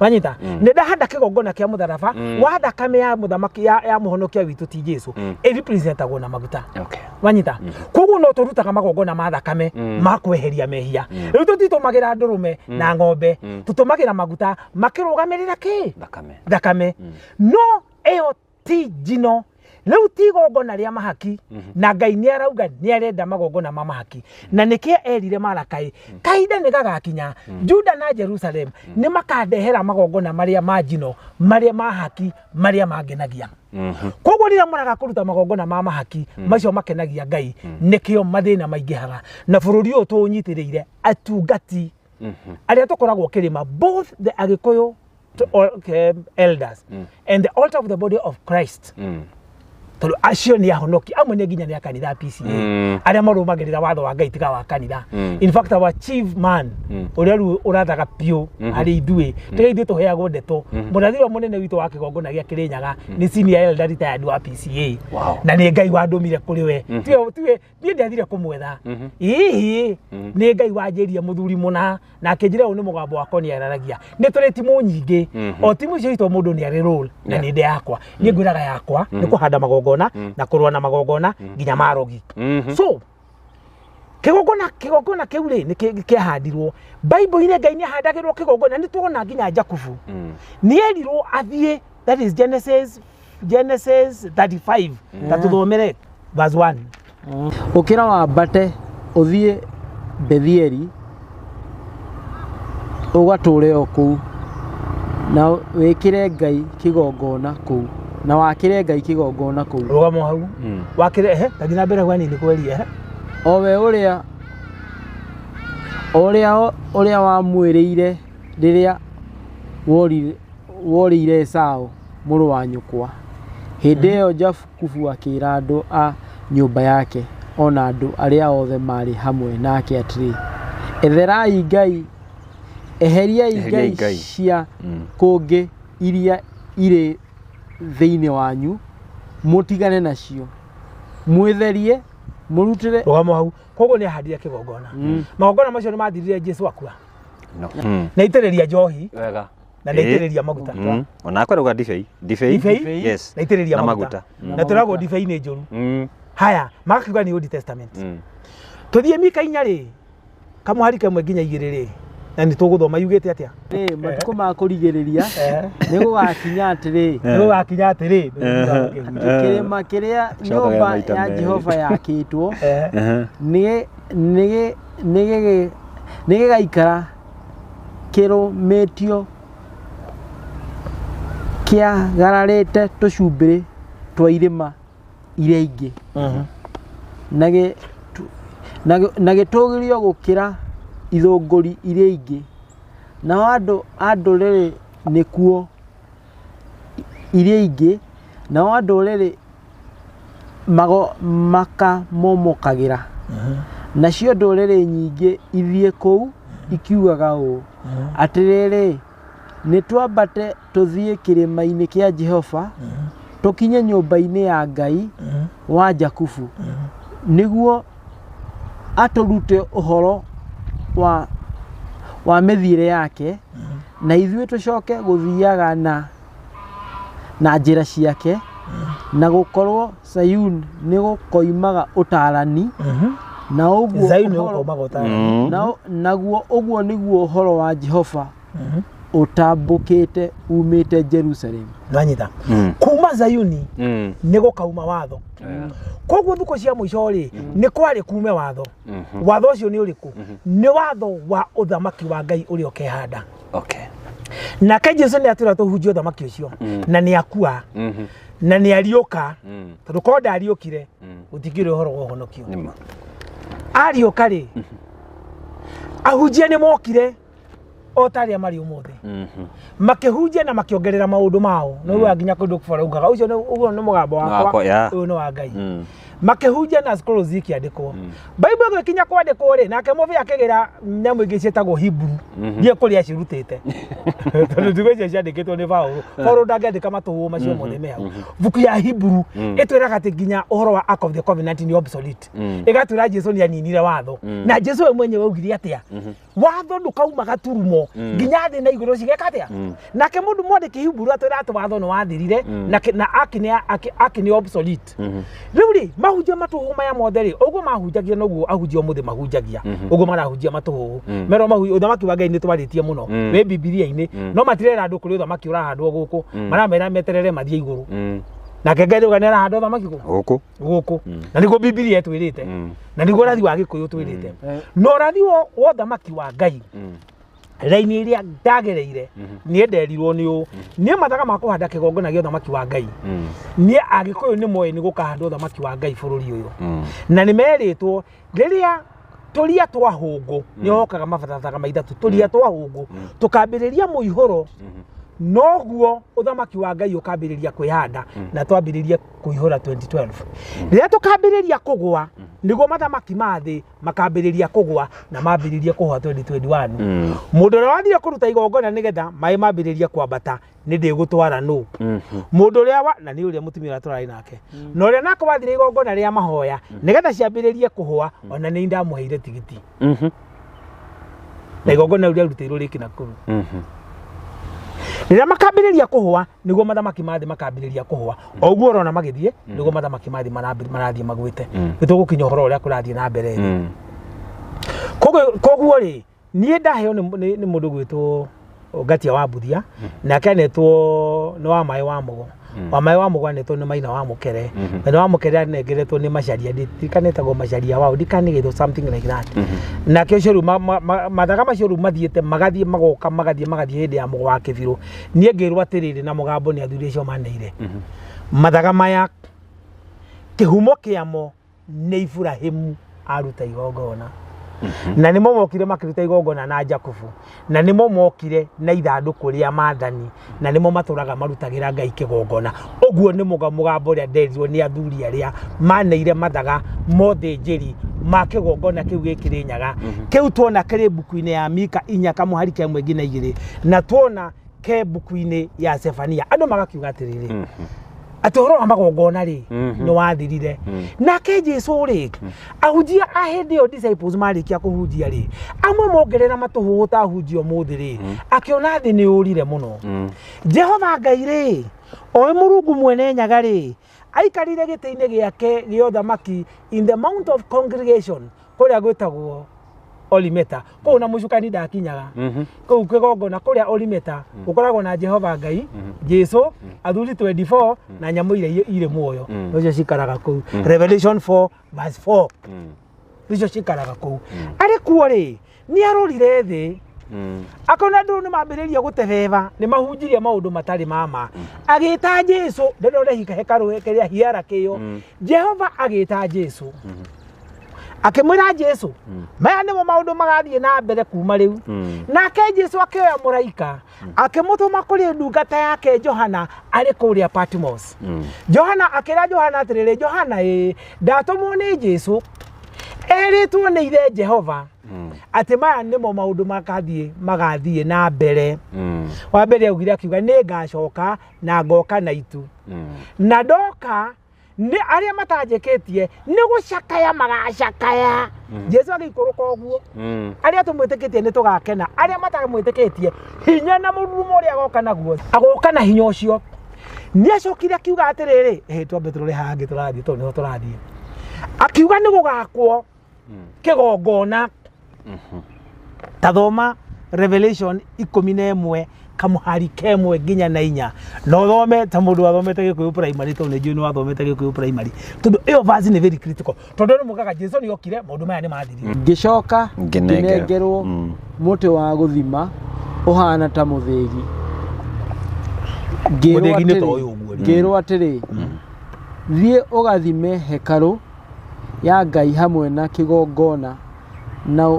Wanyita? Nĩ ndahanda kĩgongona kĩa mũtharaba wa thakame ya mũthamaki ya mũhonokia witũ ti Jesu, ĩrepresentagwo na maguta. Wanyita? Koguo no tũrutaga magongona ma thakame ma kweheria mehia. Rĩu tũtitũmagĩra ndũrũme na ng'ombe, tũtũmagĩra maguta makĩrũgamĩrĩra kĩ? Thakame. Thakame. No ĩyo ti njino rĩu, ti igongona rĩa mahaki, na Ngai nĩ arauga nĩ arenda magongona ma mahaki, na nĩkĩo erire Marakai kahinda nĩ gagakinya Juda na Jerusalem nĩ makandehera magongona marĩa ma njino, marĩa ma haki, marĩa mangenagia. Koguo rĩrĩa mũraga kũruta magongona ma mahaki macio makenagia Ngai, nĩkĩo mathĩna maingĩhaga na bũrũri ũyũ tũũnyitĩrĩire. Atungati arĩa tũkoragwo kĩrĩma, both the Agĩkũyũ elders and the altar of the body of Christ, tondũ acio nĩ ahonoki, amwe nĩ nginya nĩ a kanitha PCA, arĩa marũmagĩrĩra watho wa Ngai tiga wa kanitha. In fact, our chief man ũrĩa rĩu ũrathaga biũ harĩ ithuĩ, tiga ithuĩ tũheagwo ndeto, mũrathi ũrĩa mũnene witũ wa kĩgongona gĩa Kĩrĩnyaga nĩ senior elder retired wa PCA. Na nĩ Ngai wandũmire kũrĩ we, tiwe niĩ ndiathire kũmwetha hihi, nĩ Ngai wanjĩrie mũthuri mũna na akĩnjĩra ũyũ nĩ mũgambo wakwa nĩ araragia. Nĩ tũrĩ timũ nyingĩ, o timu icio itũ mũndũ nĩ arĩ role, na nĩ ndĩ yakwa. Niĩ ngwĩraga yakwa nĩ kũhanda magongona na kũrũa na magongona nginya marogi. So Kĩgongona kĩu rĩ nĩ kĩahandirwo Bible-inĩ. Ngai nĩ ahandagĩrwo kĩgongona, nĩ tuona nginya Jakubu nĩ erirwo athiĩ, that is Genesis 35, ta tũthomere verse 1. Ũkĩra wambate ũthiĩ Bethieli ũgatũũre o kũu, na wĩkĩre Ngai kĩgongona kũu, na wakĩre Ngai kĩgongona kũu. Rũgamo hau wakĩre, ehe, tathiĩ na mbere hau nini kweri, ehe. O we ũrĩa ũrĩa ũrĩa wamwĩrĩire rĩrĩa worĩire Esau mũrũ wa nyũkwa. Hĩndĩ ĩyo Jakubu akĩĩra andũ a nyũmba yake ona andũ arĩa othe maarĩ hamwe nake atĩrĩ, etherai Ngai, eheriai Eheriai ngai ngai. cia kũngĩ iria irĩ thĩinĩ wanyu, mũtigane nacio, mwĩtherie, mũrutĩre. Rũgamo hau. Koguo nĩ ahandire kĩgongona. Magongona macio nĩ mathirire Jesu akua. No. Na itĩrĩria njohi Wega. na nĩ itĩrĩria maguta. Ona akorwo ndibei. Ndibei. Ndibei, Yes. na itĩrĩria Na maguta. maguta. Na tũragwo ndibei nĩ njũru. Haya, magakiuga nĩ Old Testament. Tũthiĩ Mika 4 rĩ, kamũhari kamwe nginya 2 rĩ, na nĩ tũgũthoma yugĩte atĩa. Rĩ, matukũ ma kũrigĩrĩria nĩ gũgakinya atĩrĩ, Nĩ gũgakinya atĩrĩ, kĩrĩma kĩrĩa Cokaga nyũmba maita ya merĩ. Jehova yakĩtwo nĩ gĩgaikara kĩrũmĩtio kĩagararĩte tũcumbĩrĩ twa irĩma iria ingĩ, na gĩtũgĩrio gũkĩra ithũngũri iria ingĩ, nao andũ a ndũrĩrĩ nĩkuo iria ingĩ, nao a ndũrĩrĩ makamomokagĩra. Nacio ndũrĩrĩ nyingĩ ithiĩ kũu ikiugaga ũũ, atĩrĩrĩ, nĩ twambate tũthiĩ kĩrĩma-inĩ kĩa Jehova, tũkinye nyũmba-inĩ ya Ngai wa Jakubu, nĩguo atũrute ũhoro wa mĩthiĩre yake, na ithuĩ tũcoke gũthiaga na njĩra ciake, na gũkorwo Sayuni nĩ gũkoimaga ũtaarani, na ũguo Zayuni nĩ ũhoro- gũkoimaga ũtaarani. naguo ũguo nĩguo ũhoro wa Jehova ũtambũkĩte umĩte Jerusalemu. Nwanyita kuma Zayuni nĩ gũkauma watho. Koguo thukũ cia mũico rĩ, nĩ kwarĩ kume watho. Watho ũcio nĩ ũrĩkũ? Nĩ watho wa ũthamaki wa Ngai ũrĩa ũkehanda. Okay. Nake Jesu nĩ atwĩra tũhunjie ũthamaki ũcio, na nĩ akua na nĩ ariũka, tondũ korwo ndariũkire gũtingĩrĩ ũhoro wa ũhonokio. Nĩma. Ariũka rĩ, ahunjia nĩ mokire o ta arĩa marĩ ũmũthĩ, makĩhunjia na makĩongerera maũndũ mao. Nĩ ũguo nginya kũndũ kũbaraugaga ũcio ũguo nĩ mũgambo wakwa, Wakwa, yeah. ũyũ nĩ wa Ngai. Makĩhunjia na scrolls ikĩandĩkwo. Bible ĩgĩkinya kwandĩkwo rĩ, nake mũbĩ akĩgĩra nyamũ ingĩ ciĩtagwo Hebrew, ndiĩ kũrĩa acirutĩte, tondũ thikũ icio ciandĩkĩtwo nĩ Paũlũ. Paũlũ ndangĩandĩka matũhũ macio mothe me hau. Buku ya Hebrew ĩtwĩraga atĩ nginya ũhoro wa Ark of the Covenant nĩ obsolete. Ĩgatwĩra Jesu nĩ aninire watho, na Jesu we mwenyewe augire atĩa? Watho ndũkauma gaturumo nginya thĩ na igũrũ cigeka atĩa? Nake mũndũ mwandĩki Hebrew atwĩra atĩ watho nĩ wathirire, na Ark nĩ obsolete. Rĩu rĩ, mahunjia matũhũ maya mothe rĩ, ũguo mahunjagia noguo ahunjia ũmũthĩ mahunjagia, ũguo marahunjia matũhũ merwo mahunjia ũthamaki wa Ngai nĩ twarĩtie mũno wĩ Bibilia-inĩ, no matirera andũ kũrĩ ũthamaki ũrahandwo gũkũ, maramera meterere mathiĩ igũrũ. Nake Ngai rĩu nĩ arahanda ũthamaki kũ? Gũkũ. Gũkũ. Na nĩguo Bibilia ĩtwĩrĩte, na nĩguo ũrathi wa Gĩkũyũ ũtwĩrĩte. Na ũrathi wa ũthamaki wa Ngai, raini ĩrĩa ndagereire niĩ nderirwo nĩ ũũ, niĩ mathaga ma kũhanda kĩgongona gĩa ũthamaki wa Ngai, niĩ Agĩkũyũ nĩ moĩ nĩ gũkahandwo ũthamaki wa Ngai bũrũri ũyũ, na nĩ merĩtwo rĩrĩa tũria twa hũngũ nĩ hokaga mabatataga maithatũ, tũria twa hũngũ tũkambĩrĩria mũihũro, noguo ũthamaki wa Ngai ũkambĩrĩria kwĩhanda, na twambĩrĩrie kũihũra 2012. Rĩrĩa tũkambĩrĩria kũgũa, nĩguo mathamaki ma thĩ makambĩrĩria kũgũa, na mambĩrĩrie kũgũa 2021. Mũndũ ũrĩa wathire kũruta igongona nĩgetha maĩ mambĩrĩrie kwambata, nĩ ndĩgũtwara nũ mũndũ ũrĩa wa na nĩ ũrĩa mũtumia ũrĩa tũrarĩ nake, na ũrĩa nake wathire igongona rĩa mahoya nĩgetha ciambĩrĩrie kũhũa, ona nĩ ndamũheire tigiti, na igongona rĩu rĩarutĩirwo rĩkĩ Nakuru. Rĩrĩa makambĩrĩria kũhũa, nĩguo mathamaki ma thĩ makambĩrĩria kũhũa. O ũguo ũrona magĩthiĩ, nĩguo mathamaki ma thĩ marathiĩ magwĩte. Nĩ tũgũkinya ũhoro ũrĩa kũrathiĩ na mbere rĩ. Koguo rĩ niĩ ndaheo nĩ mũndũ gwĩtwo Ngatia wa Mbuthia, nake anetwo nĩ wa maĩ wa Mũgo. Wa maĩ wa Mũgo anetwo nĩ Maina wa Mũkere. Maina wa Mũkere anengeretwo nĩ Macharia, ndirikanĩtagwo Macharia wao, ndikanĩgĩtwo something like that. Nake ũcio rĩu mathaga macio rĩu mathiĩte magathiĩ magoka magathiĩ magathiĩ hĩndĩ ya Mũgo wa Kĩbirũ. Niĩ ngĩrwo atĩrĩrĩ na mũgambo nĩ athuri acio maneire. Mathaga maya kĩhumo kĩamo nĩ Iburahĩmu aruta igongona. Na nĩmo mokire makĩruta igongona na Jakubu, na nĩmo mokire na ithandũkũ rĩa maathani, na nĩmo matũraga marutagĩra Ngai kĩgongona. Ũguo nĩ mũgambo ũrĩa nderirwo nĩ athuri arĩa maneire mathaga mothĩnjĩri ma kĩgongona kĩu gĩkĩrĩ Nyaga. Kĩu tuona kĩrĩ mbuku-inĩ ya Mika 4 kamũhari ka 1 nginya 2, na tuona ke mbuku-inĩ ya Zefania. Andũ magakiuga atĩrĩrĩ, atĩ ũhoro wa magongona rĩ nĩ wathirire. Nake Jesu rĩ, ahunjia a hĩndĩ ĩyo disciples marĩkia kũhunjia rĩ, amwe mongerera matũhũhũ ta ahunjia ũmũthĩ rĩ, akĩona thĩ nĩ ũrire mũno. Jehova Ngai rĩ, oĩ Mũrungu mwene Nyaga rĩ, aikarire gĩtĩ-inĩ gĩake gĩa ũthamaki in the mount of congregation kũrĩa gwĩtagwo Olimeta. Kũu na mũcukani ndakinyaga. Kũu kĩgongona kũrĩa Olimeta gũkoragwo na Jehova Ngai, Jesu, athuri 24 na nyamũ iria irĩ muoyo. Nocio cikaraga kũu. Revelation 4 verse 4. Nicio cikaraga kũu. Arĩ kuo rĩ, nĩ arorire thĩ, akona andũ nĩ mambĩrĩria gũtebeba, nĩ mahunjirie maũndũ matarĩ ma ma. Agĩta Jesu, ndĩrore hekarũ kĩrĩa hierarchy ĩyo. Jehova agĩta Jesu. Akĩmwĩra Jesu, maya nĩmo maũndũ magathiĩ na mbere kuma rĩu. Nake Jesu akĩoya mũraika, akĩmũtũma kũrĩ ndungata yake Johana arĩ kũrĩa Patmos. Johana akĩra Johana atĩrĩrĩ, Johana ĩ, ndatũmwo nĩ Jesu, erĩtwo nĩ ithe Jehova, atĩ maya nĩmo maũndũ magathiĩ na mbere. Wa mbere augire akiuga nĩ ngacoka na ngoka na itu. Na ndoka nĩ arĩa matanjĩkĩtie nĩ gũcakaya magacakaya. Jesu agĩikũrũka ũguo. Arĩa tũmwĩtĩkĩtie nĩ tũgakena, arĩa matamwĩtĩkĩtie hinya na mũrurumo ũrĩa agoka naguo, agoka na hinya ũcio. Nĩ acokire akiuga atĩrĩrĩ, twambe tũrore hangĩ tũrathiĩ tondũ nĩho tũrathiĩ. Akiuga nĩ gũgakwo kĩgongona. Ta thoma Revelation 11 kamũhari kemwe nginya na 4. No thome ta mũndũ wathomete Gĩkũyũ primary, tondũ nĩ njũĩ nĩ wathomete Gĩkũyũ primary. Tondũ ĩyo verse nĩ very critical. Tondũ nĩ mugaga Jesu nĩ okire, maũndũ maya nĩ mathirire. Ngĩcoka ngĩnengerwo mũtĩ wa gũthima ũhana ta mũthĩgi. Mũthĩgi nĩ ta ũyũ ũguo. Ngĩrwo atĩrĩ, thiĩ ũgathime hekarũ ya Ngai hamwe na kĩgongona na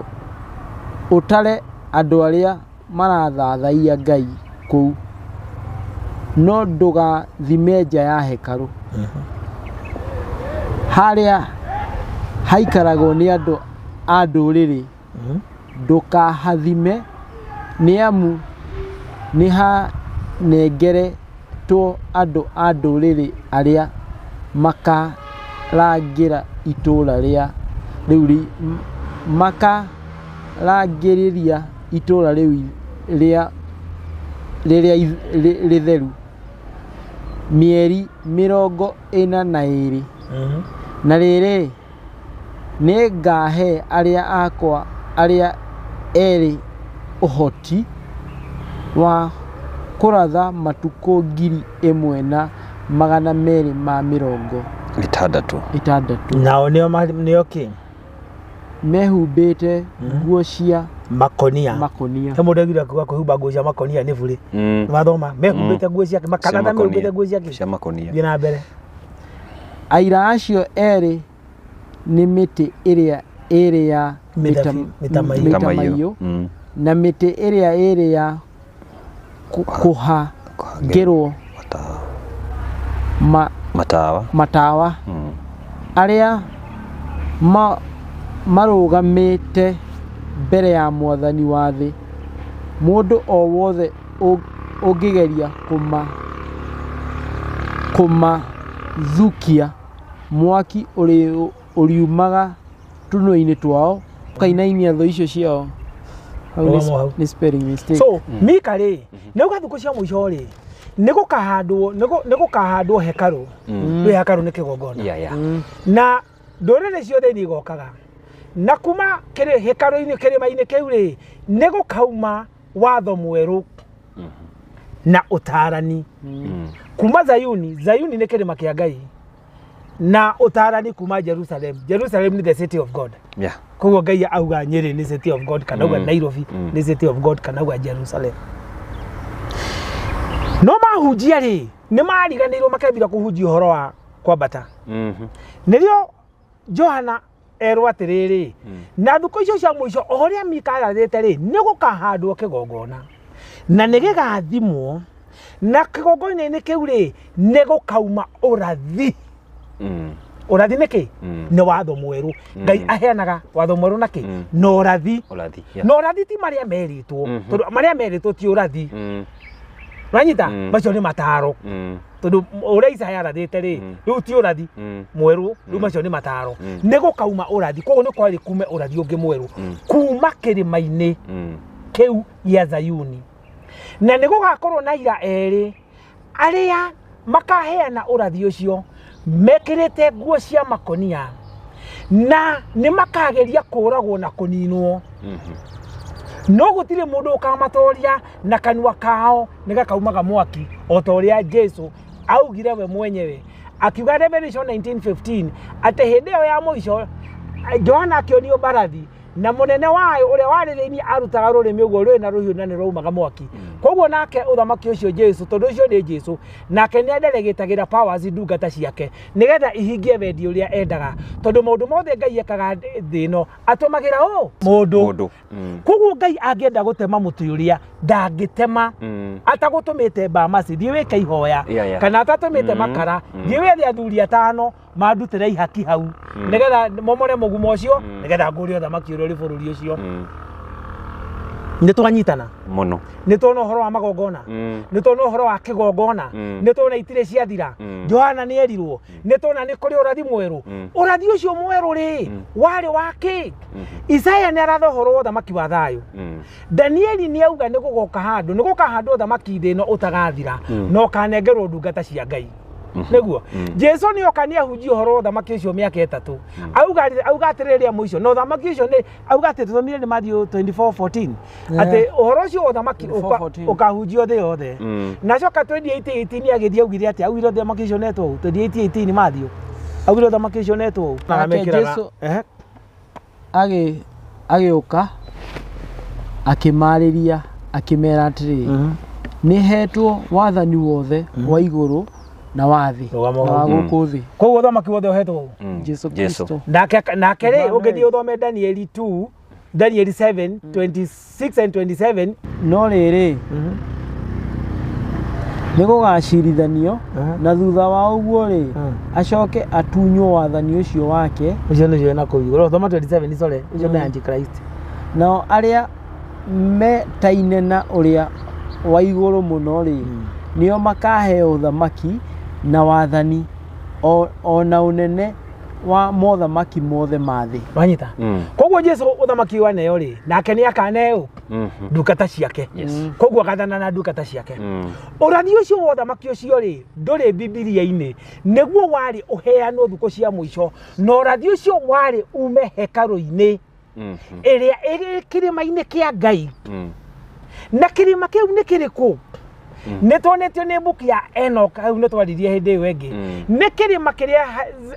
ũtare andũ arĩa marathathaiya Ngai kũu, no ndũgathime nja ya hekarũ harĩa haikaragwo nĩ andũ a ndũrĩrĩ, ndũkahathime nĩ amu nĩ hanengeretwo andũ a ndũrĩrĩ arĩa makarangĩra itũũra rĩa rĩu makarangĩrĩria itũũra rĩu rĩa rĩrĩa rĩtheru mĩeri 42. Na rĩrĩ, nĩ ngahe arĩa akwa arĩa erĩ ũhoti wa kũratha matukũ 1260. Nao nĩo kĩ? Mehumbĩte nguo cia makonia. Makonia. He mũndũ augire akiuga kwĩhumba nguo cia makonia nĩ burĩ. Wathoma mehumbĩte nguo cia makanatha mehumbĩte nguo cia cia makonia. Thiĩ na mbere. Aira acio erĩ nĩ mĩtĩ ĩrĩa ĩrĩ ya mĩtamaiyũ na mĩtĩ ĩrĩa ĩrĩ ya kũhangĩrwo matawa arĩa marũgamĩte mbere ya mwathani wa thĩ. Mũndũ o wothe ũngĩgeria kũmathukia mwaki ũriumaga tũnua-inĩ twao ũkainainia thũ icio ciao. Nĩ spelling mistake. So Mika rĩ, nĩ uga thikũ cia mũico rĩ, nĩ gũkahandwo hekarũ. Rĩu hekarũ nĩ kĩgongona. Na ndũrĩrĩ ciothe nĩ igokaga. Na kuma hekarũ-inĩ kĩrĩma-inĩ kĩu rĩ, nĩ gũkauma watho mwerũ na ũtaarani. Kuma Zayuni, Zayuni nĩ kĩrĩma kĩa Ngai, na ũtaarani kuma Jerusalem. Jerusalem nĩ the city of God. Yeah. Koguo Ngai auga Nyeri nĩ city of God, kana auga Nairobi nĩ city of God, kana auga Jerusalem. No mahunjia rĩ, nĩ mariganĩirwo makambira kũhunjia ũhoro wa kwambata. Nĩrĩo Johana erwo atĩrĩrĩ, na thukũ icio cia mũico o ũrĩa Mika arathĩte rĩ, nĩ gũkahandwo kĩgongona na nĩ gĩgathimwo, na kĩgongona-inĩ kĩu rĩ nĩ gũkauma ũrathi. Ũrathi nĩ kĩ? Nĩ watho mwerũ. Ngai aheanaga watho mwerũ na kĩ? Na ũrathi. Ũrathi. Na ũrathi ti marĩa merĩtwo, tondũ marĩa merĩtwo ti ũrathi. Wanyita? Macio nĩ mataro. Tondũ ũrĩa Isaya arathĩte rĩ, rĩu ti ũrathi mwerũ, rĩu macio nĩ mataro. Nĩ gũkauma ũrathi, koguo nĩ kwarĩ kume ũrathi ũngĩ mwerũ kuma kĩrĩma-inĩ kĩu gĩa Zayuni. Na nĩ gũgakorwo na aira erĩ arĩa makaheana ũrathi ũcio mekĩrĩte nguo cia makonia, na nĩ makageria kũragwo na kũninwo. No gũtirĩ mũndũ ũkamatoria, na kanua kao nĩ gakaumaga mwaki, o ta ũrĩa Jesu augire we mwenyewe akiuga Revelation 19:15 atĩ hĩndĩ ĩyo ya mũico Johana akĩonio mbarathi, na mũnene wayo ũrĩa warĩ thĩinĩ arutaga rũrĩmĩ ũguo rwĩ na rũhiũ na nĩ rwaumaga mwaki. Koguo nake ũthamaki ũcio Jesu, tondũ ũcio nĩ Jesu, nake nĩ adelegĩtagĩra powers ndungata ciake nĩgetha ihingie wendi ũrĩa endaga, tondũ maũndũ mothe Ngai ekaga thĩ ĩno atũmagĩra ũ mũndũ. Koguo Ngai angĩenda gũtema mũtĩ ũrĩa ndangĩtema atagũtũmĩte Bamasi thiĩ wĩke ihoya, kana atatũmĩte makara thiĩ wethe athuri atano mandutĩre ihaki hau nĩgetha momore mũgumo ũcio, nĩgetha ngũrie ũthamaki ũrĩa ũrĩ bũrũri ũcio. Nĩ twanyitana mũno, nĩ tuona ũhoro wa magongona, nĩ tuona ũhoro wa kĩgongona, nĩ tuona itirĩ ciathira. Johana nĩ erirwo, nĩ tuona nĩ kũrĩ ũrathi mwerũ. Ũrathi ũcio mwerũ rĩ warĩ wa kĩ? Isaya nĩ aratha ũhoro wa ũthamaki wa thayũ. Danieli nĩ auga nĩ gũgoka handũ, nĩ gũkahandwo ũthamaki thĩ ĩno ũtagathira, na ũkanengerwo ndungata cia Ngai. Nĩguo Jesu nĩ oka nĩ ahunjia ũhoro wa ũthamaki ũcio mĩaka 3. Auga atĩrĩrĩ rĩa mũico, na ũthamaki ũcio nĩ auga atĩ tũthomire nĩ Matthew 24:14 atĩ ũhoro ũcio wa ũthamaki ũkahunjio thĩ yothe. Na coka 28:18 agĩthiĩ augire atĩ augire ũthamaki ũcio netwo 28:18 Matthew augire ũthamaki ũcio netwo. Jesu agĩũka akĩmarĩria akĩmera atĩrĩ, nĩ hetwo wathani wothe wa igũrũ na wa thĩ na wa gũkũ thĩ. Koguo ũthamaki wothe ũhetwo Jesu Kristo. Nake rĩ ũngĩthiĩ ũthome Danieli 2, Danieli 7, 26 and 27. No rĩrĩ nĩ gũgacirithanio, na thutha wa ũguo rĩ acoke atunywo wathani ũcio wake. Ũcio nĩcio na kũu igũrũ. Thoma 27, sorry, ũcio nĩ Antichrist. Nao arĩa metaine na ũrĩa wa igũrũ mũno rĩ, nĩo makaheo ũthamaki na wathani o na ũnene wa mothamaki mothe ma thĩ. Wanyita? Koguo Jesu ũthamaki waneo rĩ, nake nĩ akaneo ndungata ciake. Koguo agathana na ndungata ciake. Ũrathi ũcio wa ũthamaki ũcio rĩ ndũrĩ Bibilia-inĩ, nĩguo warĩ ũheanwo thukũ cia mũico, na ũrathi ũcio warĩ ume hekarũ-inĩ ĩrĩa ĩrĩ kĩrĩma-inĩ kĩa Ngai. Na kĩrĩma kĩu nĩ kĩrĩkũ? Nĩ tuonetio nĩ mbuku ya Enoch, hau nĩ twaririe hĩndĩ ĩyo ĩngĩ. Nĩ kĩrĩma kĩrĩa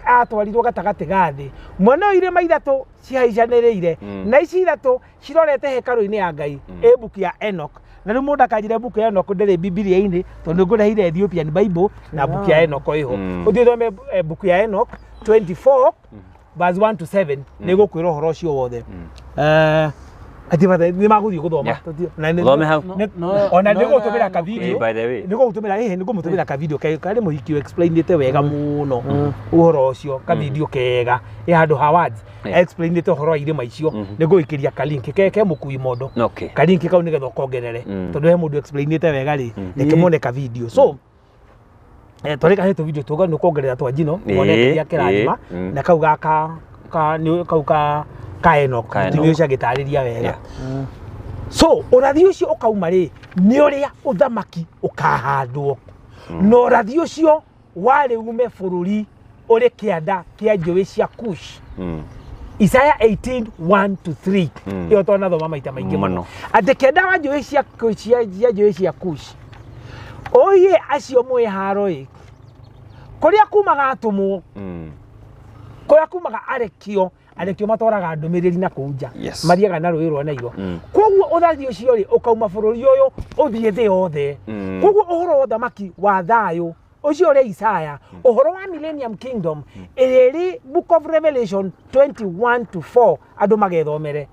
atwarirwo gatagatĩ ga thĩ. Mwena ũyũ irĩma ithatũ cihaicanĩrĩire, na ici ithatũ cirorete hekarũ-inĩ ya Ngai, ĩ mbuku ya Enoch. Na rĩu mũndũ akanjĩra mbuku ya Enoch ndĩrĩ Bibilia-inĩ, tondũ nĩngũreheire Ethiopian Bible na mbuku ya Enoch ĩho. Ũthiĩ ũthome mbuku ya Enoch 24 verse 1 to 7 nĩ gũkwĩra ũhoro ũcio wothe. Ati bathe nĩ magũthiĩ gũthoma. Thome hau. Ona nĩ gũtũmĩra ka video. By the way. Nĩ gũtũmĩra nĩ gũmũtũmĩra ka video karĩ mũhiki explainĩte wega mũno ũhoro ũcio, ka video kega ĩ handũ ha words explainĩte ũhoro wa irĩma icio. Nĩ ngũgĩkĩria ka link ke mũkui mondo. Ka link kau nĩgetha ũkongerere, tondũ he mũndũ explainĩte wega rĩ, reke muone ka video. So twarĩka he tũ video tũga nĩ ũkongerera twa njino wone kĩrĩa kĩrathima na kau gaka ka kau ka ka Enoch mũtumia ũcio agĩtarĩria wega. So ũrathi ũcio ũkauma rĩ nĩ ũrĩa ũthamaki ũkahandwo, na ũrathi ũcio warĩ ume bũrũri ũrĩ kĩanda kĩa njũĩ cia Kush. Isaiah 18 1 to 3 ĩyo twanathoma maita maingĩ mũno atĩ kĩanda wa njũĩ cia njũĩ cia Kush oye acio mwĩ haro ĩ kũrĩa kumaga atũmwo kũrĩa kumaga arekio arekio matwaraga ndũmĩrĩri na kũu nja mathiaga na rũĩ rwa Nairo koguo ũrathi ũcio rĩ ũkauma bũrũri ũyũ ũthiĩ thĩ yothe koguo ũhoro wa ũthamaki wa thayũ ũcio ũrĩa Isaiah ũhoro wa Millennium Kingdom ĩrĩa ĩrĩ Book of Revelation 21 to 4 andũ magethomere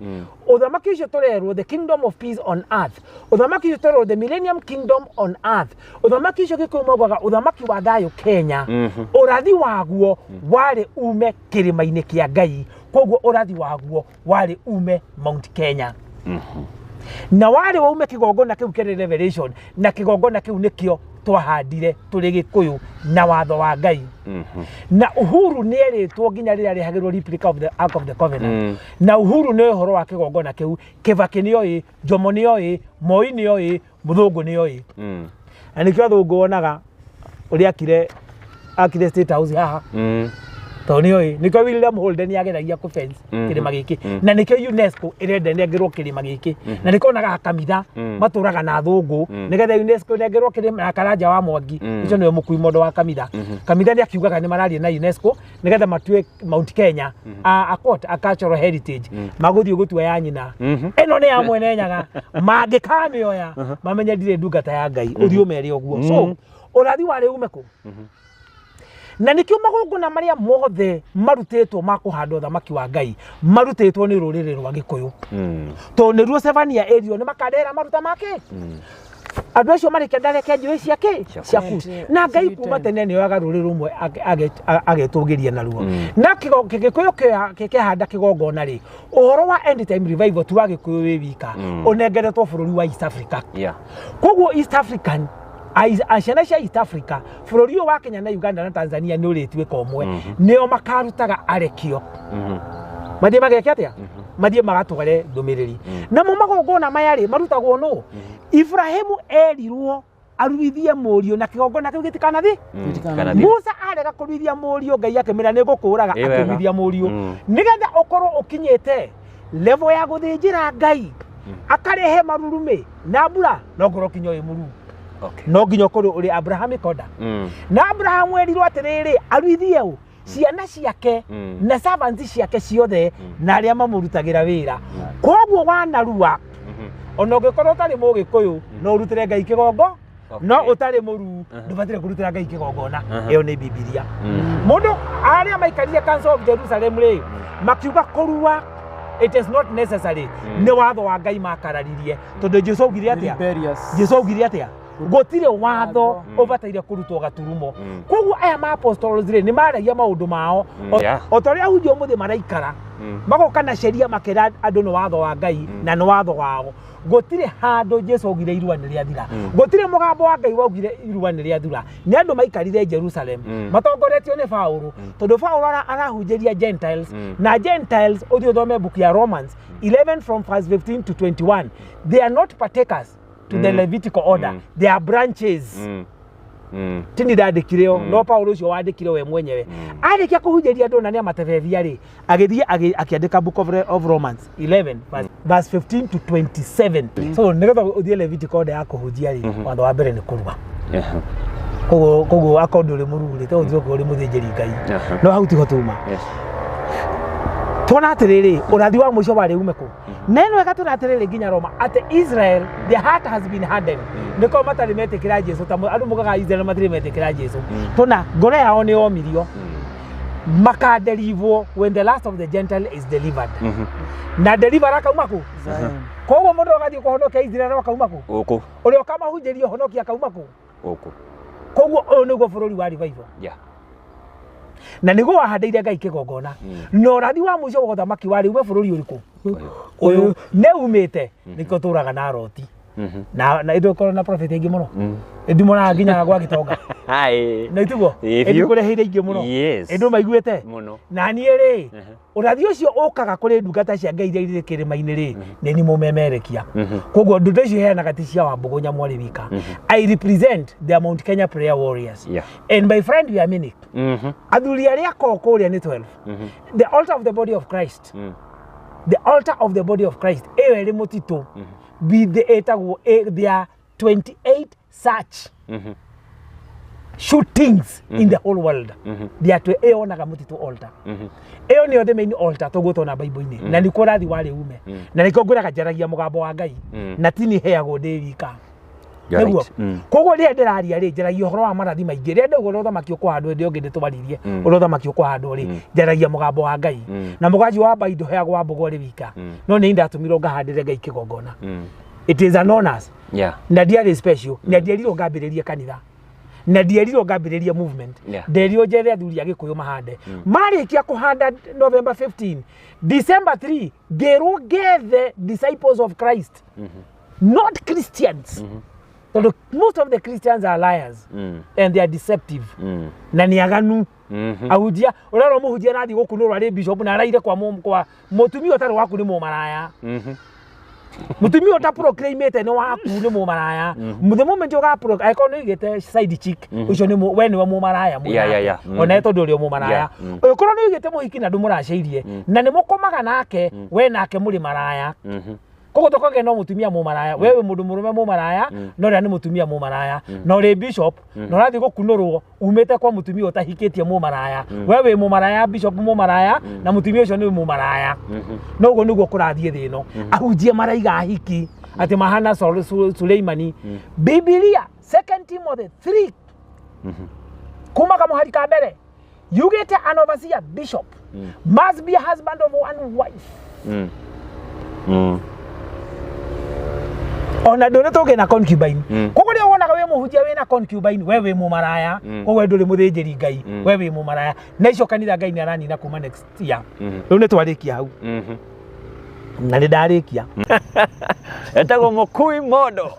ũthamaki ũcio tũrerwo the kingdom of peace on earth ũthamaki ũcio tũrerwo the Millennium Kingdom on earth ũthamaki ũcio Gĩkũyũ maugaga ũthamaki wa thayũ Kenya ũrathi waguo warĩ ume kĩrĩma-inĩ kĩa Ngai koguo ũrathi waguo warĩ ume Mount Kenya na warĩ waume kĩgongona kĩu kĩrĩ Revelation na kĩgongona kĩu nĩkĩo twahandire tũrĩ Gĩkũyũ na watho wa Ngai na Uhuru nĩ erĩtwo nginya rĩrĩa arehagĩrwo replica of the Ark of the Covenant na Uhuru nĩ ũhoro wa kĩgongona kĩu Kibaki nĩoĩ Jomo nĩoĩ Moi nĩoĩ mũthũngũ nĩoĩ na nĩkĩo athũngũ wonaga ũrĩa akire State House haha tondũ nĩoĩ nĩkĩo William Holden ageragia kũ fence kĩrĩma gĩkĩ na nĩkĩo UNESCO ĩrenda ĩnengerwo kĩrĩma gĩkĩ na nĩkĩo onaga kanitha matũraga na athũngũ nĩgetha UNESCO ĩnengerwo kĩrĩma na Karanja wa Mwangi ũcio nĩwe mũkui mondo wa kanitha kanitha nĩ akiugaga nĩ mararia na UNESCO nĩgetha matue Mount Kenya a court a cultural heritage magũthiĩ gũtua ya nyina ĩno nĩ ya Mwene Nyaga mangĩkamĩoya mamenye ndirĩ ndungata ya Ngai ũthiĩ ũmere ũguo so ũrathi warĩ ume kũ na nikio magongona maria mothe marutĩtwo ma kũhanda ũthamaki wa Ngai marutĩtwo nĩ rũrĩrĩ rwa Gĩkũyũ tondũ nĩruo Sevania ĩrio nĩ makandera maruta make andũ acio marĩ kĩanda reke njũĩ ciake cia Kush na Ngai kuma tene nĩoyaga rũrĩrĩ rũmwe agetũgĩria naruo na Gĩkũyũ kĩhanda kĩgongona rĩ ũhoro wa end time revival ti wa Gĩkũyũ wĩ wika ũnengeretwo bũrũri wa East Africa koguo East African ciana cia East Africa bũrũri ũyũ wa Kenya na Uganda na Tanzania nĩ ũrĩtuĩka ũmwe nĩo makarutaga arekio mathiĩ mageke atĩa mathiĩ magatware ndũmĩrĩri namo magongona maya rĩ marutagwo nũ Ibrahimu erirwo aruithie mũriũ na kĩgongona kĩu gĩtikanathi Musa arega kũruithia mũriũ Ngai akĩmwĩra nĩ ngũkũũraga akĩruithia mũriũ nĩgetha ũkorwo ũkinyĩte level ya gũthĩnjĩra Ngai akarehe marurumĩ na mbura no ngorwo kinya ũyũ mũruu no nginya ũkorwo ũrĩ Abrahamic order na Abrahamu erirwo atĩrĩrĩ aruithie ũ ciana ciake na servants ciake ciothe na arĩa mamũrutagĩra wĩra koguo wanarua ona ũngĩkorwo ũtarĩ mũgĩkũyũ no ũrutĩre Ngai kĩgongo no ũtarĩ mũruu ndũbataire kũrutĩra Ngai kĩgongona ĩyo nĩ Bibilia mũndũ arĩa maikarire Council of Jerusalem rĩ makiuga kũrua it is not necessary nĩ watho wa Ngai makararirie tondũ Jesũ augire atĩa Jesũ augire atĩa gũtirĩ watho ũbataire kũrutwo gaturumo koguo aya ma apostles rĩ nĩ maragia maũndũ mao o ta ũrĩa ahunjia ũmũthĩ maraikara magoka na sheria makĩra andũ nĩ watho wa Ngai na nĩ watho wao gũtirĩ handũ Jesũ augire irua nĩ rĩathira gũtirĩ mũgambo wa Ngai waugire irua nĩ rĩathira nĩ andũ maikarire Jerusalem matongoretio nĩ Paũlũ tondũ Paũlũ arahunjĩria Gentiles na Gentiles ũthiĩ ũthome book ya Romans 11 from verse 15 to 21 they are not partakers to the Levitical order they are branches tini ndandĩkire o no Paũlũ ũcio wandĩkire we mwenyewe arĩkia kũhunjĩria andũ na nĩ amatebebia rĩ agĩthiĩ akĩandĩka book of Romans 11 verse 15 to 27 so nĩgetha ũthiĩ Levitical order ya kũhunjia rĩ watho wa mbere nĩ kũrua koguo akorwo ndũrĩ mũruu rĩ to ũthiĩ ũkorwo ũrĩ mũthĩnjĩri Ngai no hau tiho tuma tuona atĩrĩrĩ ũrathi wa mũico warĩ ume kũ na ĩno ĩgatwĩra atĩrĩrĩ nginya Roma atĩ Israel the heart has been hardened nĩko matarĩ metĩkĩra Jesũ ta andũ mugaga Israel matirĩ metĩkĩra Jesũ tona ngoro yao nĩ yomirio makaderivwo when the last of the Gentile is delivered na deliver akauma kũ koguo mũndũ agathiĩ kũhonokia Israel akauma kũ gũkũ ũrĩa ũkamahunjĩria ũhonokia akauma kũ gũkũ koguo ũyũ nĩguo bũrũri wa revival na nĩguo wahandĩire Ngai kĩgongona na ũrathi wa mũico wa ũthamaki warĩ ume bũrũri ũrĩkũ ũyũ nĩ umĩte nĩkĩo tũraga na roti Na itũkorwo na prophet aingĩ mũno. Ndimonaga nginya gwa gĩtonga. Hai. Na itiguo Ĩĩ, biũ. ndikũreheire ingĩ mũno. Yes. Ĩ ndũmaiguĩte Mũno. Na niĩ rĩ, ũrathi ũcio ũkaga kũrĩ ndungata cia Ngai iria irĩ kĩrĩma-inĩ rĩ, nĩ ni mũmemerekia. Koguo ndungata icio iheanaga ti cia Wambũgũ Nyamwarĩ wika. I represent the Mount Kenya Prayer Warriors. And my friend, we are many. Athuri arĩa akorwo kũrĩa nĩ 12. The altar of the body of Christ, the altar of the body of Christ ĩyo ĩrĩ mũtitũ bithe ĩtagwo there are 28 such shootings in the whole world. There are ĩyo onaga mũtitũ altar ĩyo nĩyo the main altar tũgũtwo na Bible-inĩ, na nĩkuo ũrathi warĩ ume, na nĩkĩo ngwĩraga njaragia mũgambo wa Ngai na ti heagwo ndĩ wika. You're Nĩguo. right. Koguo rĩrĩa ndĩraria rĩ, njaragia ũhoro wa marathi maingĩ. Rĩrĩa ndauga ũrĩa ũthamaki ũkũhandwo, hĩndĩ ĩyo ĩngĩ nĩtũbaririe ũrĩa ũthamaki ũkũhandwo rĩ, njaragia mũgambo wa Ngai, na mũganji wa mbai ndũheagwo wa mbũgũ arĩ wika, no nĩ ndatũmirwo ngahandĩre Ngai kĩgongona. It is an honors. Na ndiarĩ special, na ndierirwo ngambĩrĩrie kanitha, na ndierirwo ngambĩrĩrie movement. Nderirwo njethe athuri a Gĩkũyũ mahande. Marĩkia kũhanda November 15, December 3 ngĩrwo ngethe disciples of Christ, not Christians, tondũ most of the Christians are liars and they are deceptive na nĩ aganu. Ahunjia ũrarora mũhunjia arathiĩ gũkunũrwo arĩ bishop na araire kwa mũtumia ũtarĩ waku nĩ mũmaraya. Mũtumia ũta proclaimĩte nĩ waku nĩ mũmaraya. The moment ũga angĩkorwo nĩ ũigĩte side chick, ũcio nĩ we nĩwe mũmaraya mwĩ nake. Ona tondũ ũrĩ o mũmaraya. Ũngĩkorwo nĩ ũigĩte mũhiki na ndũmũracĩirie na nĩ mũkomaga nake, we nake mũrĩ maraya. Koguo tũkogĩa no mũtumia mũmaraya, we wĩ mũndũ mũrũme mũmaraya, no ũrĩa nĩ mũtumia mũmaraya, na ũrĩ bishop na ũrathiĩ gũkunũrwo umĩte kwa mũtumia ũtahikĩtie mũmaraya, we wĩ mũmaraya, bishop mũmaraya, na mũtumia ũcio nĩ mũmaraya. No ũguo nĩguo kũrathiĩ thĩ ĩno. Ahunjia maraiga ahiki atĩ mahana Suleimani. Bibilia Second Timothy 3 kuma kamũhari ka mbere yugĩte an overseer bishop must be a husband of one wife. Ona ndũrĩ tũngĩ na concubine. Koguo rĩrĩa wonaga wĩ mũhunjia wĩna concubine, we wĩ mũmaraya. Koguo we ndũrĩ mũthĩnjĩri Ngai, we wĩ mũmaraya. Na icio kanitha Ngai nĩ aranina kuma next year. Rĩu nĩ twarĩkia hau na nĩ ndarĩkia. Etagwo Mũkui Mondo.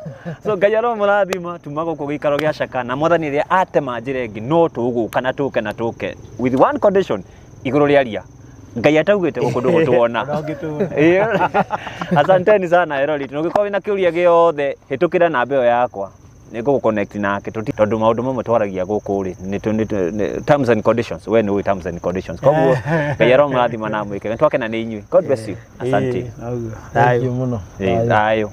So Ngai aromũrathima tuma gũkũ gĩikaro gĩa Caka, na Mwathani rĩrĩa atema njĩra ĩngĩ no tũgũka na tũke na tũke with one condition, igũrũ rĩa ria Ngai ataugĩte gũkũ ndũgũtuona. Ona ũngĩtũona. Ĩĩ. Asanteni sana erori, ũngĩkorwo wĩna kĩũria gĩothe hĩtũkĩra namba ĩyo yakwa, nĩ ngũgũ nake tondũ maũndũ mamwe twaragia gũkũ rĩ nĩ terms and conditions, we nĩ ũĩ terms and conditions. Koguo Ngai aromũrathima na mwĩke twakena nĩ inyuĩ. God bless you, asante. Ĩĩ, noguo. Thank you mũno. Ĩĩ, Thayũ. Thayũ.